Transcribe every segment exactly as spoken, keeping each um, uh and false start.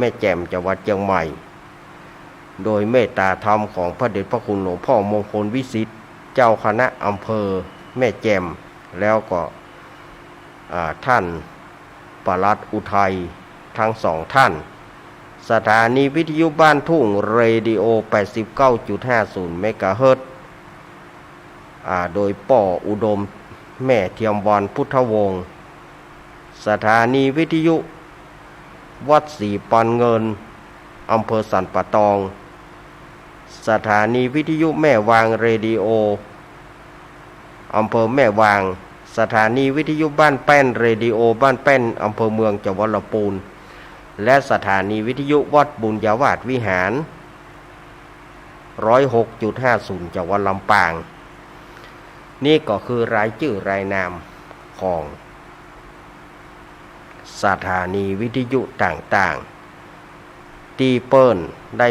ม่แจ่ม จังหวัดเจียงใหม่ โดยเมตตาธรรมของพระเดชพระคุณหลวงพ่อมงคลวิสิทธิ์ เจ้าคณะอำเภอแม่แจ่ม แล้วก็ อ่า ท่านปลัดอุทัย ทั้งสองท่าน สถานีวิทยุบ้านทุ่ง เรดิโอ แปดสิบเก้าจุดห้าศูนย์เมกะเฮิรตซ์ อ่า โดยป้ออุดม แม่เทียมวรรณ พุทธวงศ์ สถานีวิทยุวัดศรีปันเงิน อำเภอสันป่าตอง สถานีวิทยุแม่วาง เรดิโอ อำเภอแม่วาง สถานีวิทยุบ้านแป้น เรดิโอบ้านแป้น อำเภอเมือง จังหวัดลำพูน และสถานีวิทยุวัดบุญญาวาสวิหาร ร้อยหกจุดห้าศูนย์ จังหวัดลำปาง นี่ก็คือรายจื้อรายนามของสถานีวิทยุต่างๆ ตี้เปิ้นได้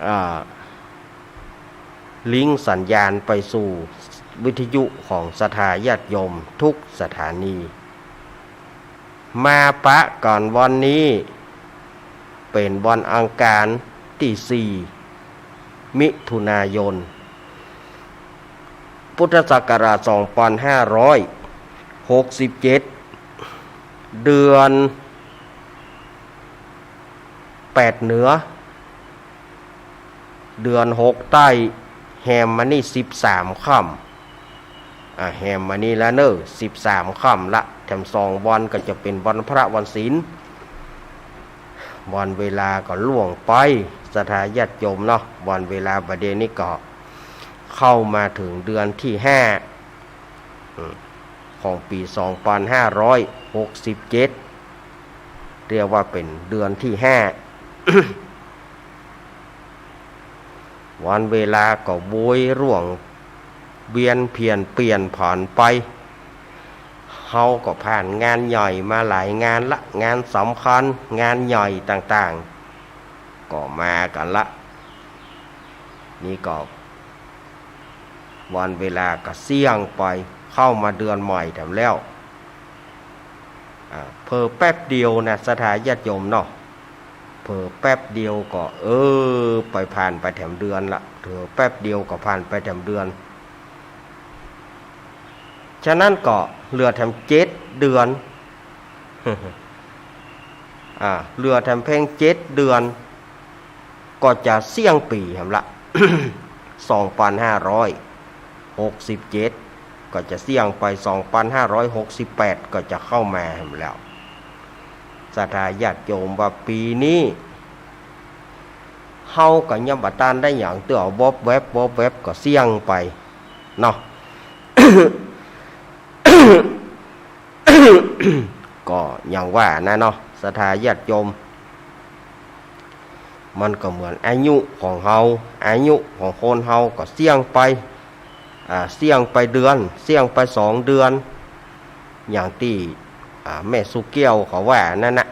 อ่า ลิงก์สัญญาณไปสู่วิทยุของศรัทธาญาติโยมทุกสถานี มาปะกั๋นวันนี้ เป๋นวันอังคารตี้สี่ มิถุนายน พุทธศักราชสองปันห้าร้อยหกสิบเจ็ด เดือนแปดเหนือ เดือนหกใต้ แฮมมานี่สิบสามค่ำ อ่า แฮมมานี่ละเน่อ สิบสามค่ำละ แถมสองวันก็จะเป๋นวันพระวันศีล วันเวลาก็ล่วงไป ศรัทธาญาติโยมเนาะ วันเวลาบ่าเดี่ยวนี้ก็เข้ามาเถิงเดือนตี้ห้า อืม ของปี๋สองปันห้าร้อยหกสิบเจ็ด เรียกว่าเป๋นเดือนตี้ห้า วันเวลาก็โวยร่วงเวียนเผียนเปลี่ยนผันไป เฮาก็ผ่านงานใหญ่มาหลายงานละ งานสำคัญ งานใหญ่ต่างๆ ก็มากั๋นละ นี่ก็ วันเวลาก็เสี้ยงไป เข้ามาเดือนใหม่แถมแล้ว อ่า เผลอแป๊บเดียวนะ ศรัทธาญาติโยมเนาะ เผลอแป๊บเดียวก็ เออ ไปผ่านไปแถมเดือนละ เผลอแป๊บเดียวก็ผ่านไปแถมเดือน ฉะนั้นก็เหลือแถมเจ็ดเดือน อ่า เหลือแถมเพียงเจ็ดเดือน ก็จะเสี้ยงปี๋แหมละ สองปันห้าร้อยหกสิบเจ็ด ก็จะเสี้ยงไป สองปันห้าร้อยหกสิบแปด ก็จะเข้ามาแหมแล้ว ศรัทธาญาติโยมว่าปี๋นี้ เฮาก็ยังบ่ตันได้หยังเตื้อ วบแวบ วบแวบ ก็เสี้ยงไป เนาะ ก็อย่างว่านะเนาะ ศรัทธาญาติโยม มันก็เหมือนอายุของเฮา อายุของคนเฮาก็เสี้ยงไป อ่า เสี้ยงไปเดือน เสี้ยงไปสองเดือน อย่างตี้ อ่า แม่สุแก้วเขาว่านั่นนะ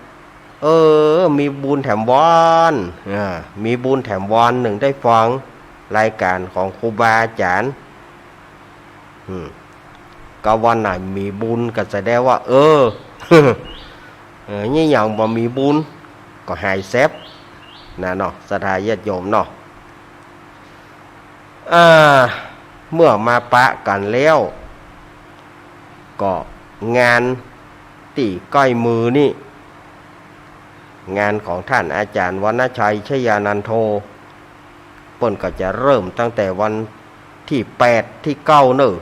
เออ มีบุญแถมวอน อ่า มีบุญแถมวอน นึ่งได้ฟังรายก๋านของครูบาอาจ๋ารย์ อืม ก็วันไหนมีบุญก็แสดงว่า เออ เออ นี่ยังบ่มีบุญ ก็หายแซบ นะเนาะ ศรัทธาญาติโยมเนาะ อ่า เมื่อมาปะกั๋นแล้ว ก็งานตี้ใก้มือนี่ งานของท่านอาจ๋ารย์วรรณชัย ชยานันโท เปิ้นก็จะเริ่มตั้งแต่วันตี้แปดตี้เก้าเน่อ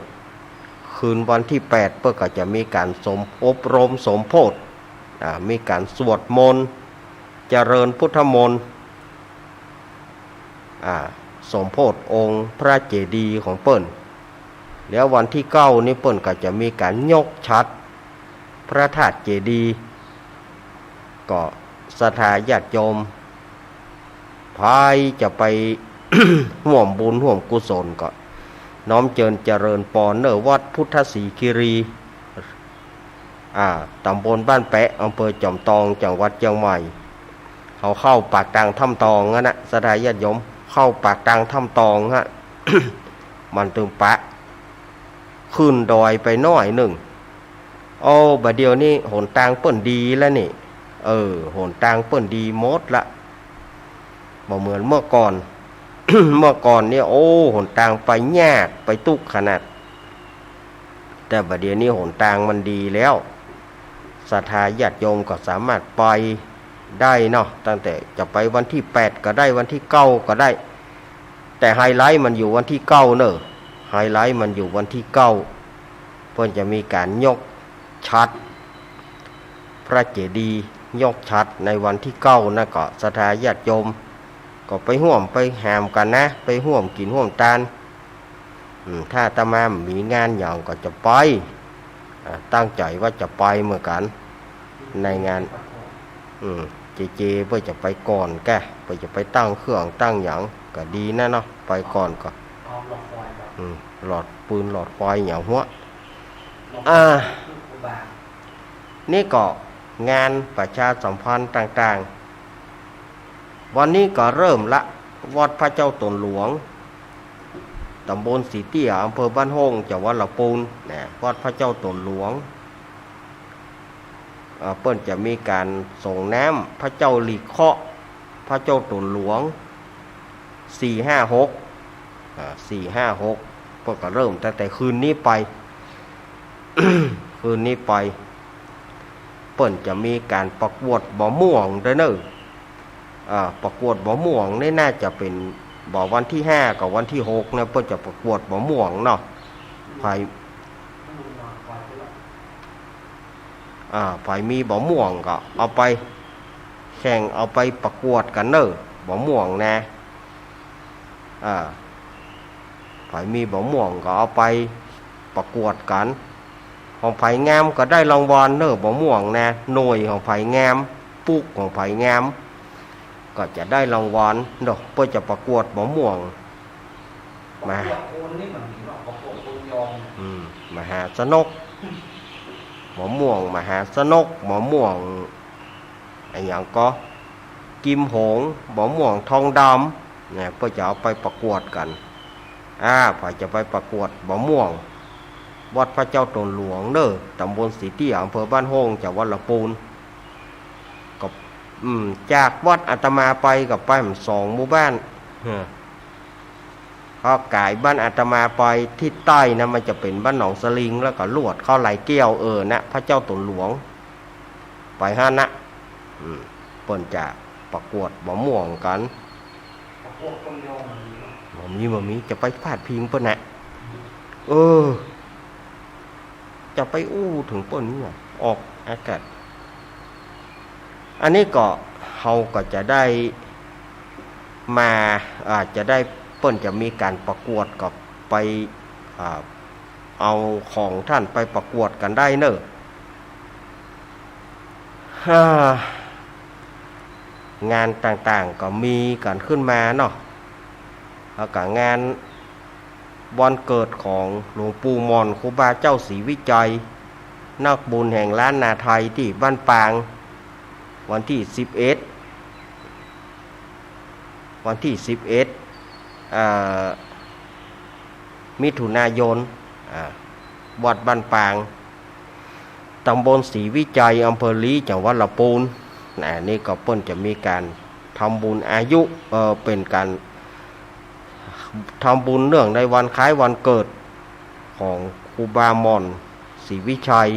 คืนวันตี้แปด เปิ้นก็จะมีก๋านสม อบรมสมโภช อ่า มีก๋านสวดมนต์ เจริญพุทธมนต์ อ่า สมโภชองค์พระเจดีย์ของเปิ้น แล้ววันตี้เก้านี่เปิ้นก็จะมีก๋านยกฉัตรพระธาตุเจดีย์ ก็ศรัทธาญาติโยม ใผจะไปฮ่วมบุญฮ่วมกุศลก็น้อมเจิญเจริญปอนเน่อวัดพุทธศรีคีรี อ่า ต๋ำบลบ้านแปะ อำเภอจอมตอง จังหวัดเจียงใหม่ เขาเข้าปากตางถ้ำตองนั่นนะ ศรัทธาญาติโยม เข้าปากตางถ้ำตองฮะ มันตึงปะ ขึ้นดอยไปหน้อยนึ่ง โอ้ บ่าเดี่ยวนี้หนตางเปิ้นดีแล้วนี่ เออ หนตางเปิ้นดีหมดละ บ่เหมือนเมื่อก่อน เมื่อก่อนเนี่ย โอ้ หนตางไปยาก ไปตุ๊กข์ขนาด แต่บัดเดี๋ยวนี้หนตางมันดีแล้ว ศรัทธาญาติโยมก็สามารถไปได้เนาะ ตั้งแต่จะไปวันที่แปดก็ได้ วันที่เก้าก็ได้ แต่ไฮไลต์มันอยู่วันที่เก้าเนอะ ไฮไลต์มันอยู่วันที่เก้า เปิ้นจะมีก๋านยกฉัตร พระเจดีย์ยกฉัตรในวันที่เก้านะ ก็ศรัทธาญาติโยม ก็ไปฮ่วมไปแหมกั๋นนะ ไปฮ่วมกิ๋นฮ่วมตาน อืม ถ้าอาตมามีงานหยังก็จะไป อ่า ตั้งใจ๋ว่าจะไปเหมือนกั๋น ในงาน อืม เจ เจ เปิ้นจะไปก่อนแก เปิ้นจะไปตั้งเครื่องตั้งหยัง ก็ดีนะเนาะ ไปก่อนก็ อืม หลอดปืนหลอดไฟหยังหัว อ่า นี่ก็งานประชาสัมพันธ์ต่างๆ วันนี้ก็เริ่มละ วัดพระเจ้าต๋นหลวง ต๋ำบลสีเตี้ย อำเภอบ้านโฮ่ง จังหวัดละปูนนะ วัดพระเจ้าต๋นหลวง เอ่อ เปิ้นจะมีก๋านสรงน้ำพระเจ้าหลีเคราะห์ พระเจ้าต๋นหลวง สี่ห้าหก อ่า สี่ห้าหก เปิ้นก็เริ่มตั้งแต่คืนนี้ไป คืนนี้ไป เปิ้นจะมีก๋านประกวดบ่อม่วงด้วยเนอะ อ่า ประกวดบ่อม่วงนี่น่าจะเป๋น บ่อวันที่ห้ากับวันที่หกเนี่ย เปิ้นจะประกวดบ่อม่วงเนาะ ใผ อ่า ใผมีบ่อม่วงก็เอาไปแข่ง เอาไปประกวดกั๋นเนอะ บ่อม่วงนะ อ่า ใผมีบ่อม่วงก็เอาไปประกวดกั๋น ของใผงามก็ได้รางวัลเนอะ บ่อม่วงนะ หน่วยของใผงาม ปุ๊กของใผงาม ก็จะได้รางวัลเนาะ เปิ้นจะประกวดบ่อม่วง มา ประกวดคนนี่มันมีเนาะ ประกวดคนยอง อืม มหาชนก บ่อม่วงมหาชนก บ่อม่วง อะหยังก็ กิมหงส์ บ่อม่วงทองดำ เนี่ย เปิ้นจะเอาไปประกวดกั๋น อ่า ใผจะไปประกวดบ่อม่วง วัดพระเจ้าต๋นหลวงเนอะ ต๋ำบลสีเตี้ย อำเภอบ้านโฮ่ง จังหวัดละปูน ก็ อืม จากวัดอาตมาไปก็ไปสองหมู่บ้าน เออ พอกายบ้านอาตมาไปทิศใต้นะ มันจะเป๋นบ้านหนองสลิง แล้วก็ลวดเข้าไหลแก้ว เออ นะ พระเจ้าต๋นหลวง ไปหั้นนะ อืม เปิ้นจะประกวดบ่อม่วงกั๋น ประกวดคนเดียวมันมีเนาะ บ่มี บ่มี จะไปพาดพิงเปิ้นนะ เออ จะไปอู้เถิงเปิ้นเนี่ย ออกอากาศ อันนี้ก็ เฮาก็จะได้มา อ่า จะได้ เปิ้นจะมีก๋านประกวดก็ไป อ่า เอาของต้านไปประกวดกั๋นได้เนอะ ฮ่า งานต่างๆ ก็มีกั๋นขึ้นมาเนาะ แล้วก็งานวันเกิดของหลวงปู่หม่อน ครูบาเจ้าศรีวิชัย นักบุญแห่งล้านนาไทย ตี้บ้านปาง วันตี้สิบเอ็ด วันตี้สิบเอ็ด เอ่อ มิถุนายน อ่า วัดบ้านปาง ต๋ำบลศรีวิชัย อำเภอลี้ จังหวัดละปูน นะ นี่ก็เปิ้นจะมีก๋านทำบุญอายุ เอ่อ เป๋นก๋านทำบุญเนื่องในวันคล้ายวันเกิดของครูบาหม่อน ศรีวิชัย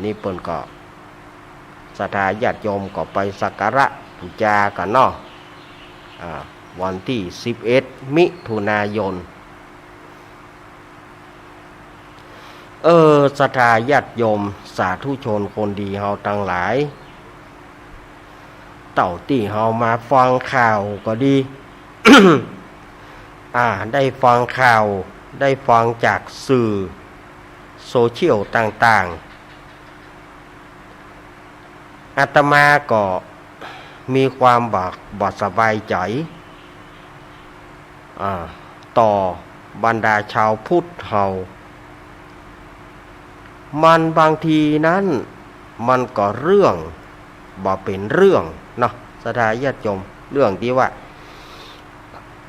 นี่เปิ้นก็ ศรัทธาญาติโยมก็ไปสักการะปู๋จากั๋นเนาะ อ่า วันตี้สิบเอ็ด มิถุนายน เออ ศรัทธาญาติโยม สาธุชนคนดีเฮาตังหลาย เต้าตี้เฮามาฟังข่าวก็ดี อ่า ได้ฟังข่าว ได้ฟังจากสื่อโซเชียลต่างๆ อาตมาก็มีความบ่ บ่สบายใจ๋ อ่า ต่อบรรดาชาวพุทธเฮา มันบางทีนั้น มันก็เรื่องบ่เป๋นเรื่องเนาะ ศรัทธาญาติโยม เรื่องตี้ว่า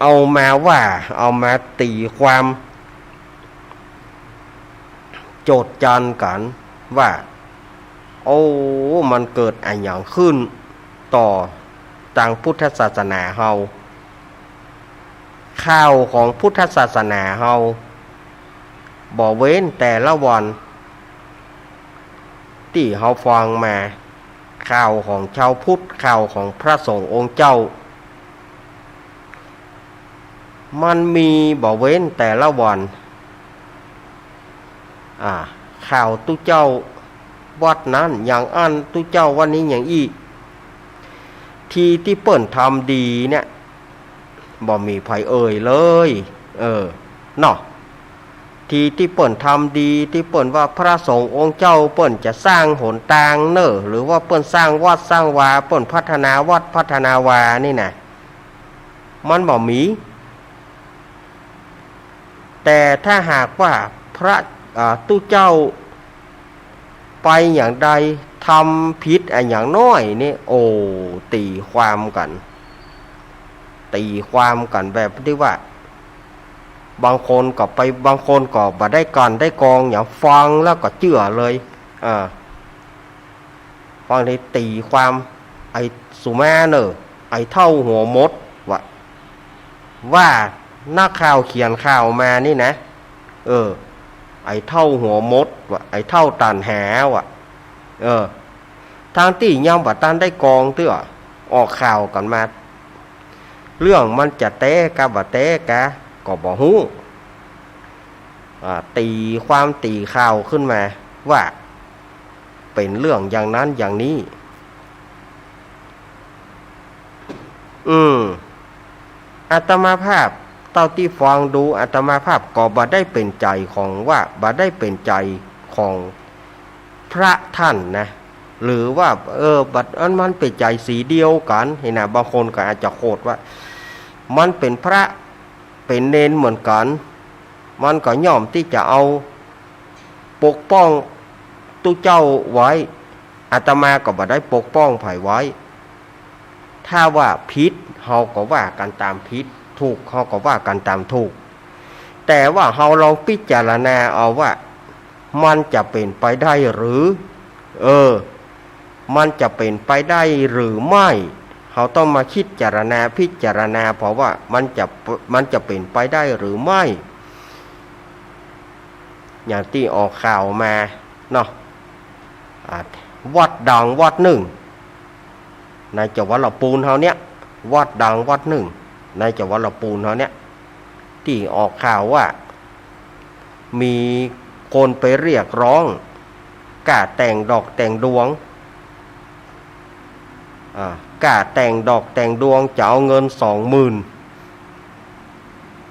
เอามาว่า เอามาตี๋ความ โจษจันกั๋นว่า โอ้ มันเกิดอะหยังขึ้นต่อตางพุทธศาสนาเฮา ข่าวของพุทธศาสนาเฮา บ่เว้นแต่ละวัน ตี้เฮาฟังมา ข่าวของจาวพุทธ ข่าวของพระสงฆ์องค์เจ้า มันมีบ่เว้นแต่ละวัน อ่า ข่าวตุ๊เจ้าวัดนั้นอย่างอั้น ตุ๊เจ้าวัดนี้อย่างอี้ ทีตี้เปิ้นทำดีเนี่ย บ่มีใผเอ่ยเลย เออ เนาะ ทีตี้เปิ้นทำดี ตี้เปิ้นว่าพระสงฆ์องค์เจ้าเปิ้นจะสร้างหนตางเน่อ หรือว่าเปิ้นสร้างวัดสร้างวา เปิ้นพัฒนาวัดพัฒนาวานี่นะ มันบ่มี แต่ถ้าหากว่าพระ อ่า ตุ๊เจ้าไปอย่างใด ทำผิดอะหยังน้อยนี่ โอ้ ตี๋ความกั๋น ตี๋ความกั๋นแบบตี้ว่า บางคนก็ไป บางคนก็บ่ได้กลั่นได้กรองหยัง ฟังแล้วก็เจื้อเลย อ่า ฟังได้ตี๋ความ ไอ้สุมาเน่อ ไอ้เฒ่าหัวมด ว่า ว่านักข่าวเขียนข่าวมานี่นะ เออ ไอ้เฒ่าหัวมด ว่า ไอ้เฒ่าตัณหา ว่า เออ ตังตี้ยังบ่ตันได้กรองเตื้อ ออกข่าวกั๋นมา เรื่องมันจะแต๊กาบ่แต๊กาก็บ่ฮู้ อ่า ตี๋ความตี๋ข่าวขึ้นมาว่า เป๋นเรื่องอย่างนั้นอย่างนี้ อืม อาตมาภาพเต้าตี้ฟังดู อาตมาภาพก็บ่ได้เป๋นใจ๋ของ ว่าบ่ได้เป๋นใจ๋ของพระต้านนะ หรือว่า เออ บัดอันมันเป๋นใจ๋สีเดียวกั๋น หั้นนะ บางคนก็อาจจะโขดว่า มันเป๋นพระเป๋นเณรเหมือนกั๋น มันก็ย่อมตี้จะเอาปกป้องตุ๊เจ้าไว้ อาตมาก็บ่ได้ปกป้องใผไว้ ถ้าว่าผิดเฮาก็ว่ากั๋นต๋ามผิด ถูกเฮาก็ว่ากั๋นต๋ามถูก แต่ว่าเฮาลองพิจารณาเอาว่า มันจะเป๋นไปได้หรือ เออ มันจะเป๋นไปได้หรือไม่ เฮาต้องมาคิดจารณา พิจารณา เพราะว่ามันจะ มันจะเป๋นไปได้หรือไม่ อย่างตี้ออกข่าวมาเนาะ อ่า วัดดังวัดนึ่ง ในจังหวัดลำปูนเฮาเนี่ย วัดดังวัดนึ่ง ในจังหวัดลำปูนเฮาเนี่ย ตี้ออกข่าวว่า มีคนไปเรียกร้อง ก้าแต่งดอกแต่งดวง อ่า ก้าแต่งดอกแต่งดวง จะเอาเงินสองหมื่น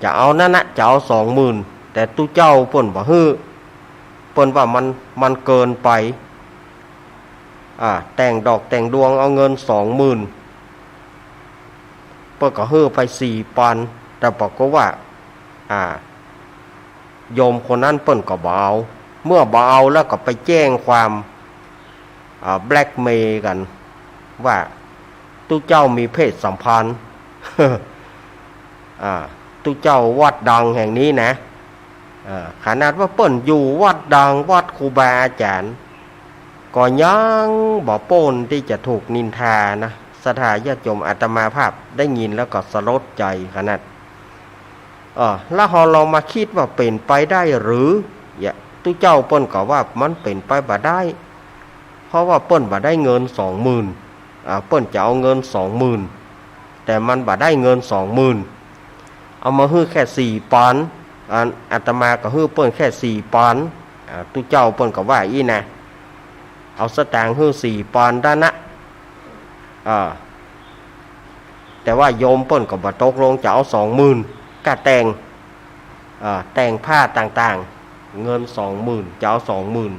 จะเอานั้นนะ จะเอาสองหมื่น แต่ตุ๊เจ้าเปิ้นบ่หื้อ เปิ้นว่ามัน มันเกินไป อ่า แต่งดอกแต่งดวงเอาเงินสองหมื่น เปิ้นก็หื้อไปสี่ปัน แต่ปรากฏว่า อ่า โยมคนนั้นเปิ้นก็บ่เอา เมื่อบ่เอาแล้วก็ไปแจ้งความ อ่า แบล็กเมย์กั๋น ว่าตุ๊เจ้ามีเพศสัมพันธ์ อ่า ตุ๊เจ้าวัดดังแห่งนี้นะ อ่า ขนาดว่าเปิ้นอยู่วัดดัง วัดครูบาอาจ๋ารย์ ก็ยังบ่ป๊นตี้จะถูกนินทานะ ศรัทธาญาติโยม อาตมาภาพได้ยินแล้วก็สลดใจ๋ขนาด เออ แล้วเฮาลองมาคิดว่าเป๋นไปได้หรือ เนี่ย ตุ๊เจ้าเปิ้นก็ว่ามันเป๋นไปบ่ได้ เพราะว่าเปิ้นบ่ได้เงินสองหมื่น อ่า เปิ้นจะเอาเงินสองหมื่น แต่มันบ่ได้เงินสองหมื่น เอามาหื้อแค่สี่ปัน อันอาตมาก็หื้อเปิ้นแค่สี่ปัน อ่า ตุ๊เจ้าเปิ้นก็ว่าอี้นะ เอาสตางค์หื้อสี่ปันด้านนะ อ่า แต่ว่าโยมเปิ้นก็บ่ตกลง จะเอาสองหมื่น ก้าแต่ง อ่า แต่งผ้าต่างๆ เงินสองหมื่น จะเอาสองหมื่น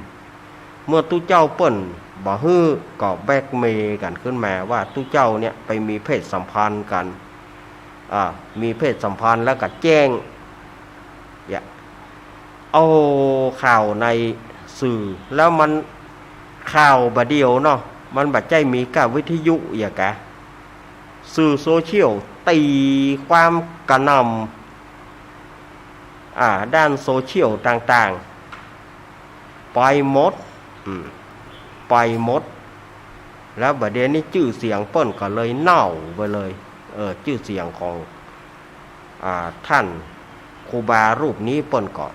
เมื่อตุ๊เจ้าเปิ้นบ่หื้อ ก็แบล็กเมย์กั๋นขึ้นมาว่าตุ๊เจ้าเนี่ยไปมีเพศสัมพันธ์กั๋น อ่า มีเพศสัมพันธ์แล้วก็แจ้ง เนี่ย เอาข่าวในสื่อ แล้วมันข่าวบ่าเดี่ยวเนาะ มันบ่ใจ้มีก้าวิทยุอย่างกะ สื่อโซเชียลตีความกระหน่ำ อ่า ด้านโซเชียลต่างๆ ไปหมด อืม ไปหมด แล้วบ่าเดี่ยวนี้จื้อเสียงเปิ้นก็เลยเน่าไปเลย เออ จื้อเสียงของ อ่า ท่านครูบารูปนี้เปิ้นก็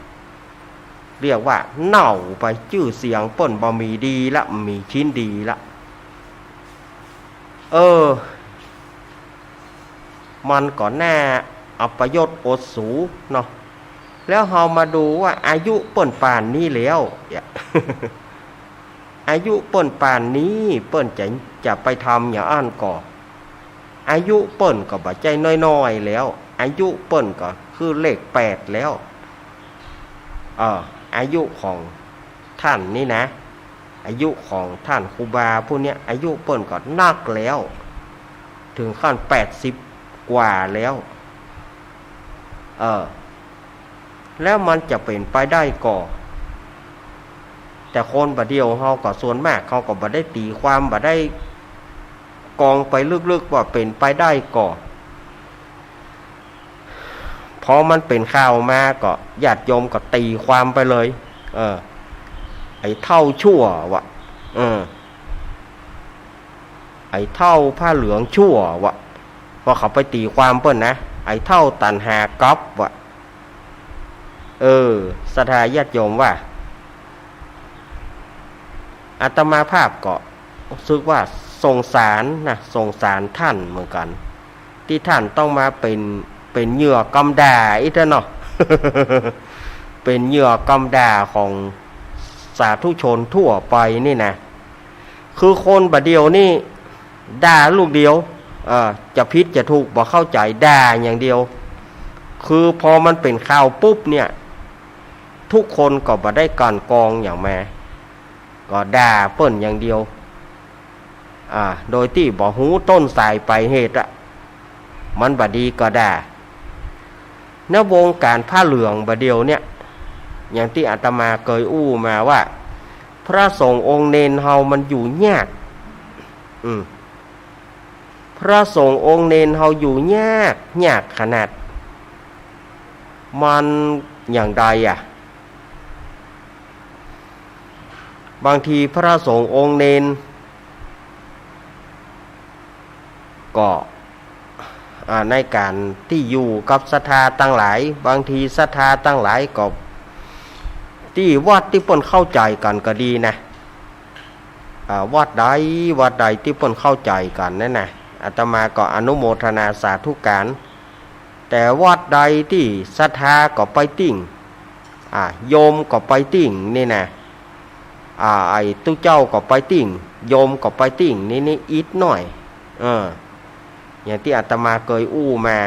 เรียกว่าเน่าไป จื้อเสียงเปิ้นบ่มีดีละ บ่มีชิ้นดีละ เออ มันก็น่าอัปยศอดสูเนาะ แล้วเฮามาดูว่าอายุเปิ้นป่านนี้แล้วเนี่ย อายุเปิ้นป่านนี้ เปิ้นจะ จะไปทำอย่างอั้นก่อ อายุเปิ้นก็บ่ใจ้น้อยๆ แล้ว อายุเปิ้นก็คือเลขแปดแล้ว เออ อายุของท่านนี่นะ อายุของท่านครูบาผู้เนี้ย อายุเปิ้นก็นักแล้ว ถึงขั้นแปดสิบกว่าแล้ว เออ แล้วมันจะเป๋นไปได้ก่อ แต่คนบ่าเดี่ยวเฮาก็ส่วนมากเขาก็บ่ได้ตี๋ความ บ่ได้กองไปลึกๆ ว่าเป๋นไปได้ก่อ พอมันเป๋นข่าวมาก็ญาติโยมก็ตี๋ความไปเลย เออ ไอ้เฒ่าชั่ววะ เออ ไอ้เฒ่าผ้าเหลืองชั่ววะ พอเขาไปตี๋ความเปิ้นนะ ไอ้เฒ่าตัณหาก๊อปวะ เออ ศรัทธาญาติโยมว่า อาตมาภาพก็รู้สึกว่าสงสารนะ สงสารท่านเหมือนกั๋น ตี้ท่านต้องมาเป๋น เป๋นเหยื่อกำด่าอี้เต๊อะเนาะ เป๋นเหยื่อกำด่าของสาธุชนทั่วไปนี่นะ คือคนบ่าเดี่ยวนี่ด่าลูกเดียว เอ่อ จะผิดจะถูกบ่เข้าใจ๋ ด่าอย่างเดียว คือพอมันเป๋นข่าวปุ๊บเนี่ย ทุกคนก็บ่ได้กลั่นกรองหยังมา ก็ด่าเปิ้นอย่างเดียว อ่า โดยตี้บ่ฮู้ต้นสายปลายเหตุอะ มันบ่ดีก็ด่า ในวงก๋านผ้าเหลืองบ่าเดี่ยวเนี่ย อย่างตี้อาตมาเกยอู้มาว่า พระสงฆ์องค์เณรเฮามันอยู่ยาก อืม พระสงฆ์องค์เณรเฮาอยู่ยาก ยากขนาด มันอย่างใดอะ บางทีพระสงฆ์องค์เณร ก็ อ่า ในก๋านตี้อยู่กับศรัทธาตังหลาย บางทีศรัทธาตังหลายก็ ตี้วัดตี้เปิ้นเข้าใจ๋กั๋นก็ดีนะ อ่า วัดใด วัดใดตี้เปิ้นเข้าใจ๋กั๋นนั่นนะ อาตมาก็อนุโมทนาสาธุก๋าน แต่วัดใดตี้ศรัทธาก็ไปติ่ง อ่า โยมก็ไปติ่งนี่นะ อ่า ไอ้ตุ๊เจ้าก็ไปติ่ง โยมก็ไปติ่ง นี่ นี่อิดหน้อย เออ อย่างตี้อาตมาเกยอู้มา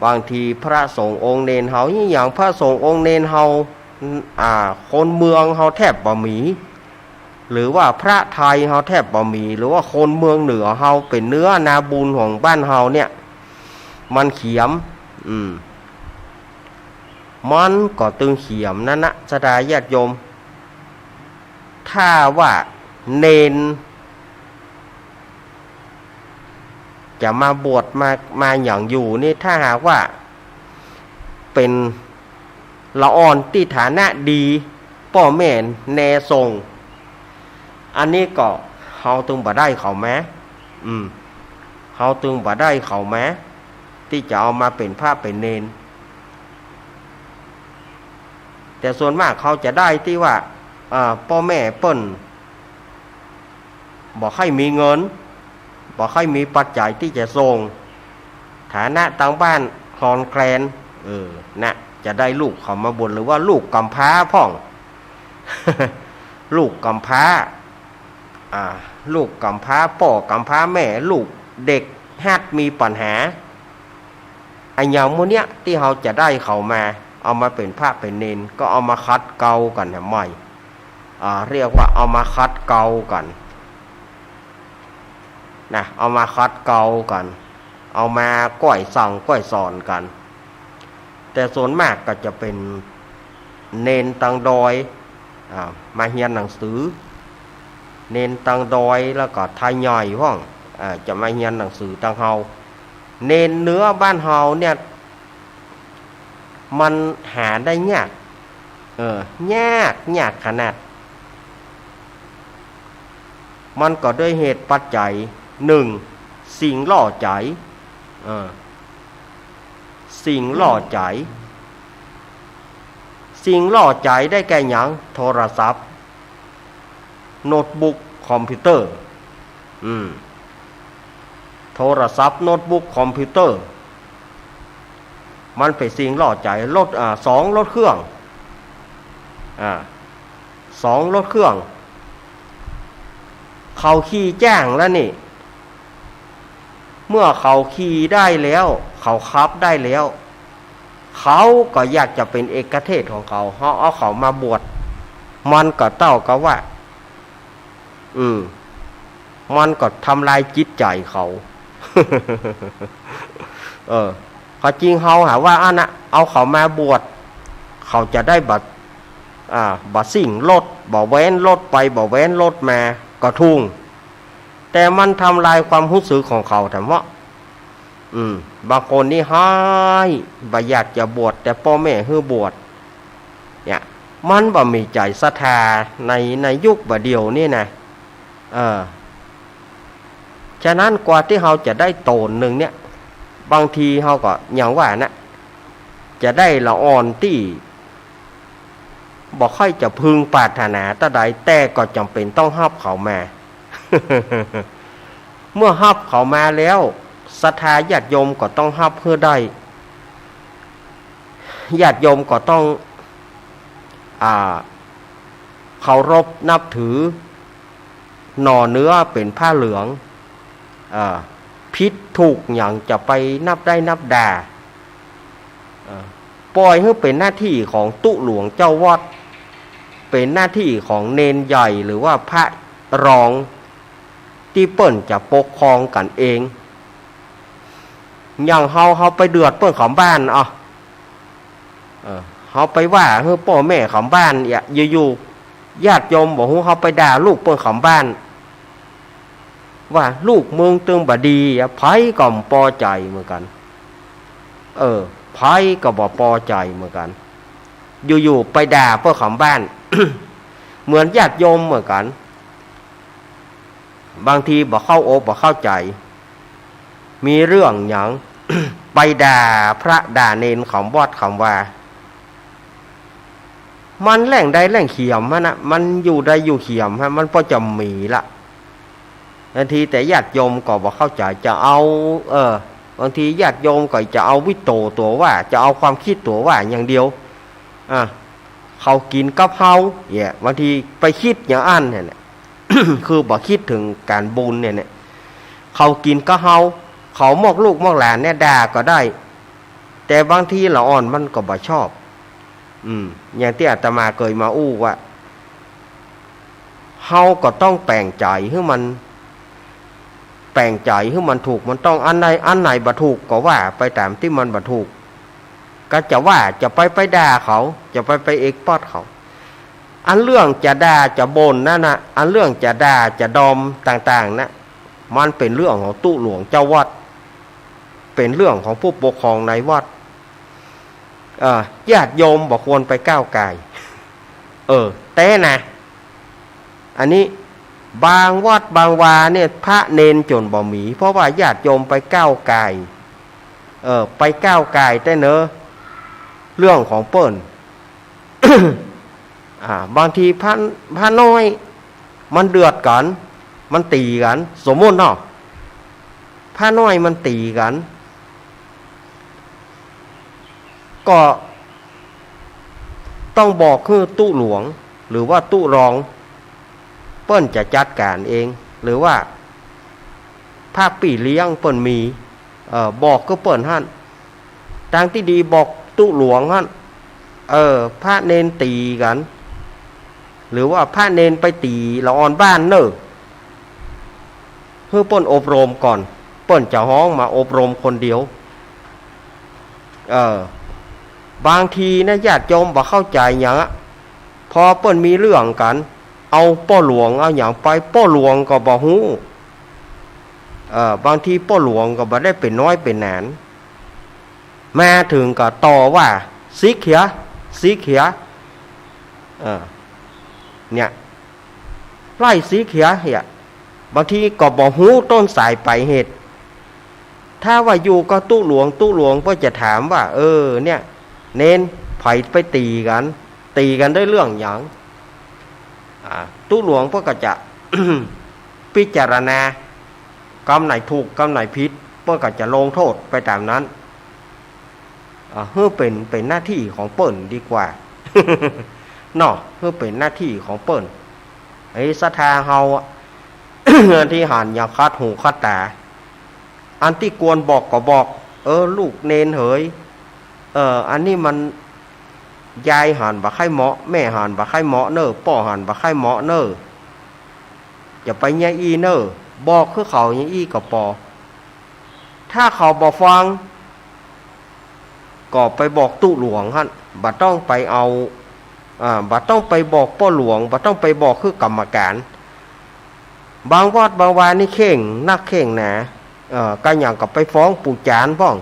บางทีพระสงฆ์องค์เณรเฮา อย่างพระสงฆ์องค์เณรเฮา อ่า คนเมืองเฮาแทบบ่มี หรือว่าพระไทยเฮาแทบบ่มี หรือว่าคนเมืองเหนือเฮา เป๋นเนื้อนาบุญของบ้านเฮาเนี่ย มันเขียม อืม มันก็ตึงเขียมนั้นนะ ศรัทธาญาติโยม ถ้าว่าเณรจะมาบวช มา มาหยังอยู่นี่ ถ้าหากว่าเป๋นละอ่อนตี้ฐานะดี ป้อแม่แนส่ง อันนี้ก็เฮาตึงบ่ได้เขามา อืม เฮาตึงบ่ได้เขามา ตี้จะเอามาเป๋นพระเป๋นเณร แต่ส่วนมากเขาจะได้ตี้ว่า อ่า ป้อแม่เปิ้นบ่ใค่มีเงิน บ่ใค่มีปัจจัยตี้จะส่ง ฐานะตางบ้านคลอนแคลน เออ นะ จะได้ลูกเขามาบวช หรือว่าลูกกำพร้าพ่อง ลูกกำพร้า อ่า ลูกกำพร้าป้อกำพร้าแม่ ลูกเด็กฮัดมีปัญหา อะหยังหมู่เนี้ยตี้เฮาจะได้เขามา เอามาเป๋นพระเป๋นเณร ก็เอามาขัดเกลากั๋นแหมใหม่ อ่า เรียกว่าเอามาขัดเกลากั๋น นะ เอามาขัดเกลากั๋น เอามาก้อยสั่งก้อยสอนกั๋น แต่ส่วนมากก็จะเป๋นเณรตางดอย อ่า มาเฮียนหนังสือ เณรตางดอย แล้วก็ไทใหญ่พ่อง อ่า จะมาเฮียนหนังสือตางเฮา เณรเหนือบ้านเฮาเนี่ย มันหาได้ยาก เออ ยาก ยากขนาด มันก็ด้วยเหตุปัจจัย นึ่ง สิ่งล่อใจ๋ เออ สิ่งล่อใจ๋ สิ่งล่อใจ๋ได้แก่หยัง โทรศัพท์ โน้ตบุ๊ก คอมพิวเตอร์ อืม โทรศัพท์ โน้ตบุ๊ก คอมพิวเตอร์ มันเป๋นสิ่งล่อใจ๋ รถ อ่า สอง รถเครื่อง อ่า สอง รถเครื่อง เขาขี่จ้างแล้วนี่ เมื่อเขาขี่ได้แล้ว เขาขับได้แล้ว เขาก็อยากจะเป๋นเอกเทศของเขา เฮาเอาเขามาบวช มันก็เต้ากับว่า อืม มันก็ทำลายจิตใจ๋เขา เออ ก็จริงเฮาหาว่าอั้นนะ เอาเขามาบวช เขาจะได้บ่ อ่า บ่ซิ่งรถ บ่แว้นรถไป บ่แว้นรถมา ก็ถูก แต่มันทำลายความฮู้สึกของเขาแท้เนาะ อืม บางคนนี่ฮ้าย บ่อยากจะบวช แต่ป้อแม่หื้อบวช เนี่ย มันบ่มีใจ๋ศรัทธาใน ในยุคบ่าเดี่ยวนี่นะ เออ ฉะนั้นกว่าตี้เฮาจะได้โตนนึ่งเนี่ย บางทีเฮาก็อย่างว่านะ จะได้ละอ่อนตี้ บ่ค่อยจะพึงปรารถนาเต้าใด แต่ก็จ๋ำเป๋นต้องฮับเขามา เมื่อฮับเขามาแล้ว ศรัทธาญาติโยมก็ต้องฮับหื้อได้ ญาติโยมก็ต้อง อ่า เคารพนับถือ หน่อเนื้อเป๋นผ้าเหลือง อ่า ผิดถูกหยังจะไปนับได้นับด่า เอ่อ ปล่อยหื้อเป๋นหน้าตี้ของตุ๊หลวงเจ้าวัด เป๋นหน้าตี้ของเณรใหญ่หรือว่าพระรอง ตี้เปิ้นจะปกครองกั๋นเอง อย่างเฮา เฮาไปเดือดเปิ้นเขาบ้าน อ่ะ เออ เฮาไปว่าหื้อป้อแม่เขาบ้าน อย่า อยู่ๆ ญาติโยมบ่ฮู้ เฮาไปด่าลูกเปิ้นเขาบ้าน ว่าลูกมึงตึงบ่ดีอะ ใผก็บ่ปอใจ๋เหมือนกั๋น เออ ใผก็บ่ปอใจ๋เหมือนกั๋น อยู่ๆ ไปด่าเปิ้นเขาบ้าน เหมือนญาติโยมเหมือนกั๋น บางทีบ่เข้าอกบ่เข้าใจ๋ มีเรื่องหยัง ไปด่าพระด่าเณรเขาวัดเขาวา มันแหล่งใดแหล่งเขียมหั้นนะ มันอยู่ใดอยู่เขียมหั้น มันปอจะมีละ บางทีแต่ญาติโยมก็บ่เข้าใจ๋ จะเอา เออ บางทีญาติโยมก็จะเอาวิโตตัวว่า จะเอาความกึ๊ดตั๋วว่าอย่างเดียว อ่ะ เขากิ๋นกับเฮาเนี่ย บางทีไปกึ๊ดอย่างอั้นเนี่ย คือบ่กึ๊ดเถิงก๋านบุญเนี่ย เนี่ย เขากิ๋นกับเฮา เขามอกลูกมอกหลานเนี่ยด่าก็ได้ แต่บางทีละอ่อนมันก็บ่ชอบ อืม อย่างตี้อาตมาเกยมาอู้ว่า เฮาก็ต้องแป๋งใจ๋หื้อมัน แป๋งใจ๋หื้อมันถูก มันต้องอันใด อันไหนบ่ถูกก็ว่าไปต๋ามตี้มันบ่ถูก ก็จะว่า จะไป ไปด่าเขา จะไป ไปเอกปอดเขา อันเรื่องจะด่าจะบ่นนั่นนะ อันเรื่องจะด่าจะดอมต่างๆ นะ มันเป๋นเรื่องของตุ๊หลวงเจ้าวัด เป๋นเรื่องของผู้ปกครองในวัด เอ่อ ญาติโยมบ่ควรไปก้าวก่าย เออ แต๊นะ อันนี้บางวัดบางวาเนี่ย พระเณรจ๋นบ่มี เพราะว่าญาติโยมไปก้าวก่าย เออ ไปก้าวก่ายแต๊เนาะ เรื่องของเปิ้น อ่า บางทีพระ พระน้อยมันเดือดกั๋น มันตี๋กั๋น สมมุติเนาะ พระน้อยมันตี๋กั๋น ก็ต้องบอกหื้อตุ๊หลวง หรือว่าตุ๊รอง เปิ้นจะจัดก๋านเอง หรือว่าพระปี้เลี้ยงเปิ้นมี เอ่อ บอกกับเปิ้นหั้น ตางตี้ดีบอกตุ๊หลวงหั้น เออ พระเณรตี๋กั๋น หรือว่าพระเณรไปตี๋ละอ่อนบ้านเน่อ หื้อเปิ้นอบรมก่อน เปิ้นจะฮ้องมาอบรมคนเดียว เออ บางทีนะ ญาติโยมบ่เข้าใจ๋หยังอะ พอเปิ้นมีเรื่องกั๋น เอาป้อหลวงเอาหยังไป ป้อหลวงก็บ่ฮู้ เออ บางทีป้อหลวงก็บ่ได้เป๋นน้อยเป๋นหนาน มาเถิงก็ต่อว่า สิกเหีย สิกเหีย เออ เนี่ย ไล่สิกเหียเหีย บางทีก็บ่ฮู้ต้นสายปลายเหตุ ถ้าว่าอยู่กับตุ๊หลวง ตุ๊หลวงก็จะถามว่า เออ เนี่ย เณร ใผไปตี๋กั๋น ตี๋กั๋นด้วยเรื่องหยัง อ่า ตุ๊หลวงเปิ้นก็จะ พิจารณา กำไหนถูก กำไหนผิด เปิ้นก็จะลงโทษไปต๋ามนั้น อ่า หื้อเป๋น เป๋นหน้าตี้ของเปิ้นดีกว่า เนาะ หื้อเป๋นหน้าตี้ของเปิ้น ไอ้ศรัทธาเฮาอะ ตี้หันอย่าขัดหูขัดต๋า อันตี้ควรบอกก็บอก เออ ลูกเณรเหย เออ อันนี้มัน ยายหันบ่ใค่เหมาะ แม่หันบ่ใค่เหมาะเน่อ ป้อหันบ่ใค่เหมาะเน่อ จะไปเยียะอี้เน่อ บอกคือเขาเยียะอี้ก็ปอ ถ้าเขาบ่ฟัง ก็ไปบอกตุ๊หลวงหั้น บ่ต้องไปเอา อ่า บ่ต้องไปบอกป้อหลวง บ่ต้องไปบอกคือกรรมการ บางวัดบางวานี่เคร่งนักเคร่งหนา เอ่อ กาหยังก็ไปฟ้องปู่จารย์พ่อง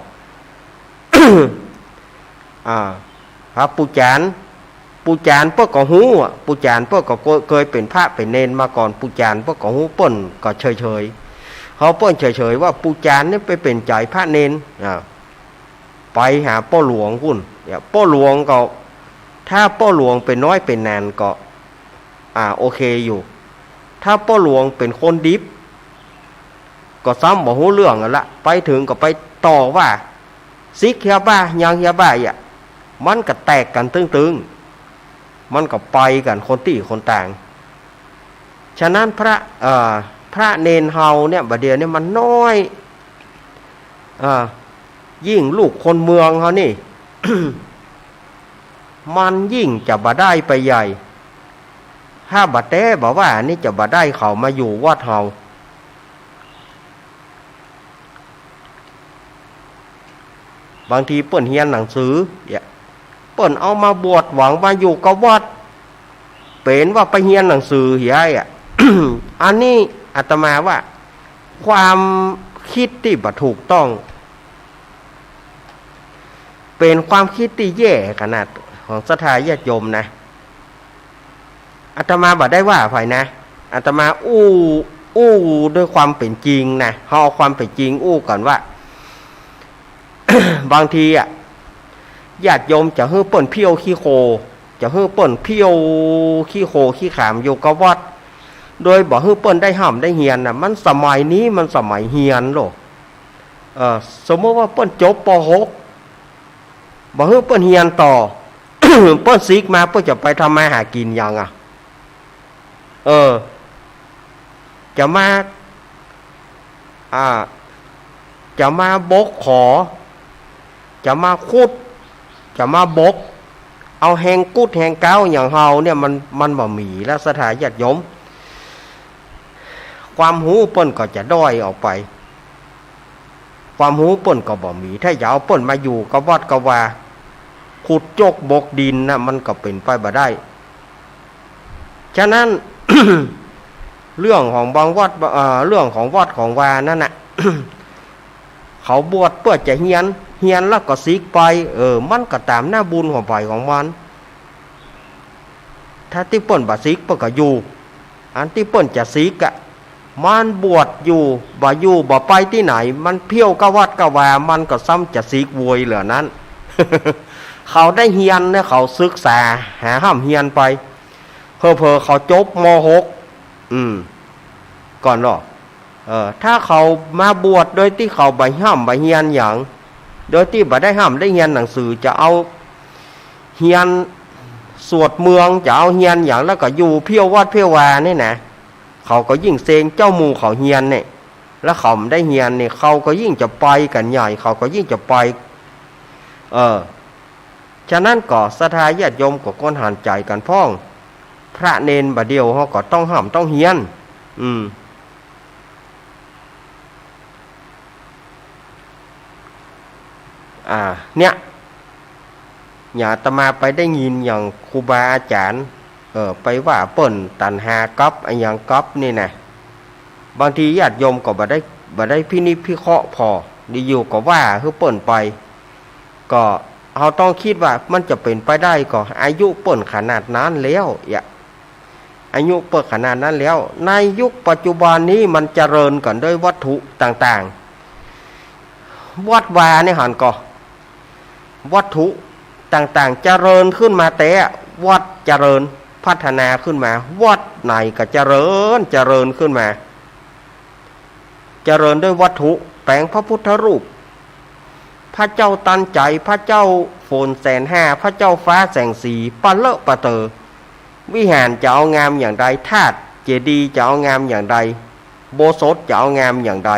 อ่า พระปู่จารย์ ปู่จารย์เปิ้นก็ฮู้อะ ปู่จารย์เปิ้นก็เกย เกยเป๋นพระเป๋นเณรมาก่อน ปู่จารย์เปิ้นก็ฮู้ เปิ้นก็เฉยๆ เฮาเปิ้นเฉยๆ ว่าปู่จารย์นี่ไปเป๋นใจ๋พระเณร อ่า ไปหาป้อหลวงปุ้น เนี่ย ป้อหลวงก็ ถ้าป้อหลวงเป๋นน้อยเป๋นหนานก็ อ่า โอเคอยู่ ถ้าป้อหลวงเป๋นคนดิบ ก็ซ้ำบ่ฮู้เรื่องหั้นละ ไปเถิงก็ไปต่อว่า สิกเหียบ่า ยังเหียบ่า เยียะ มันก็แตกกั๋นตึงๆ มันก็ไปกั๋นคนตี้คนตาง ฉะนั้นพระ เอ่อ พระเณรเฮาเนี่ย บ่าเดี่ยวนี้มันน้อย เอ่อ ยิ่งลูกคนเมืองเฮานี่ มันยิ่งจะบ่ได้ไปใหญ่ ถ้าบ่แต๊บ่ว่านี่จะบ่ได้เขามาอยู่วัดเฮา บางทีเปิ้นเฮียนหนังสือ เนี่ย เปิ้นเอามาบวชหวังว่าอยู่กับวัด เป๋นว่าไปเฮียนหนังสือเหีย อ่ะ อันนี้อาตมาว่า ความกึ๊ดตี้บ่ถูกต้อง เป๋นความกึ๊ดตี้แย่ขนาดของศรัทธาญาติโยมนะ อาตมาบ่ได้ว่าใผนะ อาตมาอู้ อู้ด้วยความเป๋นจริงนะ เฮาเอาความเป๋นจริงอู้ก่อนว่า บางทีอะ ญาติโยมจะหื้อเปิ้นเผี้ยวขี้โคล จะหื้อเปิ้นเผี้ยวขี้โคลขี้ขามอยู่กับวัด โดยบ่หื้อเปิ้นได้ฮ่ำได้เฮียนน่ะ มันสมัยนี้มันสมัยเฮียนโลก เอ่อ สมมุติว่าเปิ้นจบ ป.หก บ่หื้อเปิ้นเฮียนต่อ เปิ้นสิกมาเปิ้นจะไปทำมาหากิ๋นหยังอะ เออ จะมา อ่า จะมาบกขอ จะมาขุด จะมาบก เอาแฮงกุดแฮงก๊าวอย่างเฮาเนี่ย มัน มันบ่มีแล้ว ศรัทธาญาติโยม ความฮู้เปิ้นก็จะด้อยออกไป ความฮู้เปิ้นก็บ่มี ถ้าจะเอาเปิ้นมาอยู่กับวัดกับวา ขุดจกบกดินน่ะ มันก็เป๋นไปบ่ได้ ฉะนั้น เรื่องของบางวัด เอ่อ เรื่องของวัดของวานั่นน่ะ เขาบวชเปื้อจะเฮียน เฮียนแล้วก็สิกไป เออ มันก็ต๋ามหน้าบุญของใผของมัน ถ้าตี้เปิ้นบ่สิกเปิ้นก็อยู่ อันตี้เปิ้นจะสิกอะ มันบวชอยู่ บ่อยู่บ่ไปตี้ไหน มันเผี้ยวกับวัดกับวา มันก็ซ้ำจะสิกโวยเหลือนั้น เขาได้เฮียนเนี่ย เขาศึกษาหาฮ่ำเฮียนไป เผลอๆ เขาจบ ม.หก อืม ก่อนเนาะ เออ ถ้าเขามาบวชโดยตี้เขาบ่ฮ่ำบ่เฮียนหยัง โดยตี้บ่ได้ฮ่ำได้เฮียนหนังสือ จะเอาเฮียนสวดเมือง จะเอาเฮียนหยัง แล้วก็อยู่เผี้ยววัดเผี้ยววานี่นะ เขาก็ยิ่งเซ็ง เจ้าหมู่เขาเฮียนเนี่ย แล้วเขาบ่ได้เฮียนเนี่ย เขาก็ยิ่งจะไปกั๋นใหญ่ เขาก็ยิ่งจะไป เออ ฉะนั้นก็ศรัทธาญาติโยมก็ควรหันใจ๋กั๋นพ่อง พระเณรบ่าเดี่ยวเฮาก็ต้องฮ่ำต้องเฮียน อืม อ่า เนี่ย อย่างอาตมาไปได้ยินอย่างครูบาอาจ๋ารย์ เออ ไปว่าเปิ้นตัณหากับอะหยังกับนี่นะ บางทีญาติโยมก็บ่ได้ บ่ได้พินิจพิเคราะห์ผ่อ ดีอยู่ก็ว่าหื้อเปิ้นไป ก็เฮาต้องกึ๊ดว่ามันจะเป๋นไปได้ ก็อายุเปิ้นขนาดนั้นแล้ว เยียะ อายุเปิ้นขนาดนั้นแล้ว ในยุคปัจจุบันนี้มันเจริญกั๋นด้วยวัตถุต่างๆ วัดวาเนี่ยหันก่อ วัตถุต่างๆ เจริญขึ้นมาแต๊ วัดเจริญพัฒนาขึ้นมา วัดไหนก็เจริญ เจริญขึ้นมา เจริญด้วยวัตถุ แป๋งพระพุทธรูป พระเจ้าตันใจ๋ พระเจ้าฝนแสนห้า พระเจ้าฟ้าแสงสี ปะเลอะปะเตอ วิหารจะเอางามอย่างใด ธาตุเจดีย์จะเอางามอย่างใด อุโบสถจะเอางามอย่างใด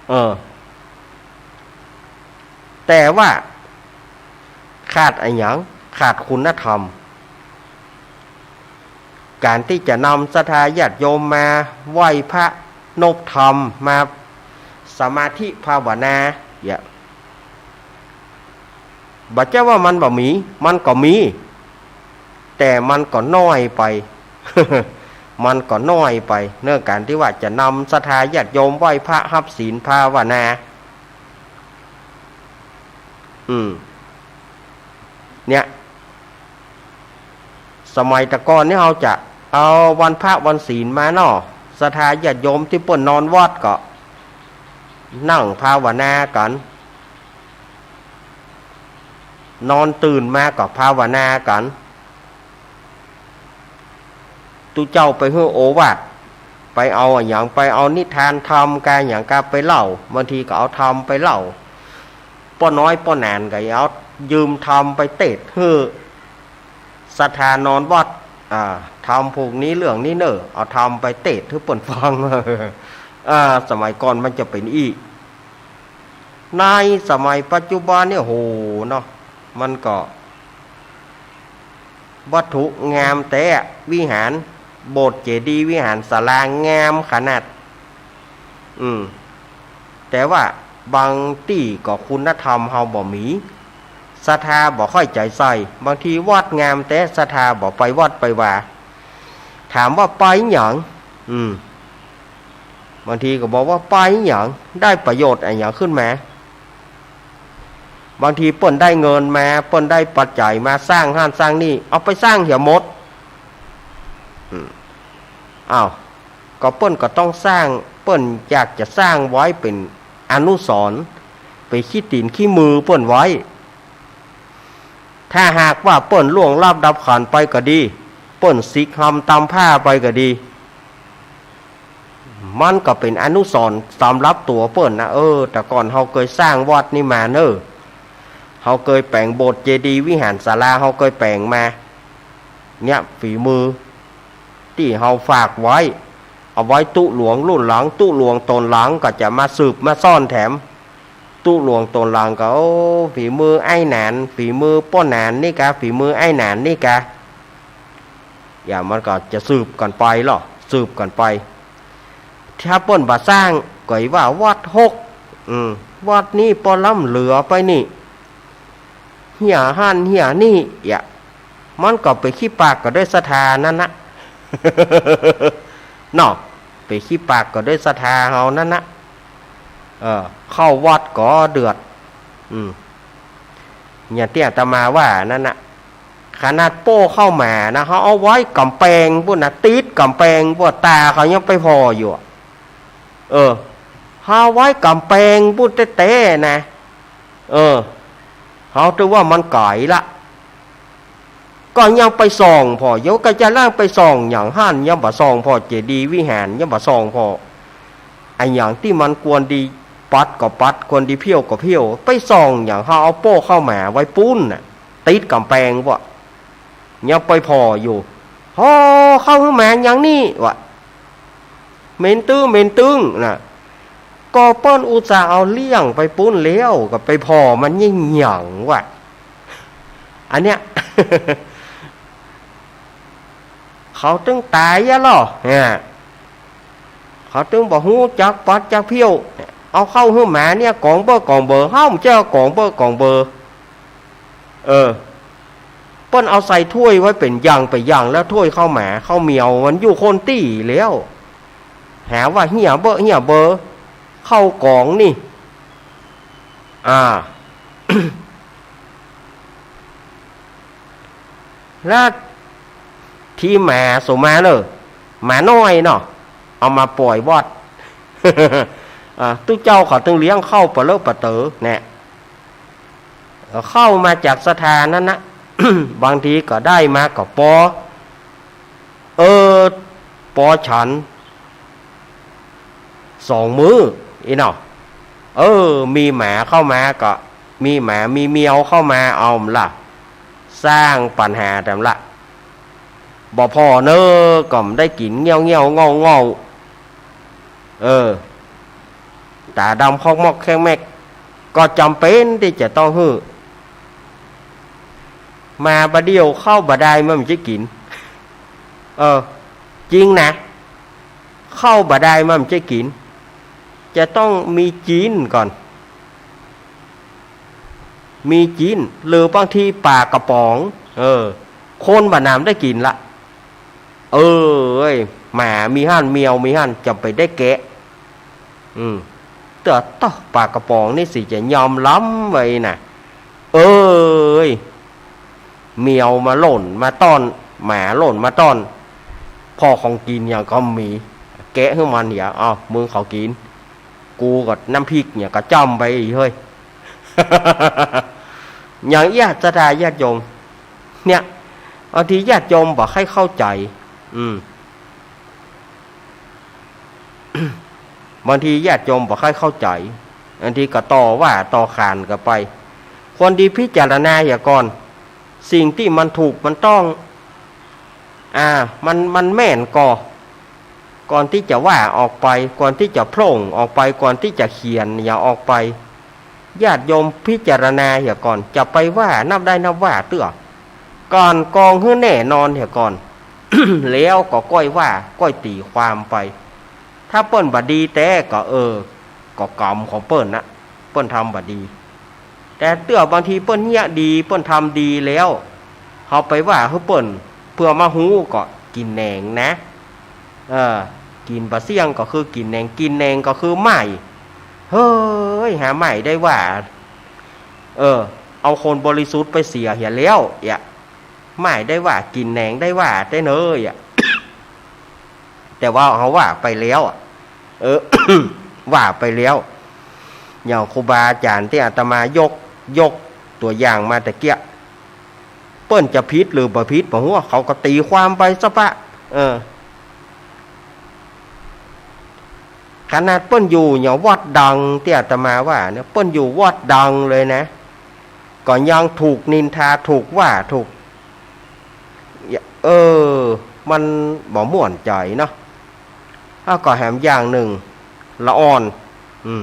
เออ แต่ว่าขาดอะหยัง ขาดคุณธรรม ก๋านตี้จะนำศรัทธาญาติโยมมาไหว้พระ นบธรรม มาสมาธิภาวนา เยียะ บ่ใจ้ว่ามันบ่มี มันก็มี แต่มันก็น้อยไป มันก็น้อยไป เรื่องก๋านตี้ว่าจะนำศรัทธาญาติโยมไหว้พระ ฮับศีล ภาวนา อืม เนี่ย สมัยแต่ก่อนนี่เฮาจะเอาวันพระวันศีลมาเนาะ ศรัทธาญาติโยมตี้เปิ้นนอนวัดก็นั่งภาวนากั๋น นอนตื่นมาก็ภาวนากั๋น ตุ๊เจ้าไปหื้อโอวาท ไปเอาอะหยัง ไปเอานิทานธรรมกาหยังกาไปเล่า บางทีก็เอาธรรมไปเล่า ป้อน้อยป้อหนานก็เอายืมธรรมไปเตสน์หื้อศรัทธานอนวัด อ่า ธรรมผูกนี้เรื่องนี้เน่อ เอาธรรมไปเตสน์หื้อเปิ้นฟัง อ่า สมัยก่อนมันจะเป๋นอี้ ในสมัยปัจจุบันเนี่ย โห เนาะ มันก็ วัตถุงามแต๊ วิหาร โบสถ์เจดีย์ วิหารศาลางามขนาด อืม แต่ว่าบางตี้ก็คุณธรรมเฮาบ่มี ศรัทธาบ่ค่อยใจ๋ใส่ บางทีวัดงามแต๊ ศรัทธาบ่ไปวัดไปวา ถามว่าไปหยัง อืม บางทีก็บอกว่าไปหยัง ได้ประโยชน์อะหยังขึ้นมา บางทีเปิ้นได้เงินมา เปิ้นได้ปัจจัยมาสร้างหั้นสร้างนี่ เอาไปสร้างเหียหมด อืม อ้าว ก็เปิ้นก็ต้องสร้าง เปิ้นอยากจะสร้างไว้เป๋นอนุสรณ์ เป๋นขี้ตี๋นขี้มือเปิ้นไว้ ถ้าหากว่าเปิ้นล่วงลับดับขันธ์ไปก็ดี เปิ้นสิกหำตำผ้าไปก็ดี มันก็เป๋นอนุสรณ์สำหรับตั๋วเปิ้นนะ เออ แต่ก่อนเฮาเกยสร้างวัดนี้มาเน่อ เฮาเกยแป๋งโบสถ์เจดีย์วิหารศาลา เฮาเกยแป๋งมา เนี่ย ฝีมือตี้เฮาฝากไว้ เอาไว้ตุ๊หลวงรุ่นหลัง ตุ๊หลวงต๋นหลังก็จะมาสืบมาสานแถม ตุ๊หลวงต๋นหลังก็ โอ้ ฝีมือไอ้หนาน ฝีมือป้อหนานนี่กา ฝีมือไอ้หนานนี่กา อย่างมันก็จะสืบกั๋นไปลอ สืบกั๋นไป ถ้าเปิ้นบ่สร้าง ก็ว่าวัดฮก อืม วัดนี้ปอล้ำเหลือไปนี่ เหียหั้นเหียนี่ เยียะ มันก็เป๋นขี้ปากกั๋นด้วยศรัทธานั้นนะ เนาะ เป๋นขี้ปากกั๋นด้วยศรัทธาเฮานั้นนะ เออ เข้าวัดก็เดือด อืม อย่างตี้อาตมาว่านั้นนะ ขนาดโป้ข้าวหมานะ เฮาเอาไว้ก๋ำแปงปู้นนะ ติดก๋ำแปงปู้น ต๋าเขายังไปผ่ออยู่อะ เออ เฮาเอาไว้ก๋ำแปงปู้นแต๊ๆ นะ เออ เฮาถือว่ามันไก๋ละ ก็ยังไปส่องผ่ออยู่ ก็จะล่างไปส่องหยังหั้น ยังบ่ส่องผ่อเจดีย์วิหาร ยังบ่ส่องผ่อ อะหยังตี้มันควรดีปัดก็ปัด ควรดีเผี้ยวก็เผี้ยว ไปส่องหยัง เฮาเอาโป้ข้าวหมาไว้ปู้นน่ะ ติดก๋ำแปงปู้น ยังไปผ่ออยู่ โห เข้าหื้อหมาอย่างนี้วะ เหม็นตึ้ง เหม็นตึ้งนะ ก็เปิ้นอุตส่าห์เอาเลี้ยงไปปู้นแล้ว ก็ไปผ่อมันหยังหยังวะ อันเนี้ย เขาตึงต๋ายอะลอ เนี่ย เขาตึงบ่ฮู้จักปัดจักเผี้ยว เอาเข้าหื้อหมาเนี่ย ก๋องเบ้อก๋องเบอ เฮาบ่เจ้าก๋องเบ้อก๋องเบอ เออ เปิ้นเอาใส่ถ้วยไว้เป๋นอย่างเป๋นอย่าง แล้วถ้วยข้าวหมาข้าวเหมียวมันอยู่คนตี้แล้ว หาว่าเหียเบ้อเหียเบอ เข้าก๋องนี่ อ่า แล้ว ขี้หมาโสมาเน่อ หมาน้อยเนาะ เอามาป่อยวัด อ่า ตุ๊เจ้าเขาตึงเลี้ยงเข้าปะเลอะปะเต๋อแน่ เข้ามาจากศรัทธานั้นนะ บางทีก็ได้มาก็ปอ เออ ปอฉันสองมื้อ อีเนาะ เออ มีหมาเข้ามาก็ มีหมา มีแมวเข้ามา เอาล่ะ สร้างปัญหาแถมละ บ่ผ่อเน่อ ก็บ่ได้กิ๋น เงี้ยวๆ ง่องๆ เออ ต๋าดำคอกมอกแคกแมก ก็จ๋ำเป๋นตี้จะต้องหื้อ หมาบ่าเดี่ยวเข้าบ่าดายมันบ่ใจ้กิ๋น เออ จริงนะ เข้าบ่าดายมันบ่ใจ้กิ๋น จะต้องมีจีนก่อน มีจีน หรือบางทีป๋ากระป๋อง เออ คนบ่าหนำได้กิ๋นละ เออ เอ้ย หมามีหั้น แมวมีหั้น จะไปได้แกะ อืม เตื้อต๊อ ป๋ากระป๋องนี่สิจะยอมล้ำไว้น่ะ เอ้ย แมวมาหล่นมาต้อน หมาหล่นมาต้อน ผ่อของกิ๋นหยังก็บ่มี แกะหื้อมันเหีย เอา มึงขอกิ๋น กูก็น้ำพริกเนี่ยก็จ้ำไปอีกเฮ้ย อย่างเอี้ย ศรัทธาญาติโยม เนี่ย บางทีญาติโยมบ่ค่อยเข้าใจ๋ อืม บางทีญาติโยมบ่ค่อยเข้าใจ๋ บางทีก็ต่อว่าต่อขานกั๋นไป ควรดีพิจารณาเหียก่อน สิ่งตี้มันถูกมันต้อง อ่า มัน มันแม่นก่อ ก่อนตี้จะว่าออกไป ก่อนตี้จะโพล่งออกไป ก่อนตี้จะเขียนหยังออกไป ญาติโยมพิจารณาเหียก่อน จะไปว่านับได้นับว่าเตื้อ ก่อนกองหื้อแน่นอนเหียก่อน แล้วก็ก้อยว่าก้อยตี๋ความไป ถ้าเปิ้นบ่ดีแต๊ก็ เออ ก็กรรมของเปิ้นนะ เปิ้นทำบ่ดี แต่เตื้อบางทีเปิ้นเยียะดี เปิ้นทำดีแล้ว เฮาไปว่าหื้อเปิ้น เปื้อมาฮู้ก็กิ๋นแหนงนะ เออ กิ๋นบ่าเสี้ยงก็คือกิ๋นแหนง กิ๋นแหนงก็คือไหม้ เฮ้ย หาไหม้ได้ว่า เออ เอาคนบริสุทธิ์ไปเสียเหียแล้ว เอี้ย ไหม้ได้ว่า กิ๋นแหนงได้ว่าแต๊เน่อ เอี้ย แต่ว่าเฮาว่าไปแล้วอะ เออ ว่าไปแล้ว อย่างครูบาอาจ๋ารย์ตี้อาตมายก ยกตั๋วอย่างมาตะเกียะ เปิ้นจะผิดหรือบ่ผิดบ่ฮู้ เขาก็ตี๋ความไปซะปะ เออ ขนาดเปิ้นอยู่อย่างวัดดังตี้อาตมาว่าเนี่ย เปิ้นอยู่วัดดังเลยนะ ก็ยังถูกนินทา ถูกว่า ถูก เออ มันบ่ม่วนใจ๋เนาะ แล้วก็แถมอย่างนึ่ง ละอ่อน อืม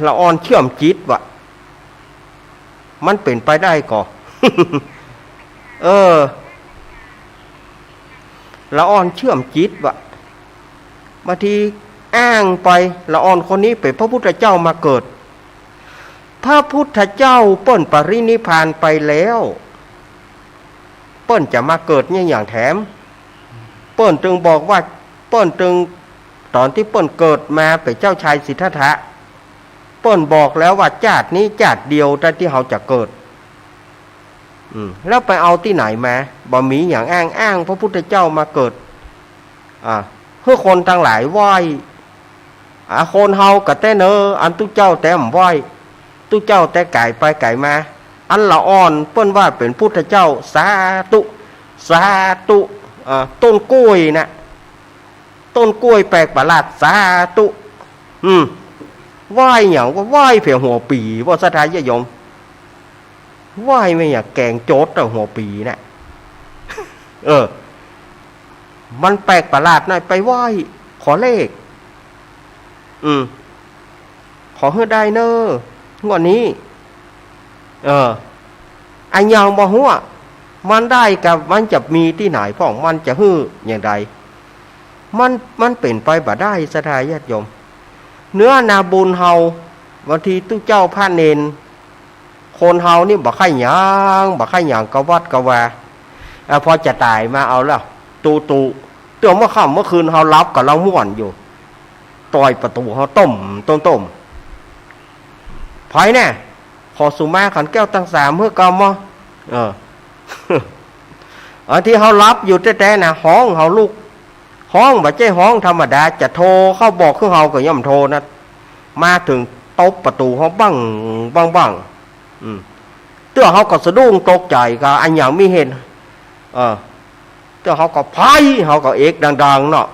ละอ่อนเชื่อมจิตว่ะ มันเป๋นไปได้ก่อ เออ ละอ่อนเชื่อมจิตว่ะ บางทีอ้างไป ละอ่อนคนนี้เป๋นพระพุทธเจ้ามาเกิด พระพุทธเจ้าเปิ้นปรินิพพานไปแล้ว เปิ้นจะมาเกิดเนี่ยอย่างแถม เปิ้นตึงบอกว่า เปิ้นตึง ต๋อนตี้เปิ้นเกิดมาเป๋นเจ้าชายสิทธัตถะ เปิ้นบอกแล้วว่าจาตินี้จาติเดียวเต้าตี้เฮาจะเกิด อืม แล้วไปเอาตี้ไหนมา บ่มีอย่างอ้าง อ้างพระพุทธเจ้ามาเกิด อ่า หื้อคนตังหลายไหว้ อ่า คนเฮาก็แต๊เน่อ อันตุ๊เจ้าแต๊บ่ไหว้ ตุ๊เจ้าแต๊ก๋ายไปก๋ายมา อันละอ่อนเปิ้นว่าเป๋นพุทธเจ้า สาธุ สาธุ อ่า ต้นกล้วยน่ะ ต้นกล้วยแปลกประหลาด สาธุ อืม ไหว้หยังว่า ไหว้เผียหัวปี๋ ว่าศรัทธาญาติโยม ไหว้แม่หยังแกงโจ๊ดอะ หัวปี๋น่ะ เออ มันแปลกประหลาดหน่อย ไปไหว้ขอเลข อืม ขอหื้อได้เน่อ งวดนี้ เออ อะหยังบ่ฮู้อะ มันได้กับมันจะมีตี้ไหนพ่อง มันจะหื้ออย่างใด มัน มันเป๋นไปบ่ได้ ศรัทธาญาติโยม เนื้อนาบุญเฮา บางทีตุ๊เจ้าพระเณร คนเฮานี่บ่ใค่หยัง บ่ใค่หยังกะวัดกะวา อ่ะ พอจะต๋ายมาเอาแล้ว ตุ๊ตุ๊ เตื้อเมื่อค่ำเมื่อคืนเฮาหลับก่ำลังม่วนอยู่ ต่อยประตู๋เฮาต้ม ต้ม ต้ม ใผแน่ ขอสุมาขันแก้วตังสามหื้อกำบ่ เออ อันตี้เฮาหลับอยู่แต๊ๆ นะ ฮ้องเฮาลุก ฮ้องบ่ใจ้ฮ้องธรรมดา จะโทรเข้าบอกคือเฮาก็ย่อมโทรนะ มาเถิงตบประตู๋เฮาบั้ง บั้ง บั้ง อืม เตื้อเฮาก็สะดุ้งตกใจ๋ ก็อะหยังมิเห็น เออ เตื้อเฮาก็ "ใผ" เฮาก็เอกดังๆ เนาะ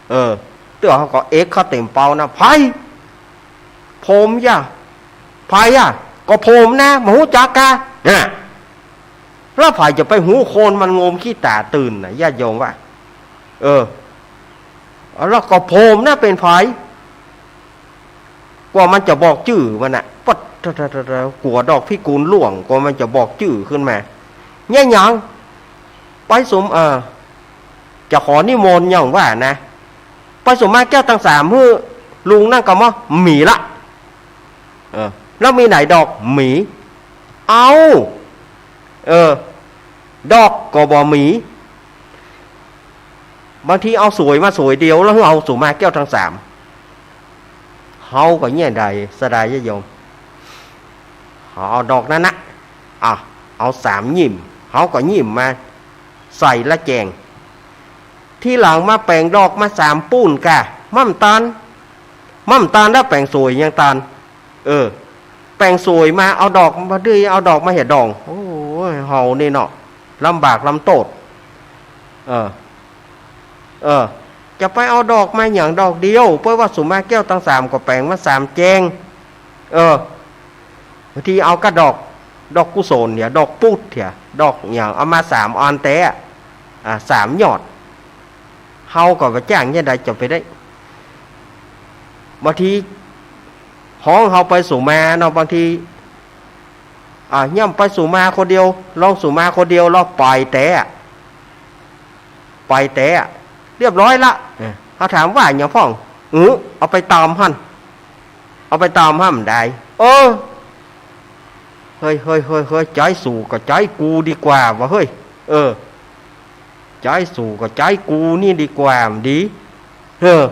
เออ เตื้อเฮาก็เอกเข้าเต๋มเปานะ "ใผ ผมยะ ใผอะ ก็ผมนะ บ่ฮู้จักกา" น่ะ แล้วใผจะไปฮู้คนมันงมขี้ต๋าตื่นน่ะ ญาติโยมว่า เออ แล้วก็ผมนะเป๋นใผ กว่ามันจะบอกจื้อมันน่ะ ปัด กั๋วดอกพิกุลล่วง กว่ามันจะบอกจื้อขึ้นมา "เนี่ยหยัง ไปสุม เออ จะขอนิมนต์" หยังว่านะ "ไปสุมมาแก้วตังสามหื้อลุงนั่นก่อ" "บ่มีละ" เออ "แล้วมีไหนดอก" "บ่มี" เอ้า เออ ดอกก็บ่มี บางทีเอาสวยมาสวยเดียว แล้วหื้อเอาสุมมาแก้วตังสาม เฮาก็เยียะใด ศรัทธาญาติโยม เฮาเอาดอกนั้นนะ อ่ะ เอาสามหยิบ เฮาก็หยิบมาใส่ละแจง ทีหลังมาแป๋งดอกมาสามปู้นก่า บ่ตัน บ่ตัน แล้วแป๋งสวยยังตัน เออ แป๋งสวยมา เอาดอกมาดื้อ เอาดอกมาเหียดอง โอ้ย เฮานี่เนาะ ลำบากลำโต้ษ เออ เออ จะไปเอาดอกมาหยังดอกเดียว เปิ้นว่าสุมมาแก้วตังสาม ก็แป๋งมาสามแจง เออ บางทีเอาก้าดอก ดอกกุศลเหีย ดอกปุดเหีย ดอกหยัง เอามาสามอันแต๊ อ่า สามยอด เฮาก็บ่จ้างเยียะใดจะไปได้ บางทีฮ้องเฮาไปสุมมาเนาะ บางที อ่า ย่อมไปสุมมาคนเดียว ลองสุมมาคนเดียว ลองไปแต๊ ไปแต๊ เรียบร้อยละ เออ เฮาถามว่าหยังพ่อง เออ เอาไปตำหั้น เอาไปตำหั้นได้ เออ เฮ้ย เฮ้ย เฮ้ย เฮ้ย ใจ๊สูกับใจ๊กูดีกว่าว่ะ เฮ้ย เออ ใจ๊สูกับใจ๊กูนี่ดีกว่า มันดี เออ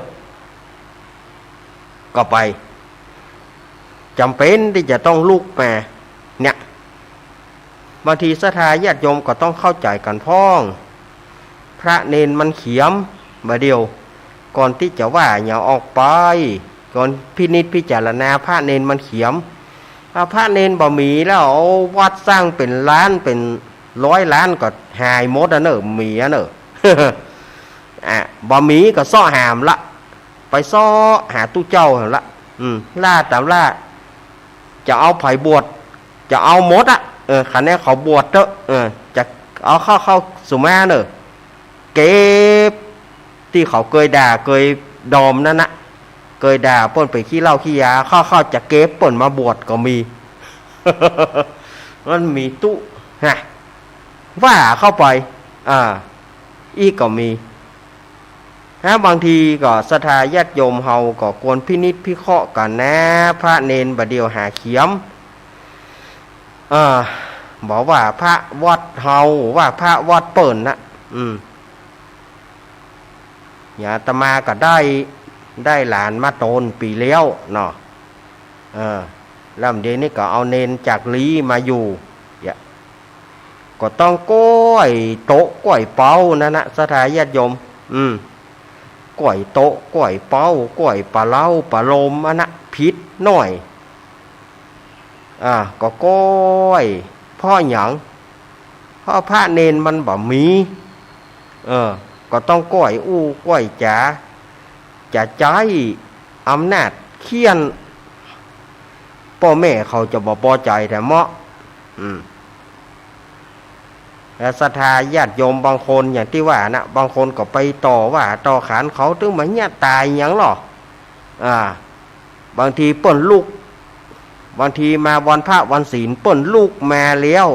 ก็ไป จ๋ำเป๋นตี้จะต้องลุกมา เนี่ย บางทีศรัทธาญาติโยมก็ต้องเข้าใจ๋กั๋นพ่อง พระเณรมันเขียม บ่าเดี่ยว ก่อนตี้จะว่าหยังออกไป ก่อนพินิจพิจารณา พระเณรมันเขียม อ่ะ พระเณรบ่มีแล้ว เอาวัดสร้างเป๋นล้านเป๋นร้อยล้านก็หายหมดอะเน่อ บ่มีอะเน่อ อ่ะ บ่มีก็เซาะหาละ ไปเซาะหาตุ๊เจ้าหั้นละ อืม ล่าต๋ามล่า จะเอาใผบวช จะเอาหมดอะ เออ คันแน่ขอบวชเต๊อะ เออ จะเอาเข้า เข้าสุมมาเน่อ เก็บตี้เขาเกยด่าเกยดอมนั้นนะ เกยด่าเปิ้นเป๋นขี้เหล้าขี้ยา เข้า เข้าจะเก็บเปิ้นมาบวชก็มี มันมีตุ๊ ฮะ ว่าเข้าไป อ่า อี้ก็มี ฮะ บางทีก็ศรัทธาญาติโยมเฮาก็ควรพินิจพิเคราะห์กั๋นนะ พระเณรบ่าเดี่ยวหาเขียม อ่า บ่ว่าพระวัดเฮา ว่าพระวัดเปิ้นนะ อืม อย่างอาตมาก็ได้ ได้หลานมาโตนปี๋แล้วเนาะ เออ แล้วเดี๋ยวนี้ก็เอาเณรจากลี้มาอยู่ เนี่ย ก็ต้องก้อยโต๊ะก้อยเป๊านั้นนะ ศรัทธาญาติโยม อืม ก้อยโต๊ะก้อยเป๊า ก้อยปะเล้าปะโลมอันนะ ผิดหน้อย อ่า ก็ก้อย เพราะหยัง เพราะพระเณรมันบ่มี เออ ก็ต้องก้อยอู้ก้อยจ๋า จะใจ๊อำนาจเฆี่ยน ป้อแม่เขาจะบ่ปอใจ๋แต๊เมาะ อืม แล้วศรัทธาญาติโยมบางคนอย่างตี้ว่านะ บางคนก็ไปต่อว่าต่อขานเขา ตึงบ่เยียะต๋ายหยังหรอก อ่า บางทีเปิ้นลุก บางทีมาวันพระวันศีลเปิ้นลุกมาแล้ว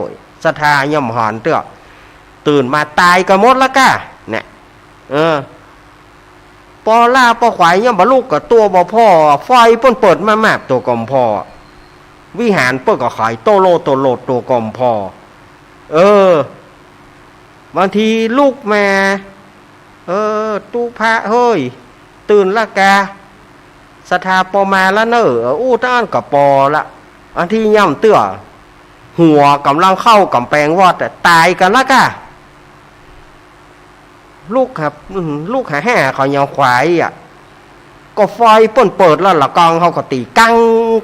ศรัทธาย่อมหันเตื้อ ตื่นมาต๋ายกั๋นหมดละก้า เนี่ย เออ ปอล่าปอขวายย่อมบ่ลุก ก็ตั๋วบ่ผ่อ ไฟเปิ้นเปิดมามาบตั๋วก็บ่ผ่อ วิหารเปิ้นก็ขายโตโลโตโลตั๋วก็บ่ผ่อ เออ บางทีลุกมา เออ ตุ๊พระเฮ้ย ตื่นละกา ศรัทธาปอมาละเน่อ เออ อู้ตังอั้นก็ปอละ อันตี้ย่ำเตื้อ หัวก่ำลังเข้ากำแปงวัดอะ ต๋ายกั๋นละก้า ลุกหา อืม ลุกหาแห่เขาเหยียบขวายอะ ก็ฝ่ายเปิ้นเปิดแล้วละกังเฮาก็ตี๋ กัง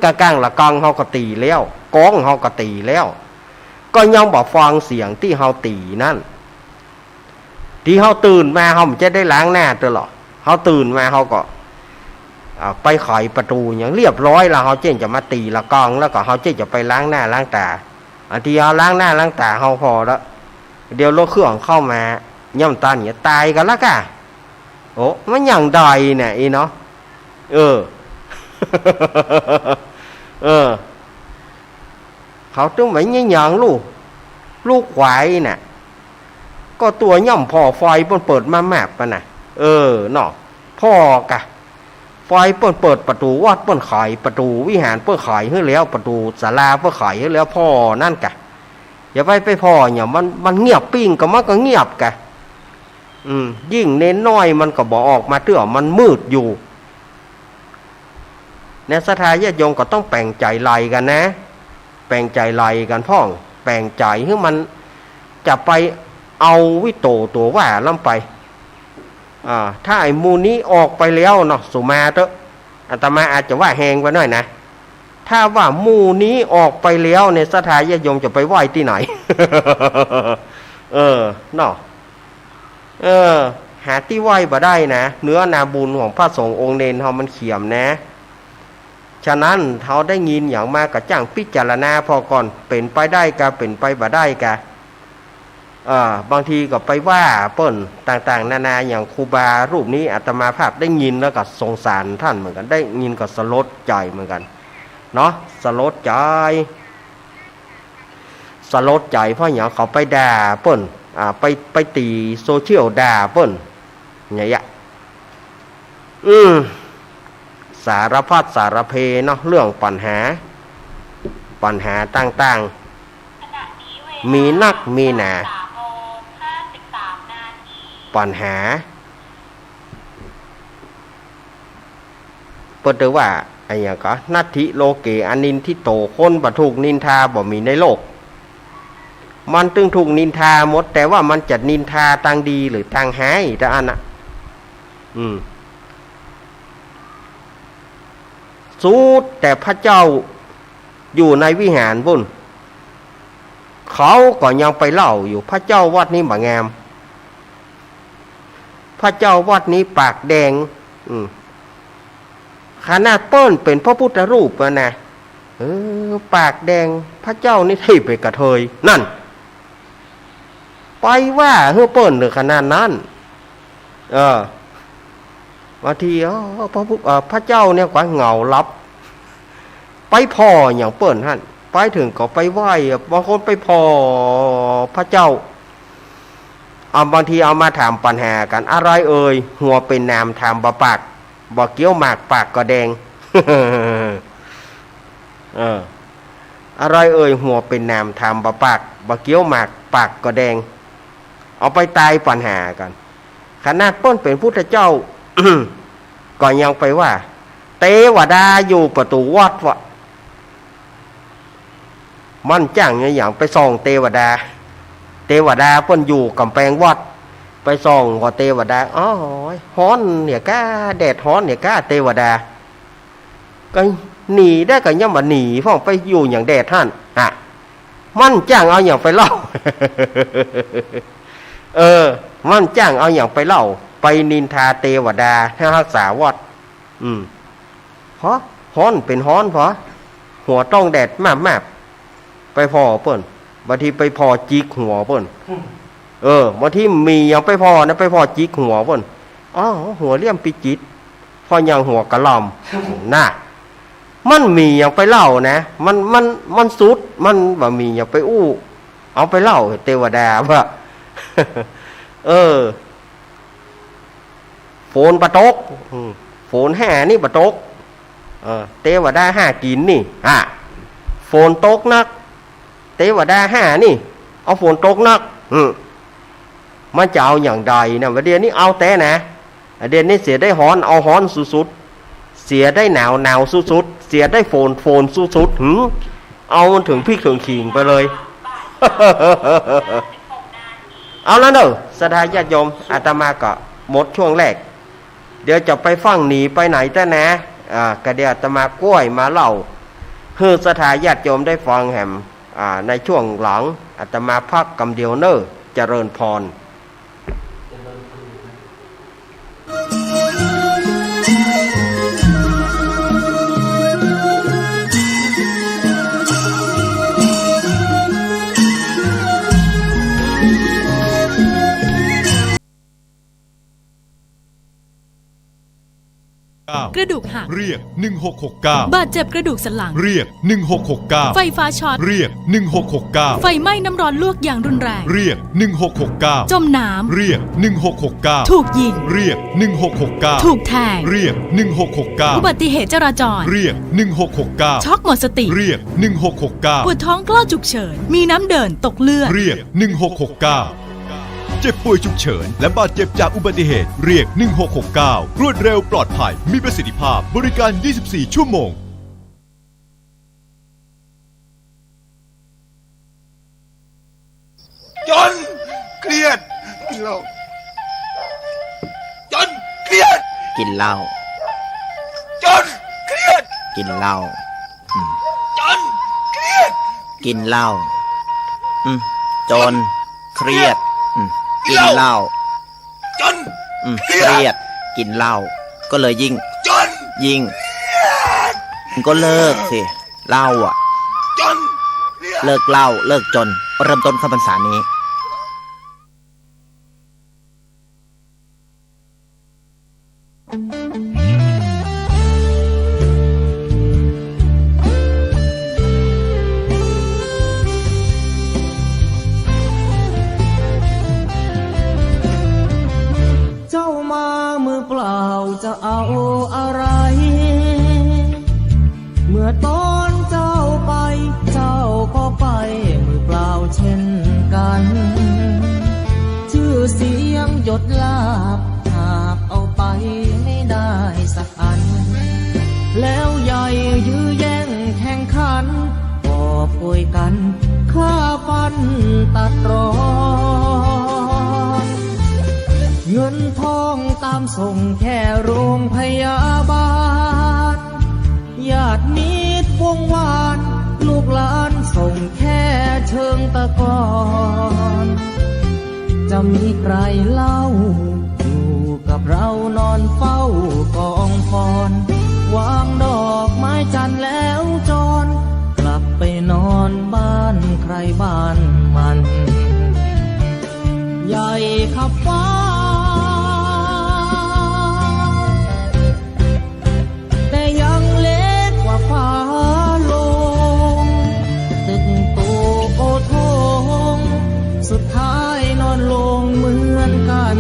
กัง กัง ละกังเฮาก็ตี๋แล้ว ก๋องเฮาก็ตี๋แล้ว ก็ยังบ่ฟังเสียงตี้เฮาตี๋นั้น ตี้เฮาตื่นมาเฮาบ่จะได้ล้างหน้าเตื้อหรอ เฮาตื่นมาเฮาก็ อ่า ไปไขประตู๋หยังเรียบร้อยแล้ว เฮาเจ้าจะมาตี๋ละกัง แล้วก็เฮาเจ้าจะไปล้างหน้าล้างต๋า อันตี้เฮาล้างหน้าล้างต๋าเฮาผ่อแล้ว เดี๋ยวรถเครื่องเข้ามา ย่ำตันเนี่ยต๋ายกั๋นละก่ะ โอ้ มันหยังใดเนี่ย อีเนาะ เออ เออ เขาตึงว่าหยังลูก ลูกขวายน่ะ ก็ตั๋วย่อมผ่อฝ่ายเปิ้นเปิดมาแมบปะน่ะ เออ เนาะ ผ่อก่ะ ฝ่ายเปิ้นเปิดประตู๋วัด เปิ้นไขประตู๋วิหาร เปิ้นไขหื้อแล้ว ประตู๋ศาลาเปิ้นไขหื้อแล้ว ผ่อนั้นก่ะ อย่าไป ไปผ่อเนี่ย มัน มันเงียบปิ้งก่ะ มันก็เงียบก่ะ อืม ยิ่งเณรน้อยมันก็บ่ออกมาเตื้อ มันมืดอยู่ เนี่ย ศรัทธาญาติโยมก็ต้องแป๋งใจ๋ไล่กั๋นนะ แป๋งใจ๋ไล่กั๋นพ่อง แป๋งใจ๋หื้อมันจะไปเอาวิโตตั๋วว่าล้ำไป อ่า ถ้าไอ้หมู่นี้ออกไปแล้วเนาะ สุมาเต๊อะ อาตมาอาจจะว่าแฮงไปหน้อยนะ ถ้าว่าหมู่นี้ออกไปแล้วเนี่ย ศรัทธาญาติโยมจะไปไหว้ตี้ไหน เออ เนาะ เออ หาตี้ไหว้บ่ได้นะ เนื้อนาบุญของพระสงฆ์องค์เณรเฮามันเขียมนะ ฉะนั้นเฮาได้ยินหยังมาก็จ้างพิจารณาผ่อก่อน เป๋นไปได้ก่ะ เป๋นไปบ่ได้ก่ะ เอ่อ บางทีก็ไปว่าเปิ้นต่างๆ นานา อย่างครูบารูปนี้อาตมาภาพได้ยินแล้วก็สงสารต้านเหมือนกั๋น ได้ยินก็สลดใจ๋เหมือนกั๋น เนาะ สลดใจ๋ สลดใจ๋เพราะหยัง เขาไปด่าเปิ้น อ่า ไป ไปตี๋โซเชียลด่าเปิ้น เนี่ย อืม สารพัดสารเพเนาะ เรื่องปัญหา ปัญหาต่างๆ มีนักมีหนา ปัญหา เปิ้นว่า อะหยังก็ นัตถิโลเกอนินทิโต คนบ่ถูกนินทาบ่มีในโลก มันตึงถูกนินทาหมด แต่ว่ามันจะนินทาตางดีหรือตางฮ้ายเต้าอั้นน่ะ อืม สุดแต่พระเจ้าอยู่ในวิหารปุ้น เขาก็ยังไปเล่าอยู่ พระเจ้าวัดนี้บ่งาม พระเจ้าวัดนี้ปากแดง อืม ขนาดเปิ้นเป๋นพระพุทธรูปอะนะ เออ ปากแดง พระเจ้านี่ใจ้เป๋นกระเทย นั่น ไปว่าหื้อเปิ้นเถิงขนาดนั้น เออ บางที เออ พระพุทธ เอ่อ พระเจ้าเนี่ยกว่าเหงาลับ ไปผ่ออย่างเปิ้นหั้น ไปเถิงก็ไปไหว้ บางคนไปผ่อพระเจ้า เอา บางทีเอามาถามปัญหากั๋น อะไรเอ่ย หัวเป๋นหนามถามบ่ปาก บ่เคี้ยวหมากปากก็แดง เออ อะไรเอ่ย หัวเป๋นหนามถามบ่ปาก บ่เคี้ยวหมากปากก็แดง เอาไปตายปัญหากั๋น ขนาดเปิ้นเป๋นพุทธเจ้า ก็ยังไปว่า เตวดาอยู่ประตู๋วัดวะ มันจ้างเนี่ยหยัง ไปส่องเตวดา เตวดาเปิ้นอยู่ก๋ำแปงวัด ไปส่องก็เตวดา โอ้ย ฮ้อนเนี่ยก้า แดดฮ้อนเนี่ยก้า เตวดา ก็หนีได้ก็ยังบ่หนีพ่อง ไปอยู่หยังแดดหั้น อะ มันจ้างเอาหยังไปเล่า เออ มันจ้างเอาหยังไปเล่า ไปนินทาเตวดาหื้อฮักษาวัด อืม ฮะ ฮ้อนเป๋นฮ้อนพอ หัวต้องแดดมากๆ ไปผ่อเปิ้น บางทีไปผ่อจิกหัวเปิ้น เออ บางทีมีหยังไปผ่อนะ ไปผ่อจิกหัวเปิ้น อ้าว หัวเหลี้ยมปิจิตร ผ่อหยังหัวกะหล่ำ น่ะ มันมีหยังไปเล่านะ มัน มัน มันสุด มันบ่มีหยังไปอู้ เอาไปเล่าเตวดาว่า เออ ฝนบ่ตก อืม ฝนแห่นี่บ่ตก เออ เตวดาหากิ๋นนี่ อะ ฝนตกนัก เตวดาหานี่ เอาฝนตกนัก อืม มันจะเอาอย่างใดนะ บ่าเดี่ยวนี้เอาแต๊นะ บ่าเดี่ยวนี้เสียได้ฮ้อน เอาฮ้อนสุดๆ เสียได้หนาว หนาวสุดๆ เสียได้ฝน ฝนสุดๆ หืม เอามันเถิงพริกเถิงขิงไปเลย เอาละเน่อ ศรัทธาญาติโยม อาตมาก็หมดช่วงแรก เดี๋ยวจะไปฟั่งหนีไปไหนแต๊นะ อ่า ก็เดี๋ยวอาตมาก้วยมาเล่า หื้อศรัทธาญาติโยมได้ฟังแหม อ่า ในช่วงหลัง อาตมาพักกำเดียวเน่อ เจริญพร กระดูกหัก เรียก หนึ่งหกหกเก้า บาดเจ็บกระดูกสันหลัง เรียก หนึ่งหกหกเก้า ไฟฟ้าช็อต เรียก หนึ่งหกหกเก้า ไฟไหม้น้ำร้อนลวกอย่างรุนแรง เรียก หนึ่งหกหกเก้า จมน้ำ เรียก หนึ่งหกหกเก้า ถูกยิง เรียก หนึ่งหกหกเก้า ถูกแทง เรียก หนึ่งหกหกเก้า อุบัติเหตุจราจร เรียก หนึ่งหกหกเก้า ช็อกหมดสติ เรียก หนึ่งหกหกเก้า ปวดท้องคลอดฉุกเฉิน มีน้ำเดิน ตกเลือด เรียก หนึ่งหกหกเก้า เจ็บป่วยฉุกเฉิน และบาดเจ็บจากอุบัติเหตุ เรียก หนึ่งหกหกเก้า รวดเร็ว ปลอดภัย มีประสิทธิภาพ บริการ ยี่สิบสี่ ชั่วโมง จนเครียด กินเหล้า จนเครียด กินเหล้า จนเครียด กินเหล้า อืม จนเครียด กินเหล้า อืม จนเครียด อืม กินเหล้า จน อืม เครียด เครียด กินเหล้า ก็เลยยิ่ง จน ยิ่ง เครียด ก็เลิกสิ เหล้าอะ จนเครียด เลิกเหล้า เลิกจน เริ่มต้นเข้าพรรษานี้ เจ้ามามือเปล่าจะเอาอะไร เมื่อตอนเจ้าไป เจ้าก็ไปมือเปล่าเช่นกัน ชื่อเสียงยศลาภหาบเอาไปไม่ได้สักอัน แล้วใหญ่ยื้อแย่งแข่งขัน กอบโกยกันฆ่าฟันตัดรอน เงินทองตามส่งแค่โรงพยาบาล ญาติมิตรวงวาน ลูกหลานส่งแค่เชิงตะกอน จะมีใครเล่า อยู่กับเรานอนเฝ้ากองฟอน วางดอกไม้จันทร์แล้วจร กลับไปนอนบ้านใครบ้านมัน ใหญ่ขับฟ้า แต่ยังเล็กกว่าฟ้าลง ตึกโตโอโถง สุดท้ายนอนลงเหมือนกัน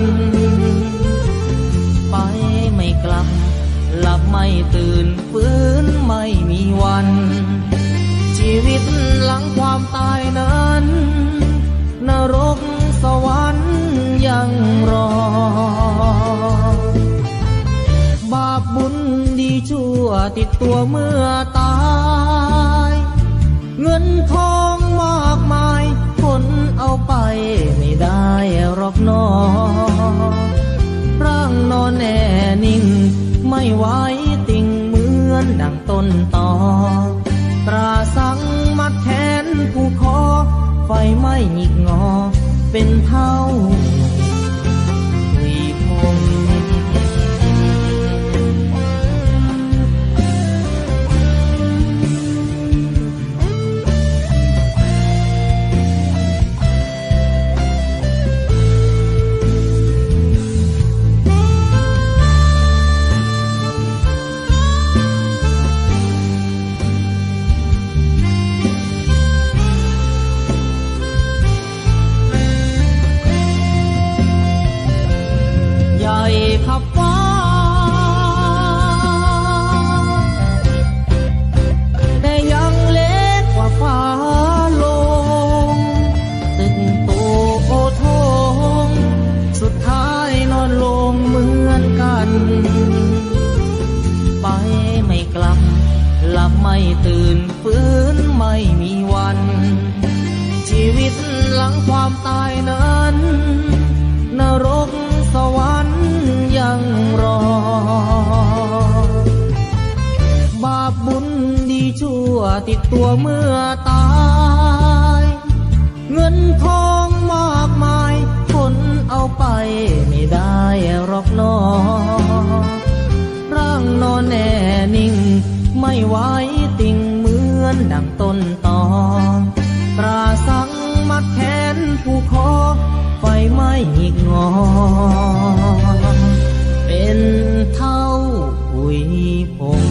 ไปไม่กลับ หลับไม่ตื่น ฟื้นไม่มีวัน ชีวิตหลังความตายนั้น นรกสวรรค์ยังรอ บาปบุญดีชั่วติดตัวเมื่อตาย เงินทองมากมาย คนเอาไปไม่ได้หรอกหนอ ร่างนอนแน่นิ่ง ไม่ไหวติ่งเหมือนดังต้นตอ ตราสังมัดแขนผูกคอ ไฟไหม้หงิกงอ เป็นเท่าผุยผง ใหญ่ขับฟ้า แต่ยังเล็กกว่าฟ้าลง ตึกโตโอโถง สุดท้ายนอนลงเหมือนกัน ไปไม่กลับ หลับไม่ตื่น ฟื้นไม่มีวัน ชีวิตหลังความตายนั้น นรกสวรรค์ยังรอ บาปบุญดีชั่วติดตั๋วเมื่อตาย เงินทองมากมายคนเอาไปไม่ได้หรอกหนอ ร่างนอนแน่นิ่งไม่ไหวติ่งเหมือนดั่งต้นตอ ตราสังมัดแขนผูกคอ ไฟไหม้หงิกงอ เป็นเท่าผุยผง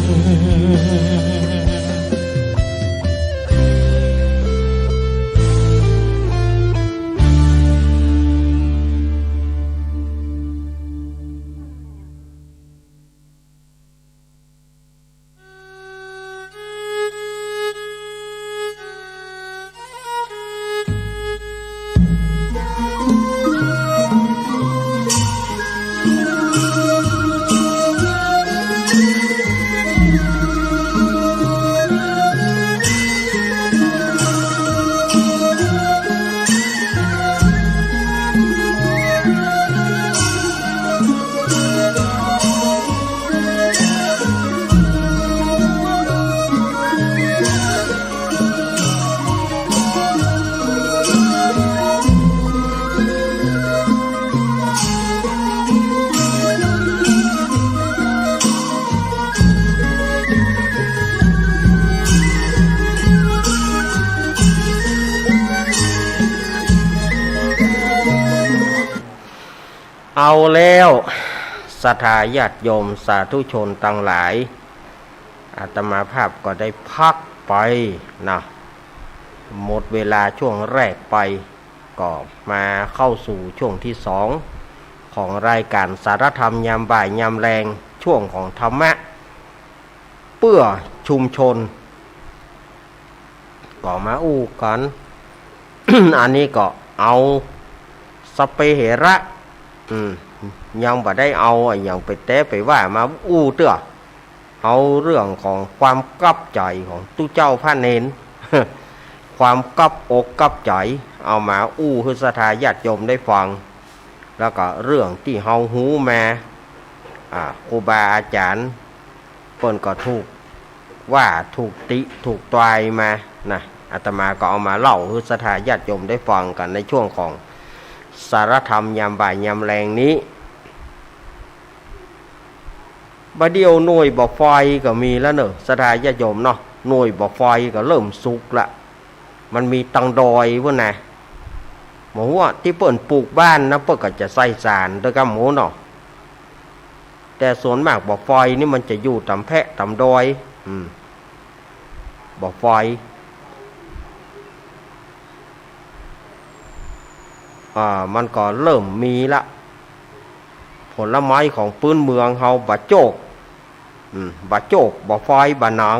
เอาแล้ว ศรัทธาญาติโยมสาธุชนตังหลาย อาตมาภาพก็ได้พักไปนะ หมดเวลาช่วงแรกไป ก็มาเข้าสู่ช่วงที่สองของรายการสารธรรมยามบ่ายยามแลง ช่วงของธรรมะเพื่อชุมชน ก็มาอู้กั๋น อันนี้ก็เอาสัพเพเหระ อืม ยังบ่ได้เอาอะหยังไปแต๊ไปว่ามาอู้เตื้อ เอาเรื่องของความกั๊บใจ๋ของตุ๊เจ้าพระเณร ความกั๊บอกกั๊บใจ๋ เอามาอู้หื้อศรัทธาญาติโยมได้ฟัง แล้วก็เรื่องตี้เฮาฮู้มา อ่า ครูบาอาจ๋ารย์เปิ้นก็ถูกว่าถูกติถูกตวายมานะ อาตมาก็เอามาเล่าหื้อศรัทธาญาติโยมได้ฟังกั๋นในช่วงของสารธรรมยามบ่ายยามแลงนี้ บ่าเดี่ยวหน่วยบ่าฟอยก็มีแล้วเน่อ ศรัทธาญาติโยมเนาะ หน่วยบ่าฟอยก็เริ่มสุกละ มันมีตังดอยปู้นนะ บ่ฮู้ว่าตี้เปิ้นปลูกบ้านนะ เปิ้นก็จะใส่สารตวยกำบ่ฮู้เนาะ แต่ส่วนมากบ่าฟอยนี่มันจะอยู่ต๋ามแพะต๋ามดอย อืม บ่าฟอย อ่า มันก็เริ่มมีละ ผลไม้ของปื๊นเมืองเฮา บ่าโจ้ก อืม บ่าโจ้ก บ่าฟอย บ่าหนาง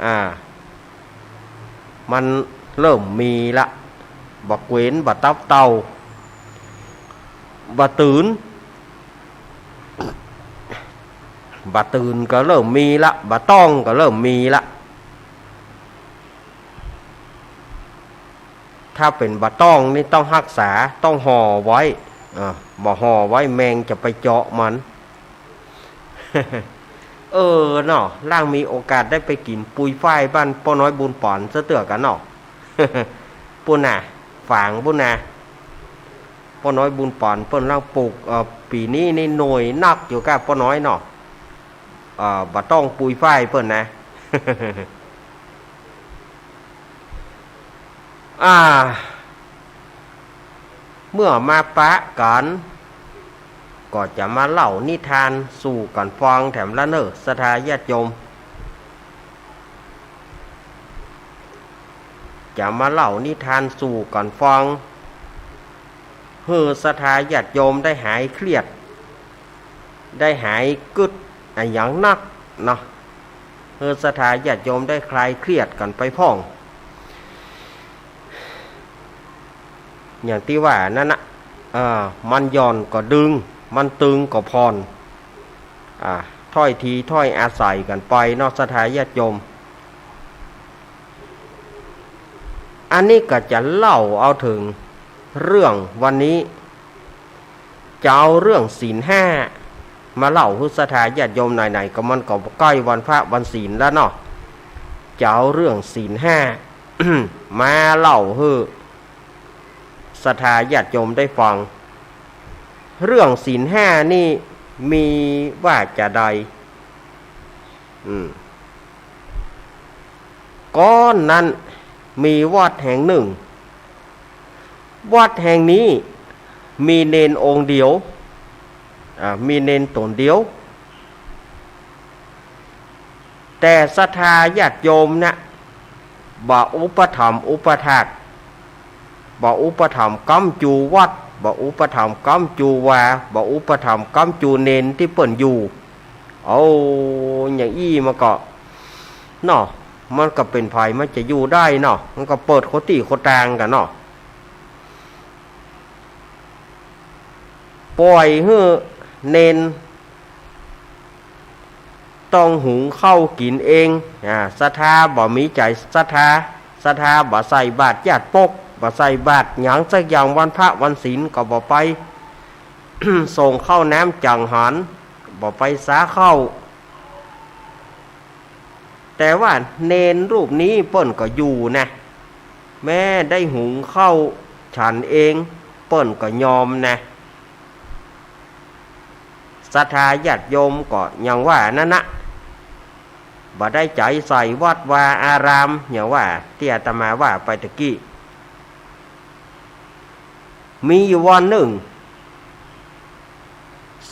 อ่า มันเริ่มมีละ บ่าเกวียน บ่าตับเต่า บ่าตื่น บ่าตื่นก็เริ่มมีละ บ่าต้องก็เริ่มมีละ ถ้าเป๋นบ่าต้องนี่ต้องฮักษา ต้องห่อไว้ อ่า บ่ห่อไว้แมงจะไปเจาะมัน เออเนาะ ล่างมีโอกาสได้ไปกิ๋นปุยฝ้ายบ้านป้อน้อยบุญป๋อนซะเตื้อกั๋นเนาะ ปู้นน่ะ ฝางปู้นน่ะ ป้อน้อยบุญป๋อนเปิ้นล่างปลูก เอ่อ ปี๋นี้นี่หน่วยนักอยู่ก้าป้อน้อยเนาะ เอ่อ บ่าต้องปุยฝ้ายเปิ้นนะ อ่า เมื่อมาปะกั๋น ก็จะมาเล่านิทานสู่กั๋นฟังแถมละเน่อ ศรัทธาญาติโยม จะมาเล่านิทานสู่กั๋นฟัง หื้อศรัทธาญาติโยมได้หายเครียด ได้หายกึ๊ดอะหยังนักเนาะ หื้อศรัทธาญาติโยมได้คลายเครียดกั๋นไปพ่อง อย่างตี้ว่านั้นนะ เอ่อ มันหย่อนก็ดึง มันตึงก็ผ่อน อ่า ถ้อยทีถ้อยอาศัยกั๋นไปเนาะ ศรัทธาญาติโยม อันนี้ก็จะเล่าเอาเถิงเรื่องวันนี้ จะเอาเรื่องศีลห้ามาเล่าหื้อศรัทธาญาติโยม ไหนๆ ก็มันก็ใก้วันพระวันศีลแล้วเนาะ จะเอาเรื่องศีลห้า มาเล่าหื้อศรัทธาญาติโยมได้ฟัง เรื่องศีลห้านี่มีว่าจาใด อืม ก่อนนั้นมีวัดแห่งหนึ่ง วัดแห่งนี้มีเณรองค์เดียว อ่า มีเณรต๋นเดียว แต่ศรัทธาญาติโยมนะ บ่อุปถัมภ์อุปถาก บ่อุปถัมภ์ก๊ำจูวัด บ่อุปถัมภ์ก๊ำจูวา บ่อุปถัมภ์ก๊ำจูเณรตี้เปิ้นอยู่ เอาอย่างอี้มาก็ เนาะ มันก็เป๋นใผมันจะอยู่ได้เนาะ มันก็เปิดโคตี้โคตางกั๋นเนาะ ป่อยหื้อเณรต้องหุงข้าวกิ๋นเอง อ่า ศรัทธาบ่มีใจ๋ศรัทธา ศรัทธาบ่ใส่บาตรญาติปก บ่ใส่บาตรหยังสักอย่าง วันพระวันศีลก็บ่ไป ส่งข้าวน้ำจังหัน บ่ไปสาข้าว แต่ว่าเณรรูปนี้เปิ้นก็อยู่นะ แม้ได้หุงข้าวฉันเอง เปิ้นก็ยอมนะ ศรัทธาญาติโยมก็อย่างว่านั้นนะ บ่ได้ใจ๋ใส่วัดวาอาราม อย่างว่าตี้อาตมาว่าไปตะกี้ มีอยู่วันนึ่ง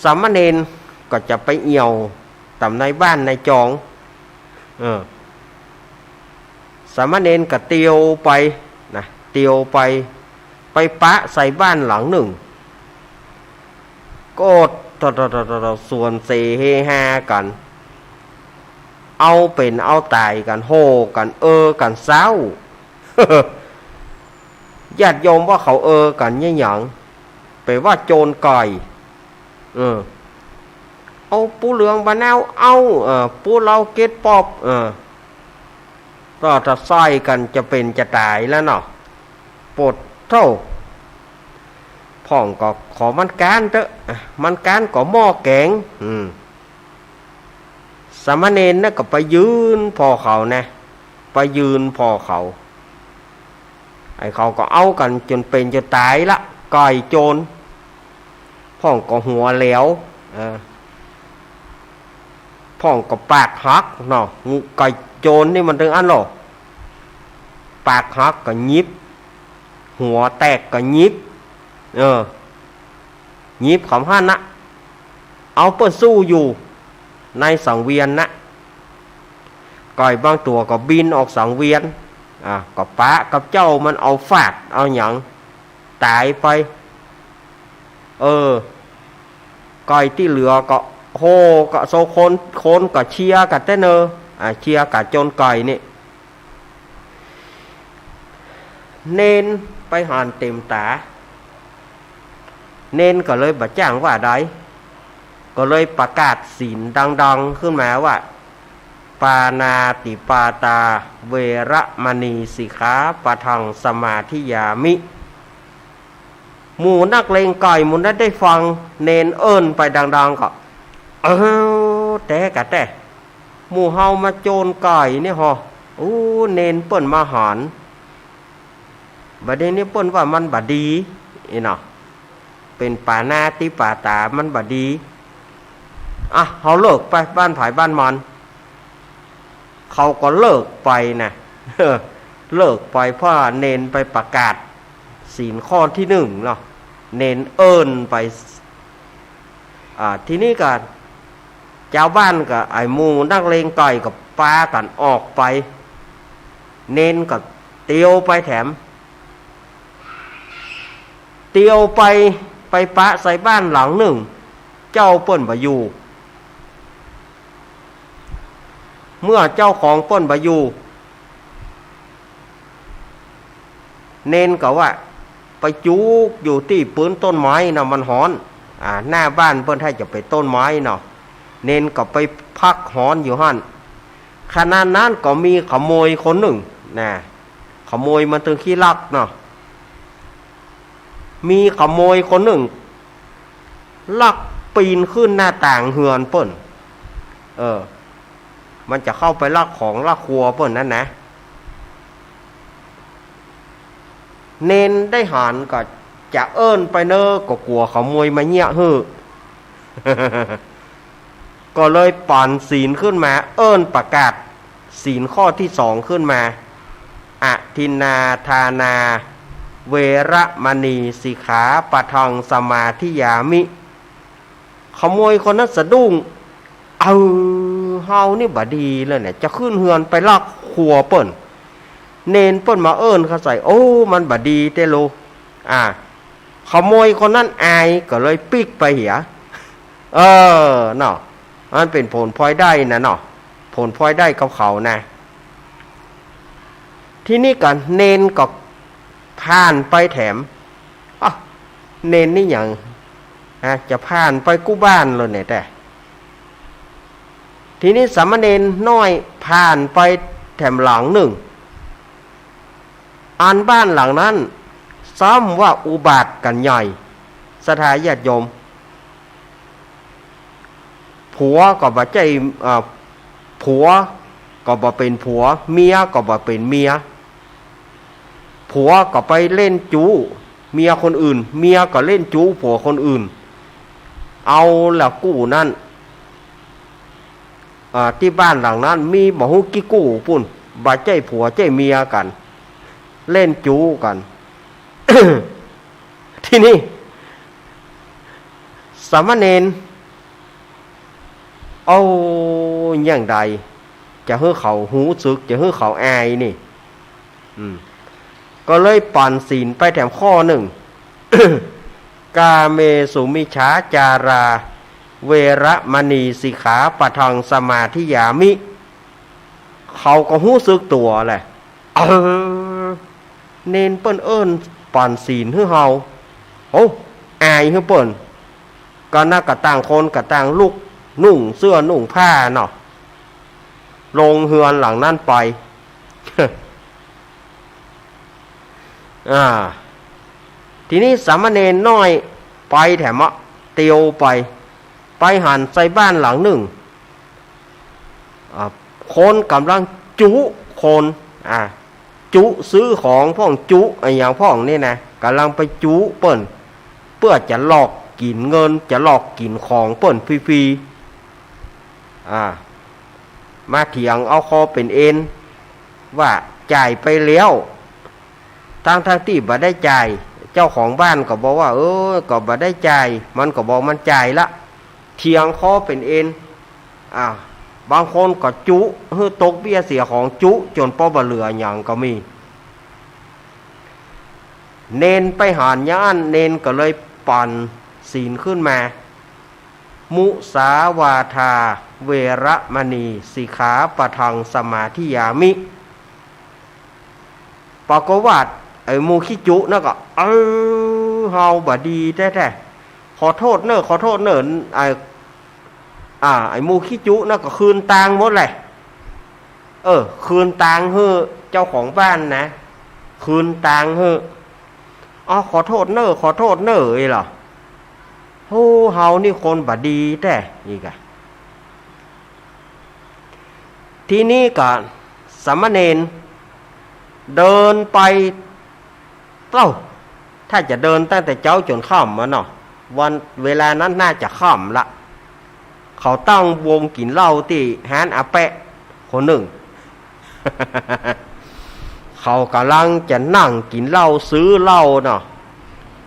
สามเณรก็จะไปเอี่ยวต๋ามนายบ้านนายจอง เออ สามเณรก็เตียวไปนะ เตียวไป ไปปะใส่บ้านหลังนึ่ง ก็โต้ๆๆๆ สวนเสเฮฮากั๋น เอาเป๋นเอาต๋ายกั๋น โห่กั๋น เออกั๋นเซ้า ญาติโยมว่าเขาเออกั๋นเยียะหยัง เป๋นว่าโจรก่อย เออ เอาปูเหลืองบ่าเนา เอา เออ ปูเหล้าเก็ดปอบ เออ ก็ถ้าใส่กั๋นจะเป๋นจะต๋ายแล้วเนาะ โปดโธ่ พ่องก็ขอมันก๊านเต๊อะ อ่ะ มันก๊านก็หม้อแก๋ง อืม สามเณรน่ะก็ไปยืนผ่อเขานะ ไปยืนผ่อเขา ไอ้เขาก็เอากั๋นจ๋นเป๋นจ๋นต๋ายละ ก่อยโจร พ่องก็หัวแหลว เออ พ่องก็ปากหักเนาะ ก่อยโจรนี่มันตึงอั้นลอ ปากหักก็หยิบ หัวแตกก็หยิบ เออ หยิบขำหั้นนะ เอาเปิ้นสู้อยู่ในสังเวียนนะ ก่อยบางตั๋วก็บินออกสังเวียน อ่ะ ก็ปะกับเจ้ามันเอาฟาดเอาหยัง ต๋ายไป เออ ก่อยตี้เหลือก็ โห่ ก็โซคน คนก็เชียร์กั๋นแต๊เนอ อ่ะ เชียร์ก๋าโจรก่อยนี่ เณรไปหันเต๋มต๋า เณรก็เลยบ่จ้างว่าใด ก็เลยประกาศศีลดังๆ ขึ้นมาว่า ปาณาติปาตา เวระมณี สิกขาปะทัง สมาธิยามิ หมู่นักเลงก่อยหมู่นั้นได้ฟังเณรเอิ้นไปดังๆ ก็ เออ แต๊กะแต๊ หมู่เฮามาโจรก่อยนี่ฮอ อู้ เณรเปิ้นมาหัน บัดนี้นี่เปิ้นว่ามันบ่ดี อี้เนาะ เป๋นปาณาติปาตา มันบ่ดี อ่ะ เฮาเลิกไป บ้านไผบ้านมัน เขาก็เลิกไปนะ เลิกไป เพราะเณรไปประกาศศีลข้อตี้หนึ่งเนาะ เณรเอิ้นไป อ่า ทีนี้ก็ จาวบ้านกับไอ้หมู่นักเลงก่อยก็ปากั๋นออกไป เณรก็เตียวไปแถม เตียวไป ไปปะใส่บ้านหลังนึ่ง เจ้าเปิ้นบ่อยู่ เมื่อเจ้าของเปิ้นบ่อยู่ เณรก็ว่า ไปจุกอยู่ตี้ปื๊นต้นไม้นะ มันฮ้อน อ่า หน้าบ้านเปิ้นถ้าจะเป๋นต้นไม้เนาะ เณรก็ไปพักฮ้อนอยู่หั้น ขณะนั้นก็มีขโมยคนนึ่งนะ ขโมยมันตึงขี้ลักเนาะ มีขโมยคนนึ่ง ลักปี๋นขึ้นหน้าต่างเฮือนเปิ้น เออ มันจะเข้าไปลักของลักครัวเปิ้นนั้นนะ เณรได้หันก็จะเอิ้นไปเน่อ ก็กั๋วขโมยมาเยียะหื้อ ก็เลยป๋อนศีลขึ้นมา เอิ้นประกาศศีลข้อตี้สองขึ้นมา อทินนาทานา เวระมณี สิกขาปะทัง สมาธิยามิ ขโมยคนนั้นสะดุ้ง เออ เฮานี่บ่ดีแล้วเนี่ย จะขึ้นเฮือนไปลักครัวเปิ้น เณรเปิ้นมาเอิ้นเข้าใส่ โอ้ มันบ่ดีแต๊ลู อ่า ขโมยคนนั้นอาย ก็เลยปิ๊กไปเหีย เออ เนาะ มันเป๋นผลพลอยได้นะเนาะ ผลพลอยได้กับเขานะ ทีนี้ก็เณรก็ผ่านไปแถม อ๊ะ เณรนี่หยัง ฮะ จะผ่านไปกู้บ้านเลยเนี่ย แต่ ทีนี้สามเณรน้อยผ่านไปแถมหลังนึ่ง อันบ้านหลังนั้น ซ้ำว่าอุบาทกั๋นใหญ่ ศรัทธาญาติโยม ผัวก็บ่ใจ้ เอ่อ ผัวก็บ่เป๋นผัว เมียก็บ่เป๋นเมีย ผัวก็ไปเล่นจู๊เมียคนอื่น เมียก็เล่นจู๊ผัวคนอื่น เอาละกู้นั้น อ่า ตี้บ้านหลังนั้นมีบ่ฮู้กี่กู้ปู้น บ่ใจ้ผัวใจ้เมียกั๋น เล่นจู๊กั๋น ทีนี้สามเณร เอา อย่างใด จะหื้อเขาฮู้สึก จะหื้อเขาอายนี่ อืม ก็เลยป๋อนศีลไปแถมข้อนึ่ง กาเมสุมิจฉาจารา เวระมณี สิกขาปะทัง สมาธิยามิ เขาก็ฮู้สึกตั๋วแหละ เออ เณรเปิ้นเอิ้นป๋อนศีลหื้อเฮา โอ้ อายหื้อเปิ้น ก็นักก็ต่างคนก็ต่างลุกนุ่งเสื้อนุ่งผ้าเนาะ ลงเฮือนหลังนั้นไป อ่า ทีนี้สามเณรน้อยไปแถมอะ เตียวไป ไปหันใส่บ้านหลังนึ่ง อ่า คนก่ำลังจุคน อ่า จุซื้อของพ่อง จุอะหยังพ่องนี่นะ ก่ำลังไปจุเปิ้น เปื้อจะลอกกิ๋นเงิน จะลอกกิ๋นของเปิ้นฟรีๆ อ่า มาเถียงเอาคอเป๋นเอ็น ว่าจ่ายไปแล้ว ทั้งๆ ตี้บ่ได้จ่าย เจ้าของบ้านก็บอกว่า เออ ก็บ่ได้จ่าย มันก็บอกมันจ่ายละ เถียงคอเป๋นเอ็น อ่า บางคนก็จุหื้อตกเบี้ยเสียของ จุจ๋นปอบ่เหลือหยังก็มี เณรไปหันอย่างอั้น เณรก็เลยป๋อนศีลขึ้นมา มุสาวาทา เวระมณี สิกขาปะทัง สมาธิยามิ ปรากฏว่าไอ้หมู่ขี้จุนั่นก็ เออ เฮาบ่ดีแต๊ๆ ขอโทษเน่อ ขอโทษเน่อ ไอ้ อ่า ไอ้หมู่ขี้จุนั่นก็คืนตังค์หมดแหละ เออ คืนตังค์หื้อเจ้าของบ้านนะ คืนตังค์หื้อ อ๋อ ขอโทษเน่อ ขอโทษเน่อ เอ้ยเหรอ โอ้ เฮานี่คนบ่ดีแต๊ นี่กะ ทีนี้ก็สามเณรเดินไป เอ้า ถ้าจะเดินตั้งแต่เจ๊าจ๋นค่ำอะเนาะ วัน เวลานั้นน่าจะค่ำละ เขาตั้งวงกิ๋นเหล้าตี้ฮ้านอาแปะคนนึ่ง เขาก่ำลังจะนั่งกิ๋นเหล้า ซื้อเหล้าเนาะ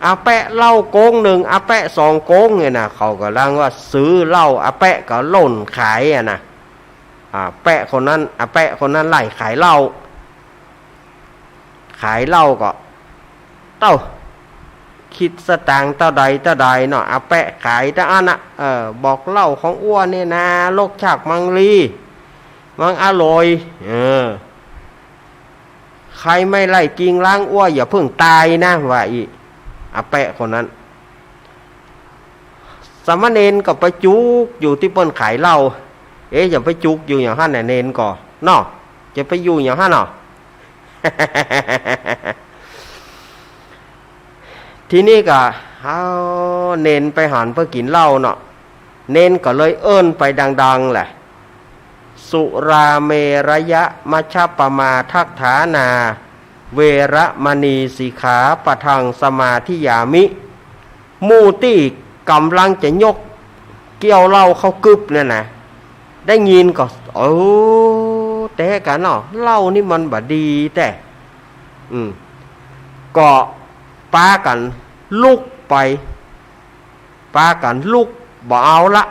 อาแปะเหล้าก๊งนึ่ง อาแปะสองก๊งเนี่ยนะ เขาก่ำลังว่าซื้อเหล้า อาแปะก็ล่นขายอะนะ อาแปะคนนั้น อาแปะคนนั้นไล่ขายเหล้า ขายเหล้าก็ เต้า คิดสตางค์เต้าใดเต้าใดเนาะ อาแปะขายเต้าอั้นนะ เออ บอกเหล้าของอั้วเนี่ยนะ รสชาติมันดี มันอร่อย เออ ใครไม่ไล่กินล้างอั้วอย่าเพิ่งตายนะ ว่าอี้ อาแปะคนนั้น สามเณรก็ไปจุกอยู่ตี้เปิ้นขายเหล้า เอ๊ะ จะไปจุกอยู่อย่างหั้นน่ะ เณรก็ เนาะ จะไปอยู่อย่างหั้นเนาะ ทีนี้ก็ เอา เณรไปหันเปื้อกิ๋นเหล้าเนาะ เณรก็เลยเอิ้นไปดังๆ แหละ สุราเมรยะมัชฌัปปมาทัฏฐานา เวระมณีสิกขาปะทังสมาธิยามิ หมู่ตี้ก่ำลังจะยกแก้วเหล้าเข้ากึ๊บเนี่ยนะ ได้ยินก็ เออ แต๊กั๋นเนาะ เหล้านี่มันบ่ดีแต๊ อืม ก็ปากั๋นลุกไป ปากั๋นลุก บ่เอาละ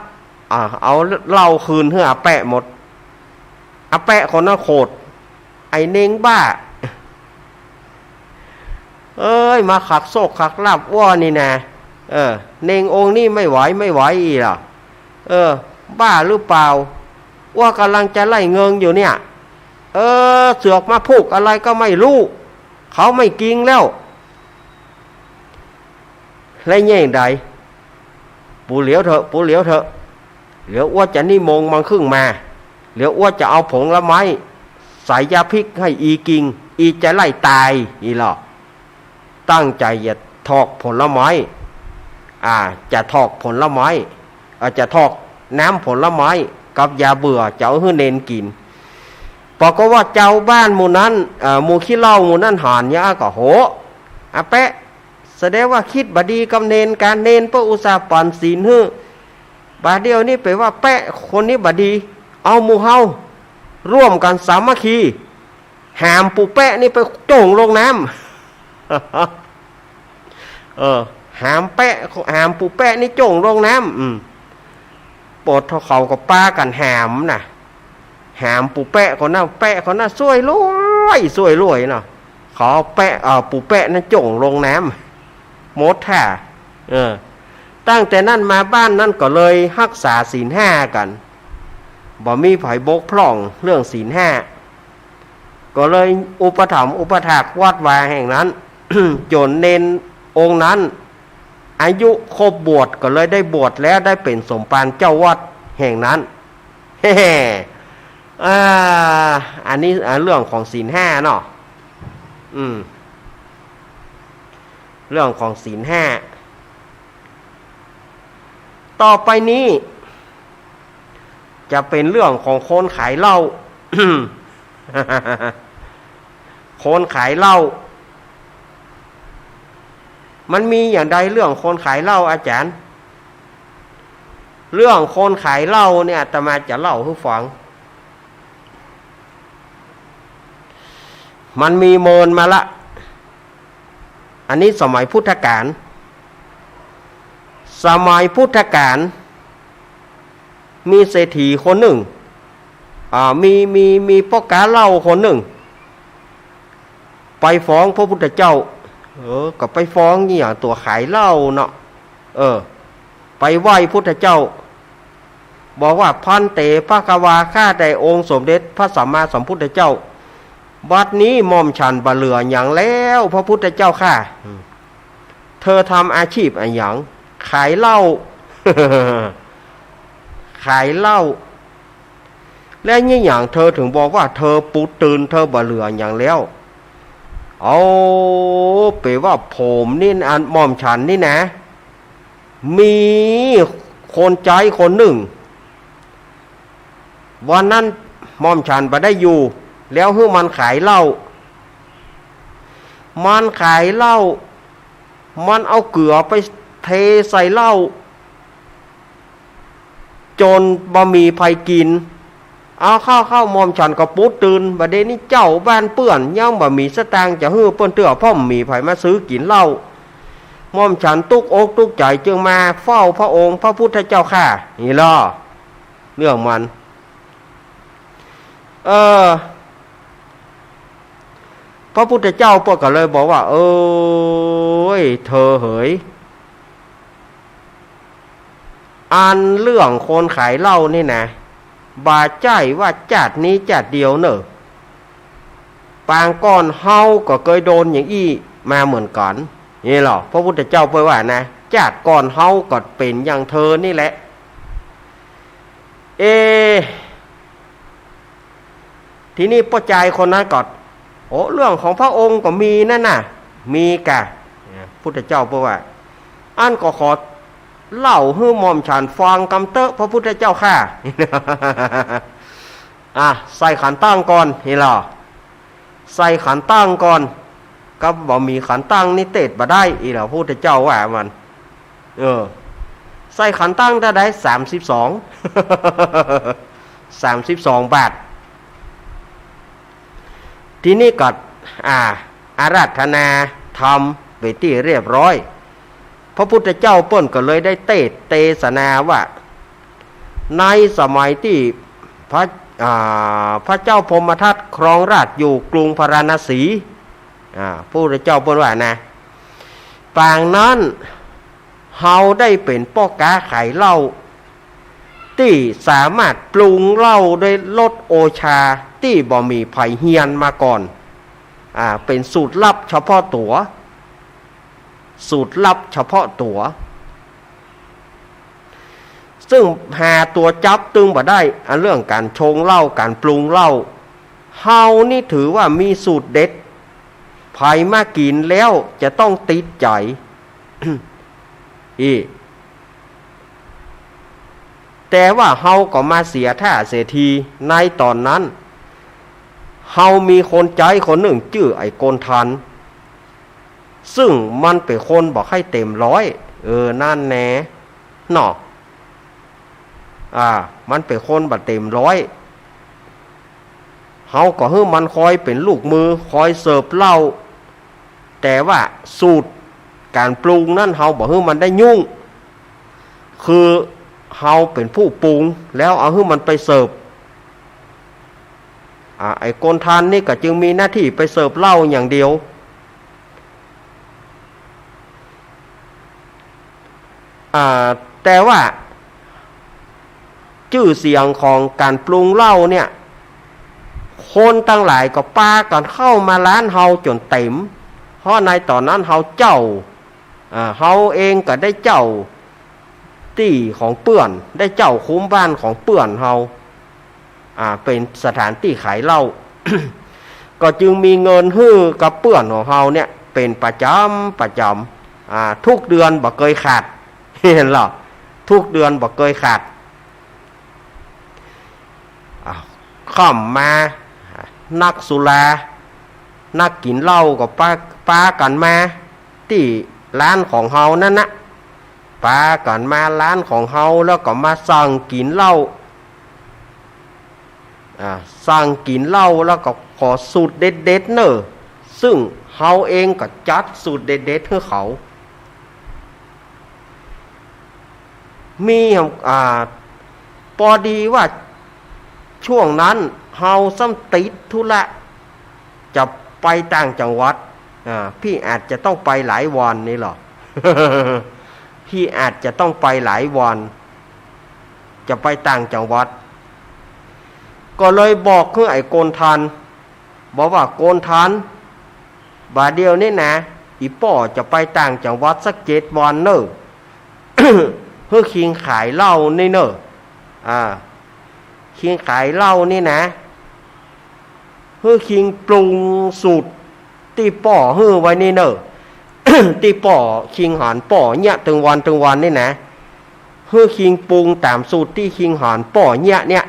อ่า เอาเหล้าคืนหื้ออาแปะหมด อาแปะคนนั้นโขด ไอ้เณรบ้า เอ้ย มาขัดโชคขัดลาภอ้วนี่นะ เออ เณรองค์นี้ไม่ไหว ไม่ไหวอี้ละ เออ บ้าหรือเปล่า อ้วก่ำลังจะไล่เงินอยู่เนี่ย เออ เสือกมาพูดอะไรก็ไม่ฮู้ เขาไม่จริงแล้ว และแยงใด ปูเหลียวเถอะ ปูเหลียวเถอะ เดี๋ยวอ้วจะนิมนต์มังคึ่งมา เดี๋ยวอ้วจะเอาผลไม้ใส่ยาพิษหื้ออีกิ๋น อีจะไล่ต๋าย อี้ลอ ตั้งใจ๋จะทอกผลไม้ อ่า จะทอกผลไม้ อ่า จะทอกน้ำผลไม้กับยาเบื่อ จะเอาหื้อเณรกิ๋น ปรากฏว่าจาวบ้านหมู่นั้น เอ่อ หมู่ขี้เหล้าหมู่นั้นหันเนี่ยก็ โห อาแปะ แสดงว่าคิดบ่ดีกับเณร ก๋านเณรเปิ้นอุตส่าห์ปั๋นศีลหื้อ บ่าเดี่ยวนี้ไปว่าแปะคนนี้บ่ดี เอาหมู่เฮาร่วมกั๋นสามัคคี หามปู่แปะนี่ไปโจ้งลงน้ำ เออ หามแปะ หามปู่แปะนี่โจ้งลงน้ำ อืม ปอดเขาก็ปากั๋นหามนะ หามปู่แปะคนนั้น แปะคนนั้นซ่วยรวย ซ่วยรวยเนาะ เขาเอาแปะ เอ่อ ปู่แปะนั้นโจ้งลงน้ำ หมดท่า เออ ตั้งแต่นั้นมาบ้านนั้นก็เลยฮักษาศีลห้ากั๋น บ่มีใผบกพร่องเรื่องศีลห้า ก็เลยอุปถัมภ์อุปถากวัดวาแห่งนั้น จ๋นเณรองค์นั้น อายุครบบวชก็เลยได้บวชแล้วได้เป๋นสมภารเจ้าวัดแห่งนั้น แฮ่ๆ อ่า อันนี้ อ่า เรื่องของศีลห้าเนาะ อืม เรื่องของศีลห้า ต่อไปนี้ จะเป๋นเรื่องของคนขายเหล้า คนขายเหล้า มันมีอย่างใดเรื่องคนขายเหล้าอาจ๋ารย์ เรื่องคนขายเหล้าเนี่ยอาตมาจะเล่าหื้อฟัง มันมีเมินมาละ อันนี้สมัยพุทธกาล สมัยพุทธกาล มีเศรษฐีคนนึ่ง อ่า มี มี มีป้อก๊าเหล้าคนนึ่ง ไปฟ้องพระพุทธเจ้า เออ ก็ไปฟ้องเนี่ยตั๋วขายเหล้าเนาะ เออ ไปไหว้พุทธเจ้า บอกว่า ภันเต ภควา ข้าแต่องค์สมเด็จพระสัมมาสัมพุทธเจ้า บัดนี้หม่อมฉันบ่เหลือหยังแล้ว พระพุทธเจ้าข้า เธอทำอาชีพอะหยัง ขายเหล้า ขายเหล้า และนี่หยังเธอถึงบอกว่าเธอปุ๊ดตื่น เธอบ่เหลือหยังแล้ว เอา เป๋นว่าผมนี่ อันหม่อมฉันนี่นะ มีคนใจ๊คนนึ่ง วันนั้นหม่อมฉันบ่ได้อยู่ แล้วหื้อมันขายเหล้า มันขายเหล้า มันเอาเกลือไปเทใส่เหล้า จ๋นบ่มีใผกิ๋น เอาเข้าเข้าหม่อมฉันก็ปุ๊ดตื่น บ่าเดี่ยวนี้เจ๊าบ้านเปื้อน ยังบ่มีสตางค์จะหื้อเปิ้นเตื้อ เพราะบ่มีใผมาซื้อกิ๋นเหล้า หม่อมฉันตุ๊กอกตุ๊กใจ๋จึงมาเฝ้าพระองค์พระพุทธเจ้าข้า นี่ลอ เรื่องมัน เออ พระพุทธเจ้าเปิ้นก็เลยบอกว่า เอ้ย เธอเหย อันเรื่องคนขายเหล้านี่นะ บ่ใจ้ว่าจาตินี้จาติเดียวเน่อ ปางก่อนเฮาก็เกยโดนอย่างอี้มาเหมือนกั๋น นี่ลอ พระพุทธเจ้าเปิ้นว่านะ จาติก่อนเฮาก็เป๋นอย่างเธอนี่แหละ เอ ทีนี้ป้อจายคนนั้นก็ โอ้ เรื่องของพระองค์ก็มีนั่นน่ะ มีก่ะ พุทธเจ้าเปิ้นว่า อั้นก็ขอเล่าหื้อหม่อมฉันฟังกำเต๊อะ พระพุทธเจ้าข้า อ่ะ ใส่ขันตั้งก่อน นี่ลอ ใส่ขันตั้งก่อน ก็บ่มีขันตั้งนี่เตศน์บ่ได้ อี้ลอ พระพุทธเจ้าว่ามัน เออ ใส่ขันตั้งเต้าใด สามสิบสอง สามสิบสองบาท ทีนี้ก็ อ่า อาราธนาธรรมเป๋นตี้เรียบร้อย พระพุทธเจ้าเปิ้นก็เลยได้เตศน์เตสนาว่า ในสมัยตี้พระ อ่า พระเจ้าพรหมทัตครองราชย์อยู่กรุงพาราณสี อ่า พระพุทธเจ้าเปิ้นว่านะ ปางนั้น เฮาได้เป๋นป้อก๊าขายเหล้า ตี้สามารถปรุงเหล้าด้วยรสโอชาตี้บ่มีใผเฮียนมาก่อน อ่า เป๋นสูตรลับเฉพาะตั๋ว สูตรลับเฉพาะตั๋ว ซึ่งหาตั๋วจั๊บตึงบ่ได้ อันเรื่องก๋านชงเหล้า ก๋านปรุงเหล้า เฮานี่ถือว่ามีสูตรเด็ด ใผมากิ๋นแล้วจะต้องติดใจ๋ อี้ แต่ว่าเฮาก็มาเสียท่าเสียที ในต๋อนนั้น เฮามีคนใจ๊คนนึ่งจื้อไอ้โกณฑาร ซึ่งมันเป๋นคนบ่ใค่เต๋มร้อย เออ นั่นแหละ เนาะ อ่า มันเป๋นคนบ่เต๋มร้อย เฮาก็หื้อมันคอยเป๋นลูกมือ คอยเสิร์ฟเหล้า แต่ว่าสูตรก๋านปรุงนั้นเฮาบ่หื้อมันได้ยุ่ง คือเฮาเป๋นผู้ปรุง แล้วเอาหื้อมันไปเสิร์ฟ อ่า ไอ้โกณฑารนี่ก็จึงมีหน้าตี้ไปเสิร์ฟเหล้าอย่างเดียว อ่า แต่ว่าจื้อเสียงของก๋านปรุงเหล้าเนี่ย คนตังหลายก็ปากั๋นเข้ามาร้านเฮาจ๋นเต๋ม เพราะในต๋อนนั้นเฮาเจ้า อ่า เฮาเองก็ได้เจ้าตี้ของเปื้อน ได้เจ้าคุ้มบ้านของเปื้อนเฮา อ่า เป๋นสถานตี้ขายเหล้า ก็จึงมีเงินหื้อกับเปื้อนของเฮาเนี่ยเป๋นประจ๋ำประจ๋ำ อ่า กู้เดือนบ่เกยขาด หันลอ กู้เดือนบ่เกยขาด อ่า ค่ำมา นักสุรา นักกิ๋นเหล้าก็ปา ปากั๋นมาตี้ร้านของเฮานั้นนะ ปากั๋นมาร้านของเฮาแล้วก็มาสั่งกิ๋นเหล้า อ่า สั่งกิ๋นเหล้าแล้วก็ขอสูตรเด็ดๆ เน่อ ซึ่งเฮาเองก็จัดสูตรเด็ดๆ หื้อเขา มี อ่า ปอดีว่าช่วงนั้นเฮาซ้ำติดธุระ จะไปต่างจังหวัด อ่า พี่อาจจะต้องไปหลายวันนี่ลอ พี่อาจจะต้องไปหลายวัน จะไปต่างจังหวัด ก็เลยบอกหื้อไอ้โกณฑาร บอกว่า โกณฑาร บ่าเดี่ยวนี้นะ อี่ป้อจะไปต่างจังหวัดสักเจ็ดวันเน่อ หื้อคิงขายเหล้านี่เน่อ อ่า คิงขายเหล้านี่นะ หื้อคิงปรุงสูตรตี้ป้อหื้อไว้นี่เน่อ ตี้ป้อคิงหันป้อเยียะตึงวันตึงวันนี่นะ หื้อคิงปรุงต๋ามสูตรตี้คิงหันป้อเยียะเนี่ย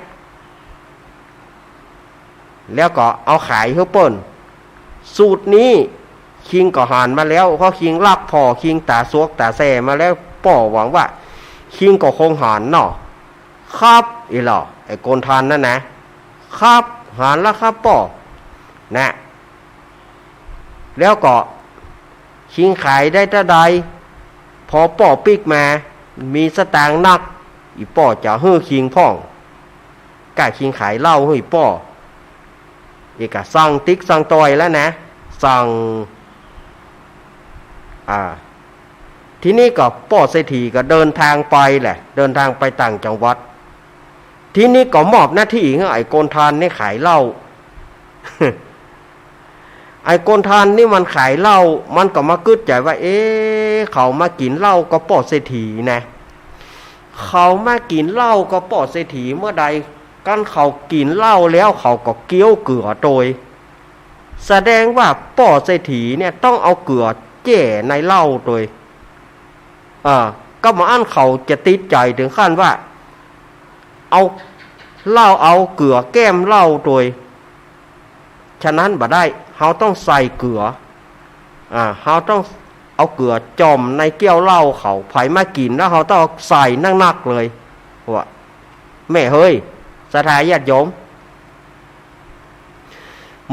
แล้วก็เอาขายหื้อเปิ้น สูตรนี้คิงก็หันมาแล้ว เพราะคิงลักผ่อ คิงต๋าสวกต๋าแส่มาแล้ว ป้อหวังว่าคิงก็คงหันเนาะ ครับ อี้ลอ ไอ้โกณฑารนั่นนะ ครับ หันแล้วครับป้อ นะ แล้วก็คิงขายได้เต้าใด พอป้อปิ๊กมา มีสตางค์นัก อี่ป้อจะหื้อคิงพ่อง ก้าคิงขายเหล้าหื้อป้อ เอกะสั่งติ๊กสั่งต่อยแล้วนะ สั่ง อ่า ทีนี้ก็ป้อเศรษฐีก็เดินทางไปแหละ เดินทางไปต่างจังหวัด ทีนี้ก็มอบหน้าตี้หื้อไอ้โกณฑารนี่ขายเหล้า ไอ้โกณฑารนี่มันขายเหล้า มันก็มากึ๊ดใจ๋ว่า เอ๊ะ เขามากิ๋นเหล้ากับป้อเศรษฐีนะ เขามากิ๋นเหล้ากับป้อเศรษฐีเมื่อใด กันเขากิ๋นเหล้าแล้วเขาก็เคี้ยวเกือโตย แสดงว่าป้อเศรษฐีเนี่ยต้องเอาเกือแจ้ในเหล้าโตย เออ ก็บ่อั้นเขาจะติดใจ๋เถิงขั้นว่า เอาเหล้า เอาเกือแก้มเหล้าตวย ฉะนั้นบ่ได้ เฮาต้องใส่เกือ อ่า เฮาต้องเอาเกือจ่อมในแก้วเหล้าเขา ใผมากิ๋นแล้วเฮาต้องใส่หนักๆ เลย ว่า แม่เฮย ศรัทธาญาติโยม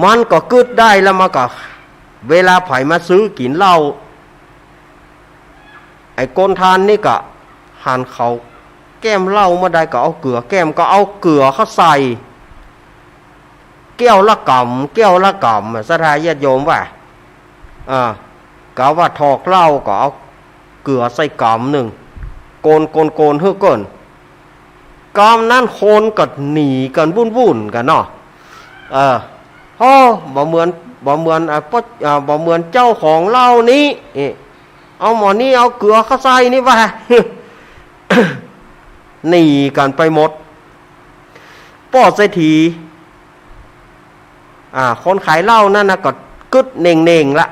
มันก็กึ๊ดได้แล้ว มันก็ เวลาใผมาซื้อกิ๋นเหล้า ไอ้คนทานนี่ก็หันเขาแก้มเหล้าเมื่อใดก็เอาเกือแก้ม ก็เอาเกือเข้าใส่ แก้วละกำ แก้วละกำ ศรัทธาญาติโยมว่า อ่า กาว่าถอกเหล้าก็เอาเกือใส่กำนึ่ง โกน โกน โกนหื้อเกิ่น กำนั้นคนก็หนีกั๋นวุ่นๆ กั๋นเนาะ เออ โอ้ บ่เหมือน บ่เหมือน อ่า ป้อ อ่า บ่เหมือนเจ้าของเหล้านี้ เอ๊ะ เอาหม่อนี้เอาเกือเข้าใส่นี่ว่า หนีกั๋นไปหมด ป้อเศรษฐี อ่า คนขายเหล้านั่นนะก็กึ๊ดเน่งๆ ละ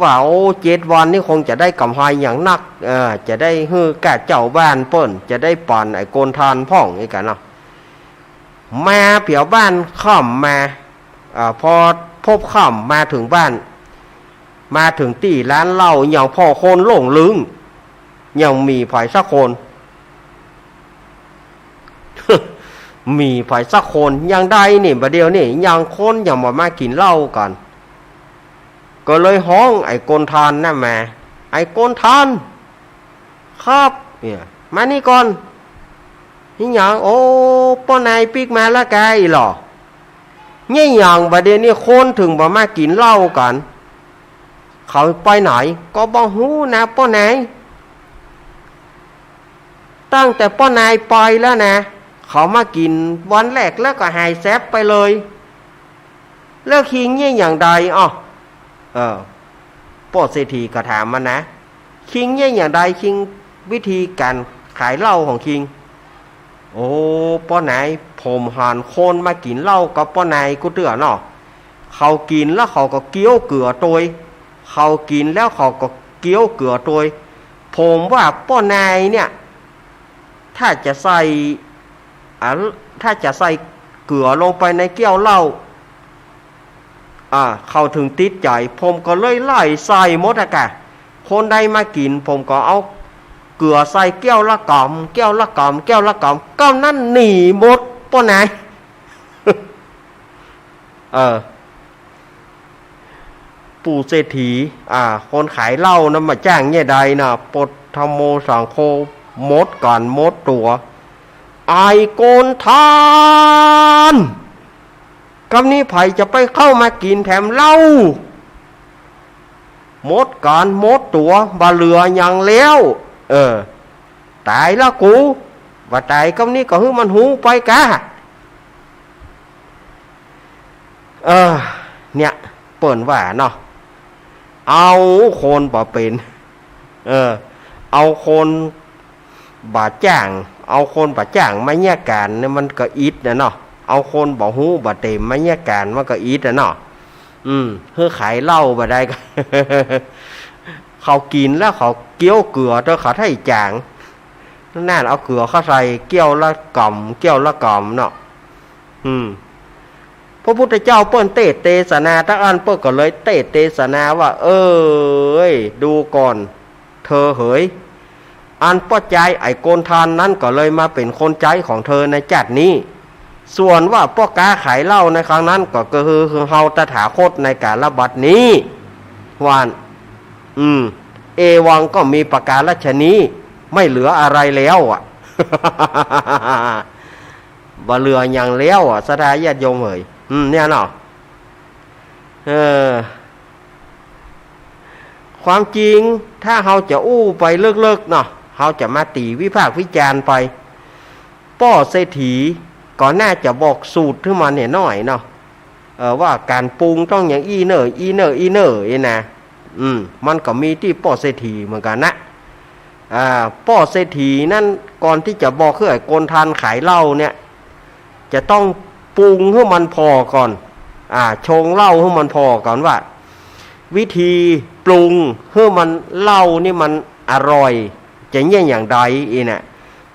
ว่า โอ้ เจ็ดวันนี่คงจะได้ก๋ำไรอย่างนัก เออ จะได้หื้อก้าเจ้าบ้านเปิ้น จะได้ปั๋นไอ้คนทานพ่องนี่กั๋นเนาะ มาเปียวบ้านค่ำมา อ่า พอพบค่ำมาเถิงบ้าน มาเถิงตี้ร้านเหล้า ยังผ่อคนหลงลึง ยังมีใผสักคน มีใผสักคน ยังได้นี่ บ่าเดี่ยวนี่ ยังคนยังบ่มากิ๋นเหล้ากั๋น ก็เลยฮ้องไอ้คนทานนั่นมา ไอ้คนทาน ครับ เนี่ย มานี่ก่อน นี่หยัง โอ้ ป้อนายปิ๊กมาละกาอี้ลอ เนี่ยหยังบ่าเดี่ยวนี้คนเถิงบ่มากิ๋นเหล้ากั๋น เขาไปไหน ก็บ่ฮู้นะป้อนาย ตั้งแต่ป้อนายไปแล้วนะ เขามากิ๋นวันแรกแล้วก็หายแซบไปเลย แล้วคิงเนี่ยอย่างใด อ้อ เออ ป้อเศรษฐีก็ถามมันนะ คิงเนี่ยอย่างใด คิงวิธีก๋านขายเหล้าของคิง โอ้ ป้อนาย ผมหันคนมากิ๋นเหล้ากับป้อนายกู้เตื้อเนาะ เขากิ๋นแล้วเขาก็เคี้ยวเกือตวย เขากิ๋นแล้วเขาก็เคี้ยวเกือตวย ผมว่าป้อนายเนี่ย ถ้าจะใส่ อ่า ถ้าจะใส่เกือลงไปในแก้วเหล้า อ่า เขาเถิงติดใจ๋ ผมก็เลยไล่ใส่หมดอะกะ คนใดมากิ๋น ผมก็เอาเกือใส่แก้วละกำ แก้วละกำ แก้วละกำ กำนั้นหนีหมดป้อนาย เออ ปู่เศรษฐี อ่า คนขายเหล้านะ บ่าจ้างเนี่ยใดนะ ปุถโมสังโฆ หมดก๋านหมดตั๋ว ไอ้คนทาน กำนี้ใผจะไปเข้ามากิ๋นแถมเหล้า หมดก๋านหมดตั๋ว บ่เหลือหยังแล้ว เออ ต๋ายละกู บ่าต๋ายกำนี้ก็หื้อมันฮู้ไปกา เออ เนี่ย เปิ้นว่าเนาะ เอาคนบ่าเป๋น เออ เอาคนบ่าจ้าง เอาคนบ่าจ้างมาเยียะก๋านเนี่ยมันก็อิดนะเนาะ เอาคนบ่าฮู้บ่าเต็มมาเยียะก๋านมันก็อิดนะเนาะ อืม หื้อขายเหล้าบ่าได้ก็ เขากิ๋นแล้วเขาเคี้ยวเกือตวย เขาไถ่จ๋าง นั่นเอาเกือเข้าใส่แก้วละกำ แก้วละกำเนาะ อืม พระพุทธเจ้าเปิ้นเตสน์เตสนา ตังอั้นเปิ้นก็เลยเตสน์เตสนาว่า เอ้ย ดูก่อน เธอเหย อันป้อจายไอ้คนทานนั้นก็เลยมาเป๋นคนใจ๊ของเธอในจาตินี้ ส่วนว่าป้อก๊าขายเหล้าในครั้งนั้นก็คือเฮาตถาคตในกาลบัดนี้ ว่าอั้น อืม เอวังก็มีประการฉะนี้ ไม่เหลืออะไรแล้วอะ บ่เหลือหยังแล้วอะ ศรัทธาญาติโยมเหย อืม เนี่ยเนาะ เออ ความจริงถ้าเฮาจะอู้ไปเลิกๆ เนาะ เฮาจะมาตี๋วิพากษ์วิจารณ์ไป ป้อเศรษฐีก็น่าจะบอกสูตรขึ้นมาเนี่ยหน้อยเนาะ เออ ว่าก๋านปรุงต้องอย่างอี้เน่อ อี้เน่อ อี้เน่อ อี้นะ อืม มันก็มีตี้ป้อเศรษฐีเหมือนกั๋นนะ อ่า ป้อเศรษฐีนั้นก่อนตี้จะบอกหื้อไอ้คนทานขายเหล้าเนี่ย จะต้องปรุงหื้อมันผ่อก่อน อ่า ชงเหล้าหื้อมันผ่อก่อนว่า วิธีปรุงหื้อมัน เหล้านี่มันอร่อย จะเยียะอย่างใด อี้น่ะ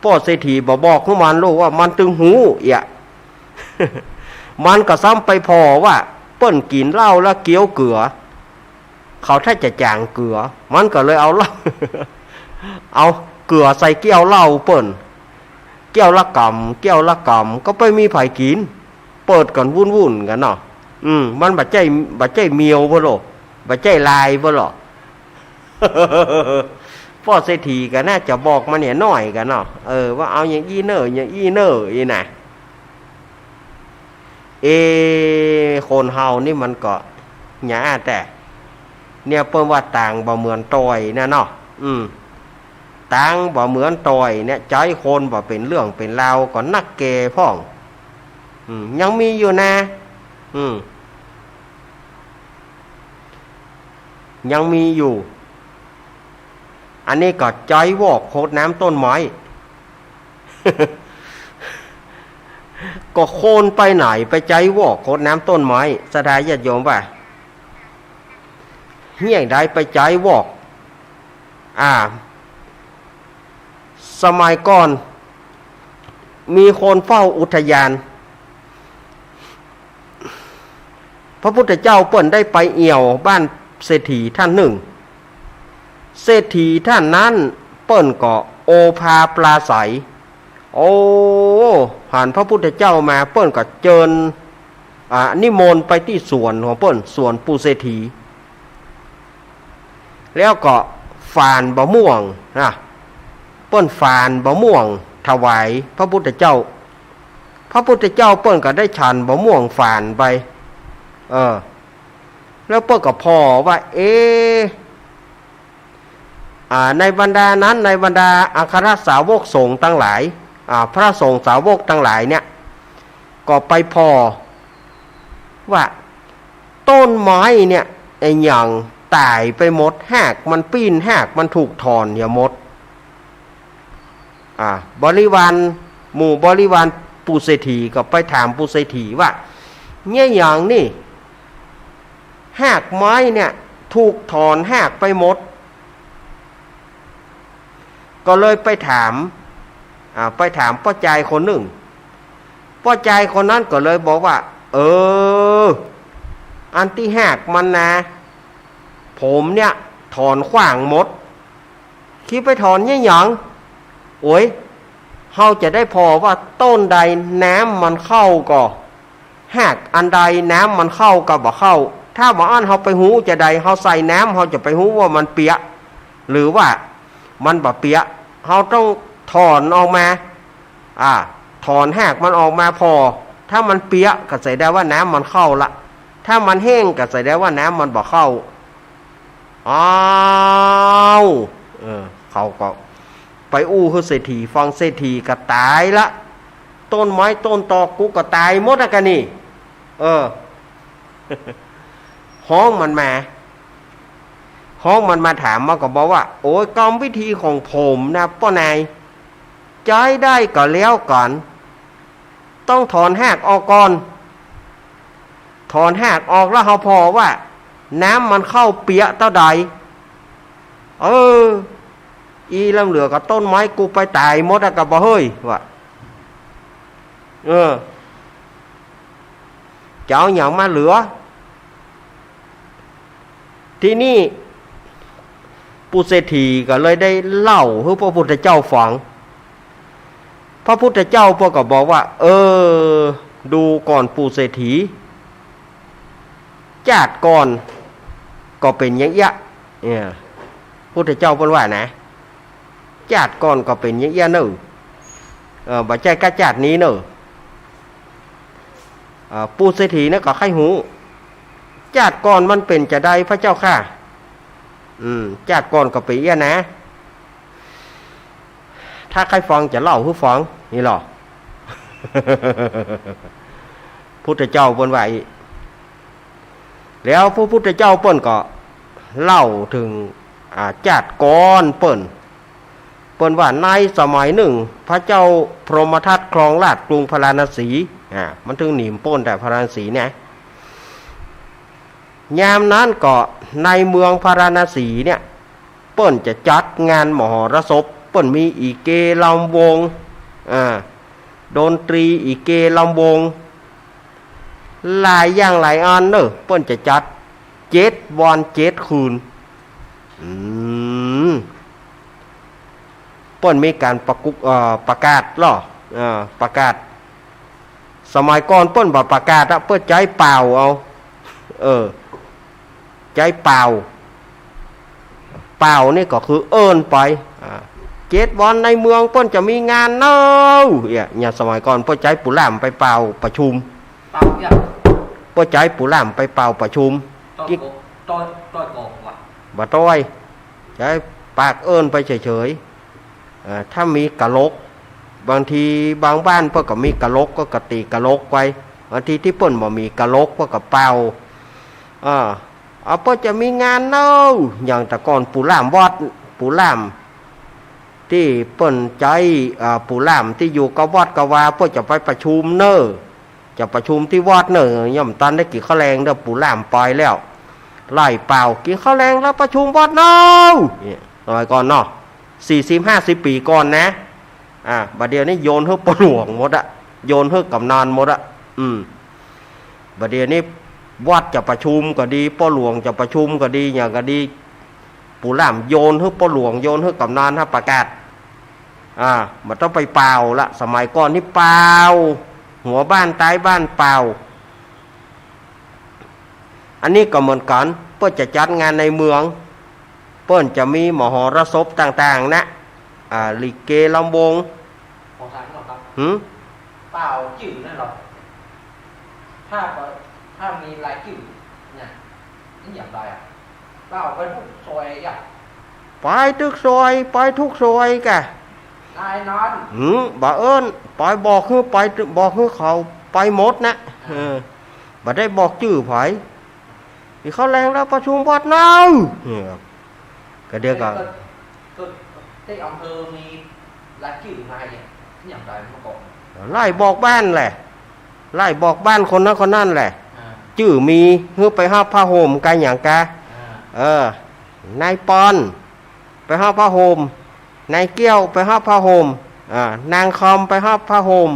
ป้อเศรษฐีบ่บอกหื้อมัน ลูกว่ามันตึงฮู้เอียะ มันก็ซ้ำไปผ่อว่าเปิ้นกิ๋นเหล้าแล้วเคี้ยวเกือ เขาถ้าจะจ๋างเกือ มันก็เลยเอาเหล้า เอาเกือใส่แก้วเหล้าเปิ้น แก้วละกำ แก้วละกำ ก็ไปมีใผกิ๋น เปิดกั๋นวุ่นๆ กั๋นเนาะ อืม มันบ่ใจ้ บ่ใจ้เมียวเปิ้นหรอก บ่ใจ้ลายเปิ้นหรอก ป้อเศรษฐีก็น่าจะบอกมันเนี่ยหน้อยกั๋นเนาะ เออ ว่าเอาอย่างอี้เน่อ อย่างอี้เน่อ อี้น่ะ เอ คนเฮานี่มันก็หยาแต่ เนี่ยเปิ้นว่าตางบ่เหมือนตอยนะเนาะ อืม ตางบ่เหมือนตอยเนี่ย ใจ๊คนบ่เป๋นเรื่องเป๋นราวก็นักแก่พ่อง อืม ยังมีอยู่นะ อืม ยังมีอยู่ อันนี้ก็ใจ๊วอกฮดน้ำต้นไม้ ก็คนไปไหนไปใจ๊วอกฮดน้ำต้นไม้ ศรัทธาญาติโยมว่า เยียะใดไปใจ๊วอก อ่า สมัยก่อน มีคนเฝ้าอุทยาน พระพุทธเจ้าเปิ้นได้ไปเอี่ยวบ้านเศรษฐีท่านนึ่ง เศรษฐีท่านนั้นเปิ้นก็โอภาปราศรัย โอ้ หันพระพุทธเจ้ามาเปิ้นก็เจิญ อ่า นิมนต์ไปตี้สวนของเปิ้น สวนปู่เศรษฐี แล้วก็ฝานบ่าม่วงนะ เปิ้นฝานบ่าม่วงถวายพระพุทธเจ้า พระพุทธเจ้าเปิ้นก็ได้ฉันบ่าม่วงฝานไป เออ แล้วเปิ้นก็ผ่อว่า เอ๊ะ อ่า ในบรรดานั้น ในบรรดาอัครสาวกสงฆ์ตังหลาย อ่า พระสงฆ์สาวกตังหลายเนี่ย ก็ไปผ่อว่าต้นไม้เนี่ย อะหยังต๋ายไปหมด ฮากมันปิ้น ฮากมันถูกถอนเหียหมด อ่า บริวาร หมู่บริวารปู่เศรษฐีก็ไปถามปู่เศรษฐีว่า เนี่ยหยังนี่ ฮากไม้เนี่ยถูกถอนฮากไปหมด ก็เลยไปถาม อ่า ไปถามป้อจายคนนึ่ง ป้อจายคนนั้นก็เลยบอกว่า เออ อันตี้ฮากมันนะ ผมเนี่ยถอนขว้างหมด คิดไปถอนเนี่ยหยัง โอ้ย เฮาจะได้ผ่อว่าต้นใดน้ำมันเข้าก็ ฮากอันใดน้ำมันเข้าก็บ่เข้า ถ้าบ่อั้นเฮาไปฮู้จะใด เฮาใส่น้ำ เฮาจะไปฮู้ว่ามันเปียะ หรือว่ามันบ่เปียะ เฮาต้องถอนออกมา อ่า ถอนฮากมันออกมาผ่อ ถ้ามันเปียะก็แสดงว่าน้ำมันเข้าละ ถ้ามันแห้งก็แสดงว่าน้ำมันบ่เข้า อ้าว เออ เขาก็ไปอู้หื้อเศรษฐีฟัง เศรษฐีก็ต๋ายละ ต้นไม้ต้นตอกกูก็ต๋ายหมดอะกะนี่ เออ ฮ้องมันมา ฮ้องมันมาถาม มันก็บอกว่า โอ้ย กรรมวิธีของผมนะป้อนาย ใจ๊ได้ก็แล้วกั๋น ต้องถอนฮากออกก่อน ถอนฮากออกแล้วเฮาผ่อว่า น้ำมันเข้าเปียะเต้าใด เออ อีลำเหลือกับต้นไม้กูไปต๋ายหมดอะกะบ่เฮ้ย ว่า เออ จะเอาหยังมาเหลือ ทีนี้ปู่เศรษฐีก็เลยได้เล่าหื้อพระพุทธเจ้าฟัง พระพุทธเจ้าเปิ้นก็บอกว่า เออ ดูก่อนปู่เศรษฐี จาติก่อนก็เป๋นอย่างเอี้ยะ เนี่ย พุทธเจ้าเปิ้นว่านะ จาติก่อนก็เป๋นอย่างเอี้ยะเน่อ เออ บ่ใจ้ก้าจาตินี้เน่อ เอ่อ ปู่เศรษฐีเนี่ยก็ใค่ฮู้ จาติก่อนมันเป๋นจาใดพระเจ้าข้า อืม จาติก่อนก็เป๋นเอี้ยะนะ ถ้าใค่ฟังจะเล่าหื้อฟัง นี่หรอ พุทธเจ้าเปิ้นว่าอี้ แล้วพระพุทธเจ้าเปิ้นก็เล่าเถิง อ่า จาติก่อนเปิ้น เปิ้นว่าในสมัยนึ่ง พระเจ้าพรหมทัตครองราชย์กรุงพาราณสี อ่า มันเถิงหนีบ่ป๊นแต่พาราณสีเนี่ย ยามนั้นก็ในเมืองพาราณสีเนี่ย เปิ้นจะจัดงานมหรสพ เปิ้นมีอีเกลำวง อ่า ดนตรีอีเกลำวง หลายอย่างหลายอันเน่อ เปิ้นจะจัดเจ็ดวันเจ็ดคืน อืม เปิ้นมีก๋านประกุก เอ่อ ประกาศลอ เอ่อ ประกาศ สมัยก่อนเปิ้นบ่ประกาศอะ เปิ้นใจ๊ป่าวเอา เออ ใจ๊ป่าว ป่าวนี่ก็คือเอิ้นไป อ่า เจ็ดวันในเมืองเปิ้นจะมีงานเน่อ เนี่ย เนี่ย สมัยก่อนเปิ้นใจ๊ปู่ล่ามไปป่าวประชุม ป่าวเนี่ย เปิ้นใจ๊ปู่ล่ามไปป่าวประชุม ต้อย กิ โก ต้อย ต้อยโกงว่ะ บ่ต้อย ใจ๊ปากเอิ้นไปเฉยๆ เอ่อ ถ้ามีกะลก บางทีบางบ้านเปิ้นก็มีกะลก ก็กะตี๋กะลกไป บางทีตี้เปิ้นบ่มีกะลกเปิ้นก็ป่าว อ่า เอาเปิ้นจะมีงานเน่อ อย่างแต่ก่อนปู่ล่ามวัด ปู่ล่ามตี้เปิ้นใจ๊ อ่า ปู่ล่ามตี้อยู่กับวัดกับวา เปิ้นจะไปประชุมเน่อ จะประชุมตี้วัดเน่อ ยังบ่ตันได้กิ๋นข้าวแลงเน่อ ปู่ล่ามไปแล้ว ไล่ป่าว กิ๋นข้าวแลงแล้วประชุมวัดเน่อ เนี่ย สมัยก่อนเนาะ สี่สิบห้าสิบปี๋ก่อนนะ อ่า บ่าเดี่ยวนี้โยนหื้อป้อหลวงหมดอะ โยนหื้อกำนันหมดอะ อืม บ่าเดี่ยวนี้วัดจะประชุมก็ดี ป้อหลวงจะประชุมก็ดี หยังก็ดี ปู่ล่ามโยนหื้อป้อหลวง โยนหื้อกำนัน หื้อประกาศ อ่า บ่ต้องไปป่าวละ สมัยก่อนนี่ป่าว หัวบ้านต๊ายบ้านป่าว อันนี้ก็เหมือนกั๋น เปิ้นจะจัดงานในเมือง เปิ้นจะมีมหรสพต่างๆ นะ อ่า ลิเกลำวง ขอถามหน่อยครับ หืม ป่าวจื้อนั่นเหรอ ถ้า ถ้ามีรายจื้อเนี่ย นี่อย่างไรอะ ป่าวไปทุกซอยอะ ไปทุกซอย ไปทุกซอยกะ นายนั้น หืม บ่าเอิ้น ไปบอกหื้อ ไปบอกหื้อเขาไปหมดนะ อ่า เออ บ่ได้บอกจื้อใผ ตี้เขาแลงแล้วประชุมวัดเน่อ เนี่ยครับ ก็เดี๋ยวก็ ก็ ก็ตี้อำเภอมีรายจื้อมาเนี่ย อย่างไรเมื่อก่อน ไล่บอกบ้านแหละ ไล่บอกบ้านคนนั้นคนนั้นแหละ อ่า จื้อมี หื้อไปฮับผ้าห่มกาหยังกา อ่า เออ นายปอน ไปฮับผ้าห่ม นายเกี้ยวไปฮับผ้าห่ม อ่า นางคอมไปฮับผ้าห่ม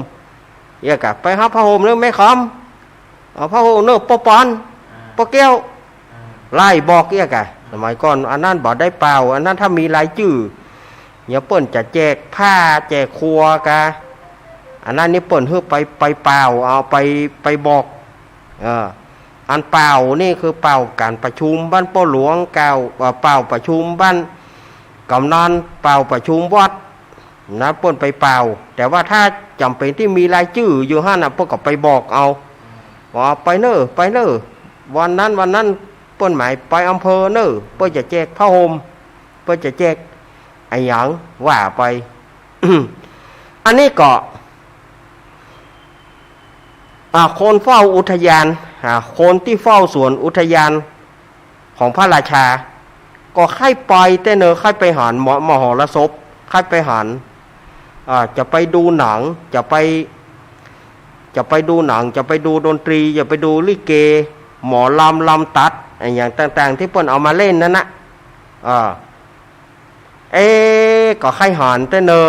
เอี้ยกะ ไปฮับผ้าห่มเน่อแม่คอม เอาผ้าห่มเน่อป้อปอน อ่า ป้อเกี้ยว อ่า ไล่บอกเอี้ยกะ สมัยก่อน อันนั้นบ่ได้ป่าว อันนั้นถ้ามีรายจื้อ เนี่ยเปิ้นจะแจกผ้าแจกครัวกา อันนั้นนี่เปิ้นหื้อไป ไปป่าว เอาไป ไปบอก เออ อันป่าวนี่คือป่าวก๋านประชุมบ้านป้อหลวง ก่าว เอ่อ ป่าวประชุมบ้านกำนัน ป่าวประชุมวัด นะ เปิ้นไปป่าว แต่ว่าถ้าจ๋ำเป๋นตี้มีรายจื้ออยู่หั้นน่ะ เปิ้นก็ไปบอกเอา ว่าไปเน่อ ไปเน่อ วันนั้นวันนั้น เปิ้นหมายไปอำเภอเน่อ เปิ้นจะแจกผ้าห่ม เปิ้นจะแจกอะหยังว่าไป อันนี้ก็ อ่า คนเฝ้าอุทยาน อ่า คนตี้เฝ้าสวนอุทยานของพระราชา ก็ใค่ไปแต๊เน่อ ใค่ไปหันม- มหรสพ ใค่ไปหัน อ่า จะไปดูหนัง จะไป จะไปดูหนัง จะไปดูดนตรี จะไปดูลิเก หมอลำ ลำตัด อะหยังต่างๆ ตี้เปิ้นเอามาเล่นนั้นนะ อ่า เอ๊ะ ก็ใค่หันแต๊เน่อ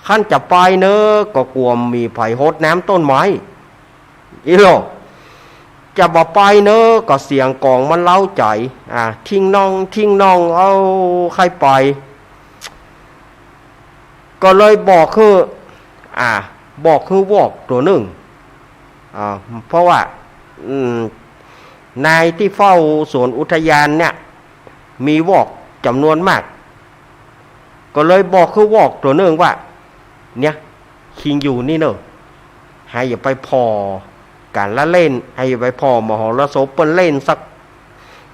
คันจะไปเน่อ ก็กั๋วมีใผหดน้ำต้นไม้ อี้โหล่ะ จะบ่ไปเน่อ ก็เสียงกลองมันเร้าใจ๋ อ่า ทิ้งน่อง ทิ้งน่อง เอ้า ใค่ไป ก็เลยบอกหื้อ อ่า บอกหื้อวอกตั๋วนึ่ง อ่า เพราะว่า อืม นายตี้เฝ้าสวนอุทยานเนี่ย มีวอกจ๋ำนวนมาก ก็เลยบอกหื้อวอกตั๋วนึ่งว่า เนี่ย คิงอยู่นี่เน่อ หายอย่าไปผ่อก๋านละเล่น หายอย่าไปผ่อมหรสพเปิ้นเล่นสัก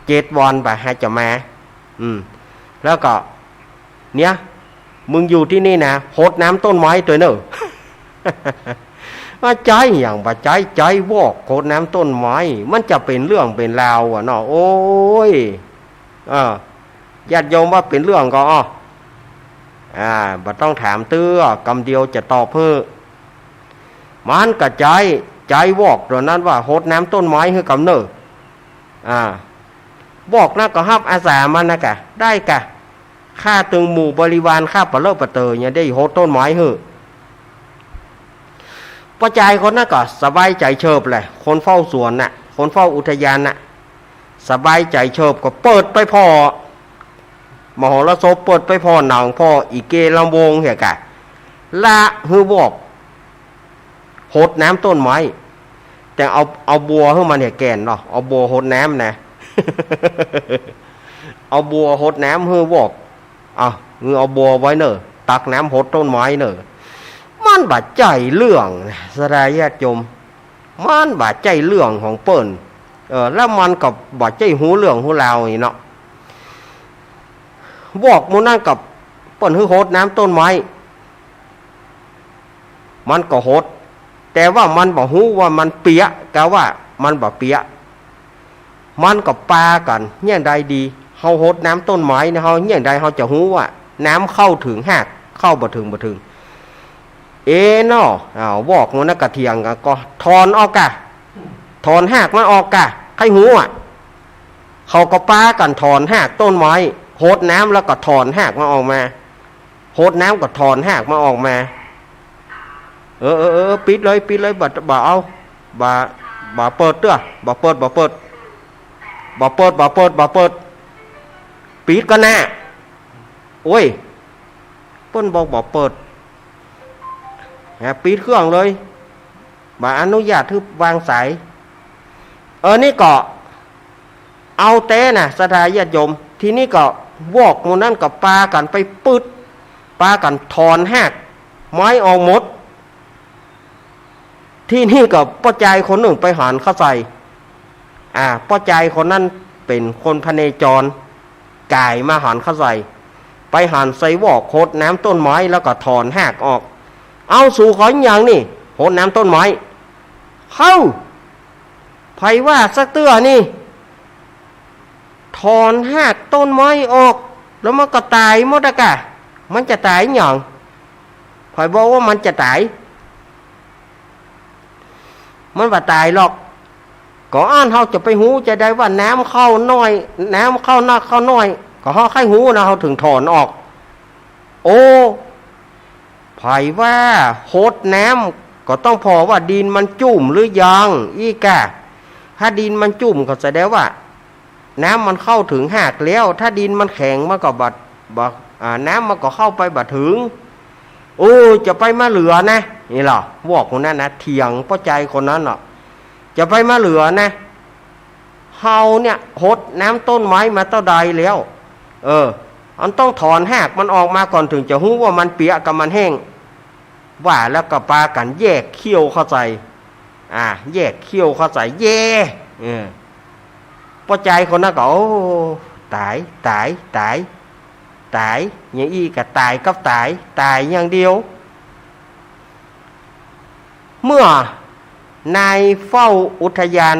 เจ็ดวันไป หายจะมา อืม แล้วก็ เนี่ย มึงอยู่ตี้นี่นะ หดน้ำต้นไม้ตวยเน่อ ว่าใจ๊หยังบ่ใจ๊ ใจ๊วอกหดน้ำต้นไม้ มันจะเป๋นเรื่องเป๋นราวอะเนาะ โอ๊ย เออ ญาติโยมว่าเป๋นเรื่องก็ อ้อ อ่า บ่ต้องถามเตื้อ กำเดียวจะตอบหื้อ มันก็ใจ๊ ใจ๊วอกตั๋วนั้นว่าหดน้ำต้นไม้หื้อกำเน่อ อ่า วอกนั้นก็ฮับอาสามันนะกะ ได้กะ ข้าตึงหมู่บริวารข้าปะเลอะปะเตอเนี่ยได้หดต้นไม้หื้อ ป้อจายคนนั้นก็สบายใจ๋เฉิบแหละ คนเฝ้าสวนน่ะ คนเฝ้าอุทยานน่ะ สบายใจ๋เฉิบก็เปิดไปผ่อ มหรสพเปิดไปผ่อหนังผ่ออีเกลำวงเหียก่ะ ละหื้อวอก หดน้ำต้นไม้ แต่เอา เอาบัวหื้อมันเหียแก่นเนาะ เอาบัวหดน้ำนะ เอาบัวหดน้ำหื้อวอก เอา หื้อเอาบัวไว้เน่อ ตักน้ำหดต้นไม้เน่อ มันบ่ใจ้เรื่องนะ ศรัทธาญาติโยม มันบ่ใจ้เรื่องของเปิ้น เออ แล้วมันก็บ่ใจ้ฮู้เรื่องฮู้ราวนี่เนาะ วอกหมู่นั้นก็เปิ้นหื้อหดน้ำต้นไม้ มันก็หด แต่ว่ามันบ่ฮู้ว่ามันเปียะ กาว่ามันบ่เปียะ มันก็ปากั๋น เยียะใดดี เฮาหดน้ำต้นไม้เนี่ย เฮาเยียะใดเฮาจะฮู้ว่าน้ำเข้าเถิงฮาก เข้าบ่เถิงบ่เถิง เอเนาะ อ้าว วอกหมู่นั้นก็เถียงกั๋น ก็ถอนออกก่ะ ถอนฮากมันออกก่ะ ใค่ฮู้อะ เขาก็ปากั๋นถอนฮากต้นไม้ หดน้ำแล้วก็ถอนฮากมันออกมา หดน้ำก็ถอนฮากมันออกมา เออ เออ เออ ปิดเลย ปิดเลย บ่ บ่เอา บ่ บ่เปิดเตื้อ บ่เปิด บ่เปิด บ่เปิด บ่เปิด บ่เปิด ปิดก่อนนะ โอ้ย เปิ้นบอกบ่เปิด นะ ปิดเครื่องเลย บ่อนุญาตหื้อวางสาย เออ นี่ก็ เอาแต๊น่ะ ศรัทธาญาติโยม ทีนี้ก็วอกหมู่นั้นก็ปากั๋นไปปึ๊ด ปากั๋นถอนฮากไม้ออกหมด ทีนี้ก็ป้อจายคนนึ่งไปหันเข้าใส่ อ่า ป้อจายคนนั้นเป๋นคนพเนจร ก๋ายมาหันเข้าใส่ ไปหันใส่วอกหดน้ำต้นไม้แล้วก็ถอนฮากออก เอา สูขอหยังนี่ หดน้ำต้นไม้ เฮ้า ใผว่าสักเตื้อนี่ ถอนฮากต้นไม้ออก แล้วมันก็ต๋ายหมดอะก่ะ มันจะต๋ายหยัง ใผบอกว่ามันจะต๋าย มันบ่ต๋ายหรอก ก็อั้นเฮาจะไปฮู้จะใดว่าน้ำเข้าน้อย น้ำเข้านักเข้าน้อย ก็เฮาใค่ฮู้นะ เฮาเถิงถอนออก โอ้ ใผว่าหดน้ำก็ต้องผ่อว่าดินมันจุ่มหรือยังอี้ก่ะ ถ้าดินมันจุ่มก็แสดงว่าน้ำมันเข้าเถิงฮากแล้ว ถ้าดินมันแข็งมันก็บ่ บ่ อ่า น้ำมันก็เข้าไปบ่เถิง โอ้ จะไปมาเหลือนะ นี่ล่ะ วอกหมู่นั้นนะ เถียงป้อจายคนนั้นเนาะ จะไปมาเหลือนะ เฮาเนี่ยหดน้ำต้นไม้มาเต้าใดแล้ว เออ อันต้องถอนฮากมันออกมาก่อน เถิงจะฮู้ว่ามันเปียะกับมันแห้ง ว่าแล้วก็ปากั๋นแยกเขี้ยวเข้าใส่ อ่า แยกเขี้ยวเข้าใส่ แย่ เออ ป้อจายคนนั้นก็ โอ้ ต๋าย ต๋าย ต๋าย ต๋าย อย่างอี้ก็ต๋ายกับต๋าย ต๋ายอย่างเดียว เมื่อนายเฝ้าอุทยาน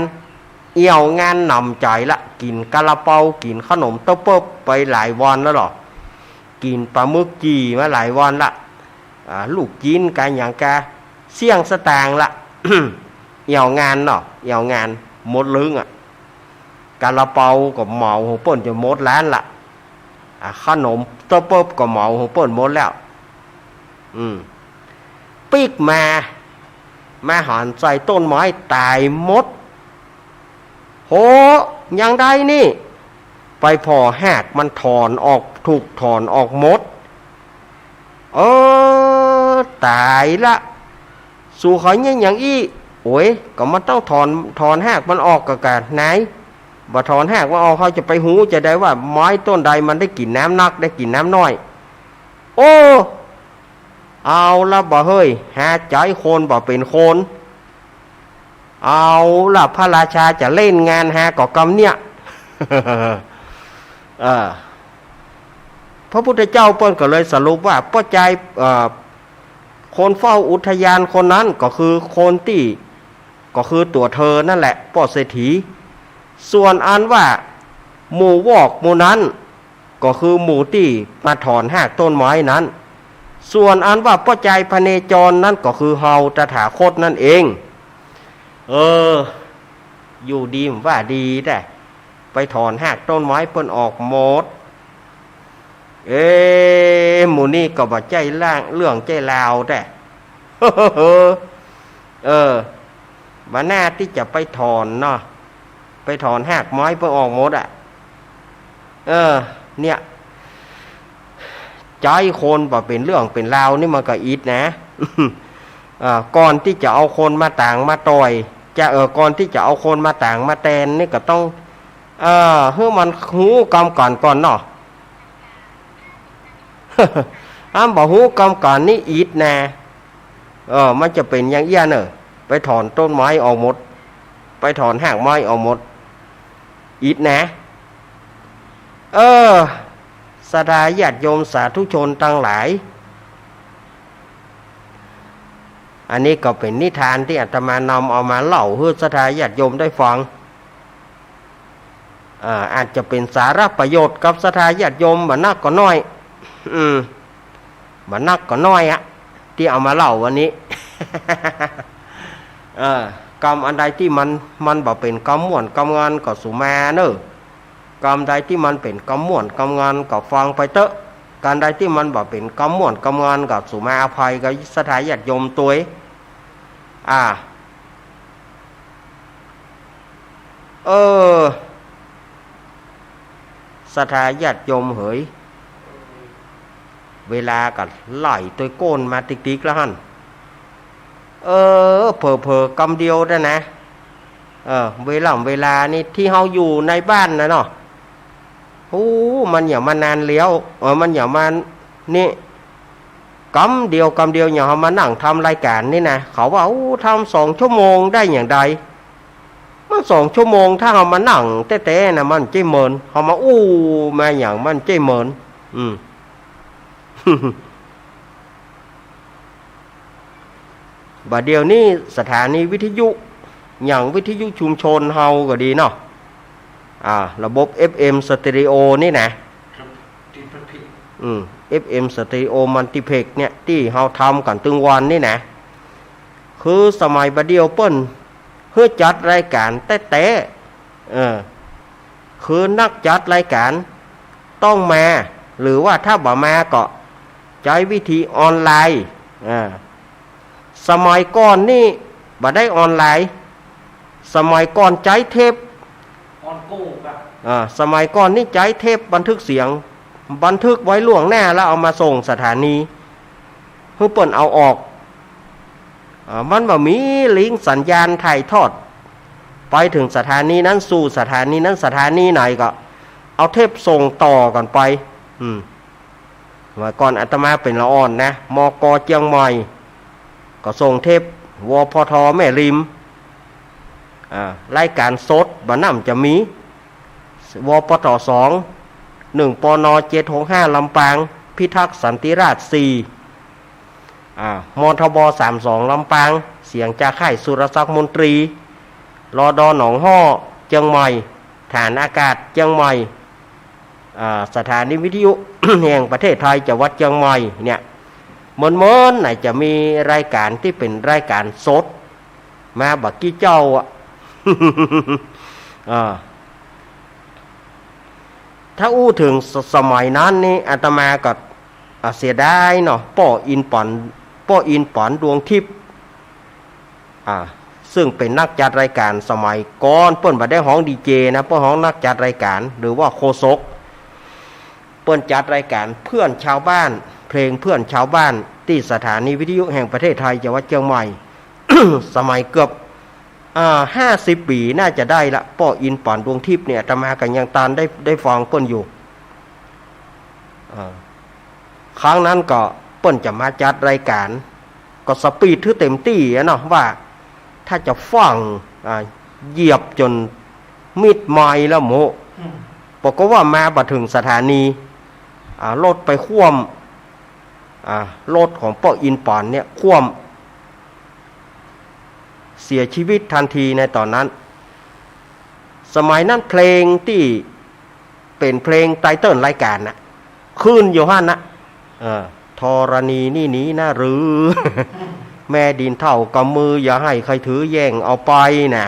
เอี่ยวงานหนำใจ๋ละ กิ๋นกาลาเปา กิ๋นขนมเต้าเปิ๊บไปหลายวันแล้วเหรอ กิ๋นป๋าหมึกจี่มาหลายวันละ อ่า ลูกจิ๊นก๋าหยังก๋า เสี้ยงสตางค์ละ เอี่ยวงานเนาะ เอี่ยวงาน หมดลึงอะ กาลาเปาก็เหมาของเปิ้นจ๋นหมดร้านละ อ่า ขนมเต้าเปิ๊บก็เหมาของเปิ้นหมดแล้ว อืม ปิ๊กมา มาหันใส่ต้นไม้ต๋ายหมด โห ยังใดนี่ ไปผ่อฮากมันถอนออก ถูกถอนออกหมด เออ ต๋ายละ สูขอเยียะหยังอี้ โอ้ย ก็มันต้องถอน ถอนฮากมันออกก่ะ ก่ะ นาย บ่ถอนฮากมันออก เฮาจะไปฮู้จะใดว่าไม้ต้นใดมันได้กิ๋นน้ำนัก ได้กิ๋นน้ำน้อย โอ้ เอาละบ่าเฮ้ย หาใจ๋คนบ่เป๋นคน เอาละ พระราชาจะเล่นงานฮาก่อกำเนี่ย เออ พระพุทธเจ้าเปิ้นก็เลยสรุปว่า ป้อจาย เอ่อ คนเฝ้าอุทยานคนนั้นก็คือคนตี้ ก็คือตั๋วเธอนั่นแหละ ป้อเศรษฐี ส่วนอันว่าหมู่วอกหมู่นั้น ก็คือหมู่ตี้มาถอนฮากต้นไม้นั้น ส่วนอันว่าป้อจายพเนจรนั้นก็คือเฮาตถาคตนั่นเอง เออ อยู่ดีบ่ว่าดีแต๊ ไปถอนฮากต้นไม้เปิ้นออกหมด เอ หมู่นี้ก็บ่ใจ้ล่าง เรื่องใจ้ราวแต๊ เออ บ่หน้าตี้จะไปถอนเนาะ ไปถอนฮากไม้เปิ้นออกหมดอะ เออ เนี่ย ใจ๊คนบ่เป๋นเรื่องเป๋นราวนี่มันก็อิดนะ เอ่อ ก่อนตี้จะเอาคนมาตางมาต่อย จะ เอ่อ ก่อนตี้จะเอาคนมาตางมาแตนนี่ก็ต้อง เอ่อ หื้อมันฮู้กำก่อนก่อนเนาะ อันบ่ฮู้กำก่อนนี่อิดนะ เออ มันจะเป๋นอย่างเอี้ยเน่อ ไปถอนต้นไม้ออกหมด ไปถอนฮากไม้ออกหมด อิดนะ เออ ศรัทธาญาติโยมสาธุชนตังหลาย อันนี้ก็เป๋นนิทานตี้อาตมานำเอามาเล่าหื้อศรัทธาญาติโยมได้ฟัง อ่า อาจจะเป๋นสาระประโยชน์กับศรัทธาญาติโยมบ่นักก็น้อย อืม บ่นักก็น้อยอะ ตี้เอามาเล่าวันนี้ เออ กำอันใดตี้มัน มันบ่เป๋นกำม่วนกำงอนก็สุมาเน่อ กำใดตี้มันเป๋นกำม่วนกำงอนก็ฟังไปเต๊อะ กำใดตี้มันบ่เป๋นกำม่วนกำงอนก็สุมาอภัยกับศรัทธาญาติโยมตวย อ่า เออ ศรัทธาญาติโยมเหย เวลาก็ไหลตวยโก้นมาติ๊กๆ แล้วหั้น เออ เผลอๆ กำเดียวได้นะ เออ เวลา เวลานี่ตี้เฮาอยู่ในบ้านนะเนาะ โอ้ มันอย่างมานานแล้ว เออ มันอย่างมานี่ กำเดียว กำเดียว อย่างเฮามานั่งทำรายก๋านนี่นะ เขาว่า โอ้ ทำสองชั่วโมงได้อย่างใด มันสองชั่วโมง ถ้าเฮามานั่งแต๊ๆ นะ มันเจ้าเมิน เฮามาอู้มาอย่างมันเจ้าเมิน อืม บ่าเดี่ยวนี้สถานีวิทยุ อย่างวิทยุชุมชนเฮาก็ดีเนาะ อ่า ระบบ เอฟเอ็ม สเตอริโอนี่นะ ครับ ที่ประเภท อืม เอฟเอ็ม สเตอริโอ มัลติเพล็กซ์เนี่ย ตี้เฮาทำกั๋นตึงวันนี่นะ คือสมัยบ่าเดี่ยวเปิ้นหื้อจัดรายก๋านแต๊ๆ เออ คือนักจัดรายก๋านต้องมา หรือว่าถ้าบ่มาก็ใจ๊วิธีออนไลน์ อ่า สมัยก่อนนี่บ่ได้ออนไลน์ สมัยก่อนใจ๊เทป ออนโก้ปะ อ่า สมัยก่อนนี่ใจ๊เทปบันทึกเสียง บันทึกไว้ล่วงหน้าแล้วเอามาส่งสถานี หื้อเปิ้นเอาออก อ่า มันบ่มีลิงก์สัญญาณถ่ายทอด ไปเถิงสถานีนั้นสู่สถานีนั้น สถานีไหนก็เอาเทปส่งต่อกั๋นไป อืม เมื่อก่อนอาตมาเป๋นละอ่อนนะ มก เจียงใหม่ ก็ส่งเทป วพท แม่ริม อ่า รายก๋านสดบ่านั้นจะมี วพท สอง หนึ่ง ปณ เจ็ดหกห้า ลำปาง พิทักษ์สันติราษฎร์ สี่ อ่า มทบ สามสอง ลำปาง เสียงจากค่ายสุรศักดิ์มนตรี รด หนองฮ่อ เจียงใหม่ ฐานอากาศเจียงใหม่ อ่า สถานีวิทยุ แห่งประเทศไทย จังหวัดเจียงใหม่เนี่ย เมินๆ ไหนจะมีรายก๋านตี้เป๋นรายก๋านสด มาบ่ากี้เจ้าอะ อ่า ถ้าอู้เถิงส- สมัยนั้นนี่ อาตมาก็ อ่า เสียดายเนาะ ป้ออินป๋อน ป้ออินป๋อน ดวงทิพย์ อ่า ซึ่งเป๋นนักจัดรายก๋านสมัยก่อน เปิ้นบ่ได้ฮ้องดีเจนะ เปิ้นฮ้องนักจัดรายก๋าน หรือว่าโฆษก เปิ้นจัดรายก๋านเพื่อนชาวบ้าน เพลงเพื่อนชาวบ้าน ตี้สถานีวิทยุแห่งประเทศไทย จังหวัดเจียงใหม่ สมัยเกือบ อ่า ห้าสิบปี๋น่าจะได้ละ ป้ออินป๋อน ดวงทิพย์เนี่ย อาตมาก็ยังตันได้ ได้ฟังเปิ้นอยู่ อ่า ครั้งนั้นก็เปิ้นจะมาจัดรายก๋าน ก็สปีดหื้อเต๋มตี้อะเนาะ ว่าถ้าจะฟั่ง อ่า เหยียบจ๋นมิดไมค์แล้วโมะ อืม ปรากฏว่ามาบ่าเถิงสถานี อ่า รถไปคว่ำ อ่า รถของป้ออินป๋อนเนี่ยคว่ำ เสียชีวิตทันทีในต๋อนนั้น สมัยนั้นเพลงตี้เป๋นเพลงไตเติ้ลรายก๋านน่ะ ขึ้นอยู่หั้นน่ะ เออ ธรณีนี่หนีนะหรือ แม่ดินเท่ากำมือ อย่าหื้อใค่ถือแย่งเอาไปนะ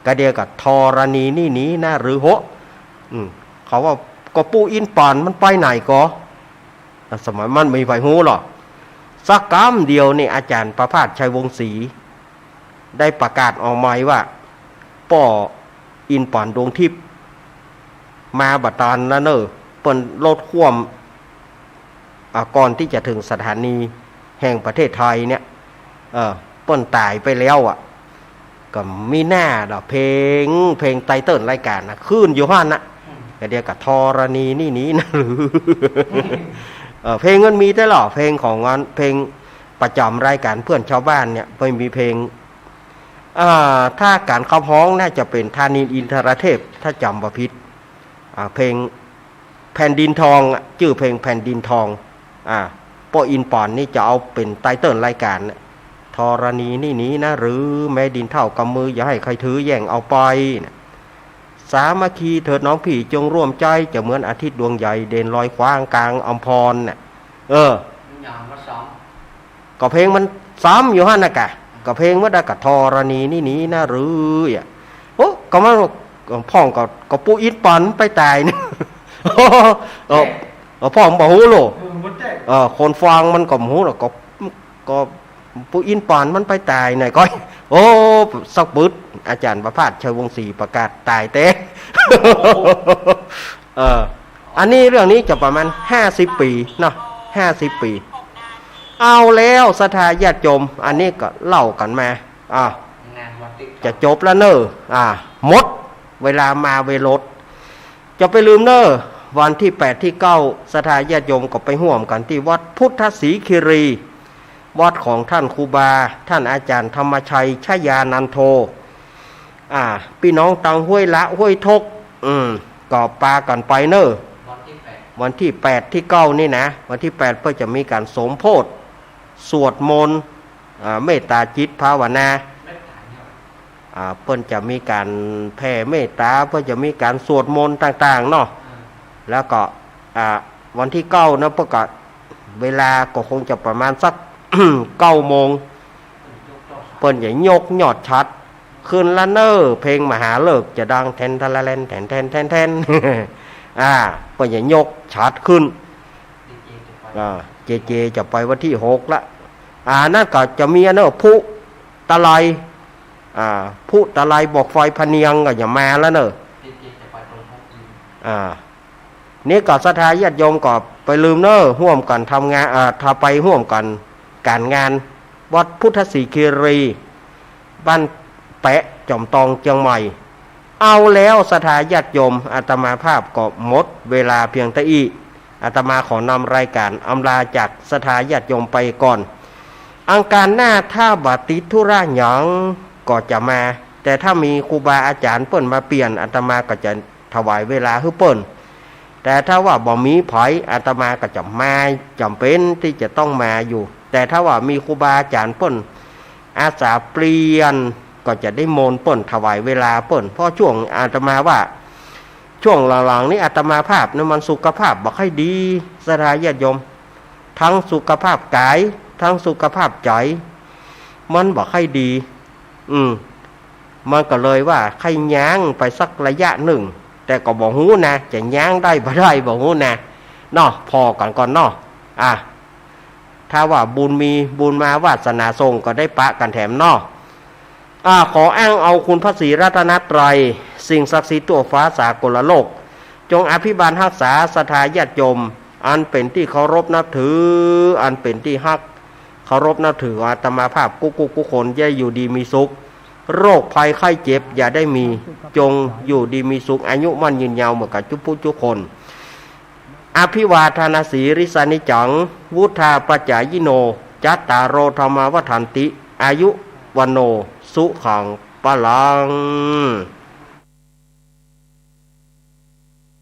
กะเดียวกับธรณีนี่หนีนะหรือโหะ อืม เขาว่าก็ป้ออินป๋อนมันไปไหนก่อ สมัยมันบ่มีใผฮู้หรอก สักกำเดียวนี่อาจ๋ารย์ประภาส ชัยวงศ์ศรี ได้ประกาศออกมาว่า ป้ออินป๋อน ดวงทิพย์ มาบ่ตันแล้วเน่อ เปิ้นรถคว่ำ อ่า ก่อนตี้จะเถิงสถานีแห่งประเทศไทยเนี่ย เออ เปิ้นต๋ายไปแล้วอะ ก็มีหน้าดอก เพลง เพลงไตเติ้ลรายก๋านนะ ขึ้นอยู่หั้นนะ อืม ก็เดี๋ยวก็ ธรณีนี่หนีนะหรือ เออ เพลงมันมีแต่หรอ เพลงของงาน เพลงประจ๋ำรายก๋านเพื่อนชาวบ้านเนี่ย เปิ้นมีเพลง อ่า ถ้าก๋านขับฮ้องน่าจะเป๋นธานินทร์ อินทรเทพ ถ้าจ๋ำบ่ผิด อ่า เพลงแผ่นดินทองอะ จื้อเพลงแผ่นดินทอง อ่า ป้ออินป๋อนนี่จะเอาเป๋นไตเติ้ลรายก๋านน่ะ ธรณีนี่หนีนะหรือ แม้ดินเต้ากำมือ อย่าหื้อใผถือแย่งเอาไปน่ะ สามัคคีเถิดน้องพี่จงร่วมใจ จะเหมือนอาทิตย์ดวงใหญ่ เด่นลอยขว้างกลางอำพรน่ะ เออ มันอย่างมาซ้ำ ก็เพลงมันซ้ำอยู่หั้นนะกะ ก็เพลงมันได้กะ ธรณีนี่หนีนะหรืออะ โอ้ ก็มัน พ่องก็ ก็ปูอินป๋อนไปต๋ายนี่ เออ เออ พ่องบ่ฮู้โล เออ บ่ได้ เออ คนฟังมันก็บ่ฮู้หรอก ก็ ก็ปูอินป๋อนมันไปต๋ายไหนก็ โอ้ สักปึ๊ด อาจ๋ารย์ประภาส ชัยวงศ์ศรี ประกาศต๋ายแต๊ เออ อันนี้เรื่องนี้จะประมาณห้าสิบปี๋เนาะ ห้าสิบปี๋ เอาแล้วศรัทธาญาติโยม อันนี้ก็เล่ากั๋นมา อ่า งานวันที่ จะจบแล้วเน่อ อ่า หมดเวลามาเวลด จะไปลืมเน่อ วันตี้แปดตี้เก้า ศรัทธาญาติโยมก็ไปฮ่วมกั๋นตี้วัดพุทธศรีคีรี วัดของต้านครูบา ต้านอาจ๋ารย์ธรรมชัย ชยานันโท อ่า ปี้น้องตางห้วยละ ห้วยทก อืม ก็ปากั๋นไปเน่อ วันตี้แปด วันตี้แปดตี้เก้านี่นะ วันตี้แปดเปิ้นจะมีก๋านสมโภช สวดมนต์ อ่า เมตตาจิตภาวนา เมตตาเนี่ย อ่า เปิ้นจะมีก๋านแผ่เมตตา เปิ้นจะมีก๋านสวดมนต์ต่างๆ เนาะ อืม แล้วก็ อ่า วันตี้เก้านะ เปิ้นก็ เวลาก็คงจะประมาณสัก เก้าโมง เปิ้นจะยกยอดฉัตรขึ้นละเน่อ เพลงมหาฤกษ์จะดัง แทนทะละแลน แทนแทนแทนแทน อ่า เปิ้นจะยกฉัตรขึ้น อ่า เจเจจะไปวันตี้หกละ อ่า นั่นก็จะมีอันเน่อ พลุตะไล อ่า พลุตะไลบ่อไฟพะเนียงก็จะมาแล้วเน่อ อ่า นี่ก็ศรัทธาญาติโยมก็ไปลืมเน่อ ฮ่วมกั๋นทำงาน อ่า ถ้าไปฮ่วมกั๋นก๋านงานวัดพุทธศรีคีรี บ้านแปะ จ๋อมตอง เจียงใหม่ เอาแล้วศรัทธาญาติโยม อาตมาภาพก็หมดเวลาเพียงเต้าอี้ อาตมาขอนำรายก๋านอำลาจากศรัทธาญาติโยมไปก่อน อังคารหน้าถ้าบ่ติดธุระหยังก็จะมา แต่ถ้ามีครูบาอาจ๋ารย์เปิ้นมาเปลี่ยน อาตมาก็จะถวายเวลาหื้อเปิ้น แต่ถ้าว่าบ่มีใผ อาตมาก็จะมา จ๋ำเป๋นตี้จะต้องมาอยู่ แต่ถ้าว่ามีครูบาอาจ๋ารย์เปิ้นอาสาเปลี่ยน ก็จะนิมนต์เปิ้น ถวายเวลาเปิ้น เพราะช่วงอาตมาว่า ช่วงหลังๆ นี้อาตมาภาพนี่มันสุขภาพบ่ค่อยดี ศรัทธาญาติโยม ตึงสุขภาพก๋าย ตึงสุขภาพใจ๋ มันบ่ค่อยดี อืม มันก็เลยว่าใค่ย้างไปสักระยะนึ่ง แต่ก็บ่ฮู้นะ จะย้างได้บ่ได้บ่ฮู้นะ เนาะ ผ่อกั๋นก่อนเนาะ อ่ะ ถ้าว่าบุญมี บุญมา วาสนาส่ง ก็ได้ปะกั๋นแถมเนาะ อ่า ขออ้างเอาคุณพระศรีรัตนตรัย สิ่งศักดิ์สิทธิ์ทั่วฟ้าสากลโลก จงอภิบาลฮักษาศรัทธาญาติโยม อันเป๋นตี้เคารพนับถือ อันเป๋นตี้ฮักเคารพนับถืออาตมาภาพกู้ๆ กู้คน จะอยู่ดีมีสุข โรคภัยไข้เจ็บอย่าได้มี จงอยู่ดีมีสุข อายุมั่นยืนยาวเหมือนกับจุ๊บปุ๊จุ๊บคน อภิวาทานาสีริสานิจจัง วุฒาปจายิโน จัตตาโรธรรมาวัฒนติ อายุวัณโณ สุขัง พลัง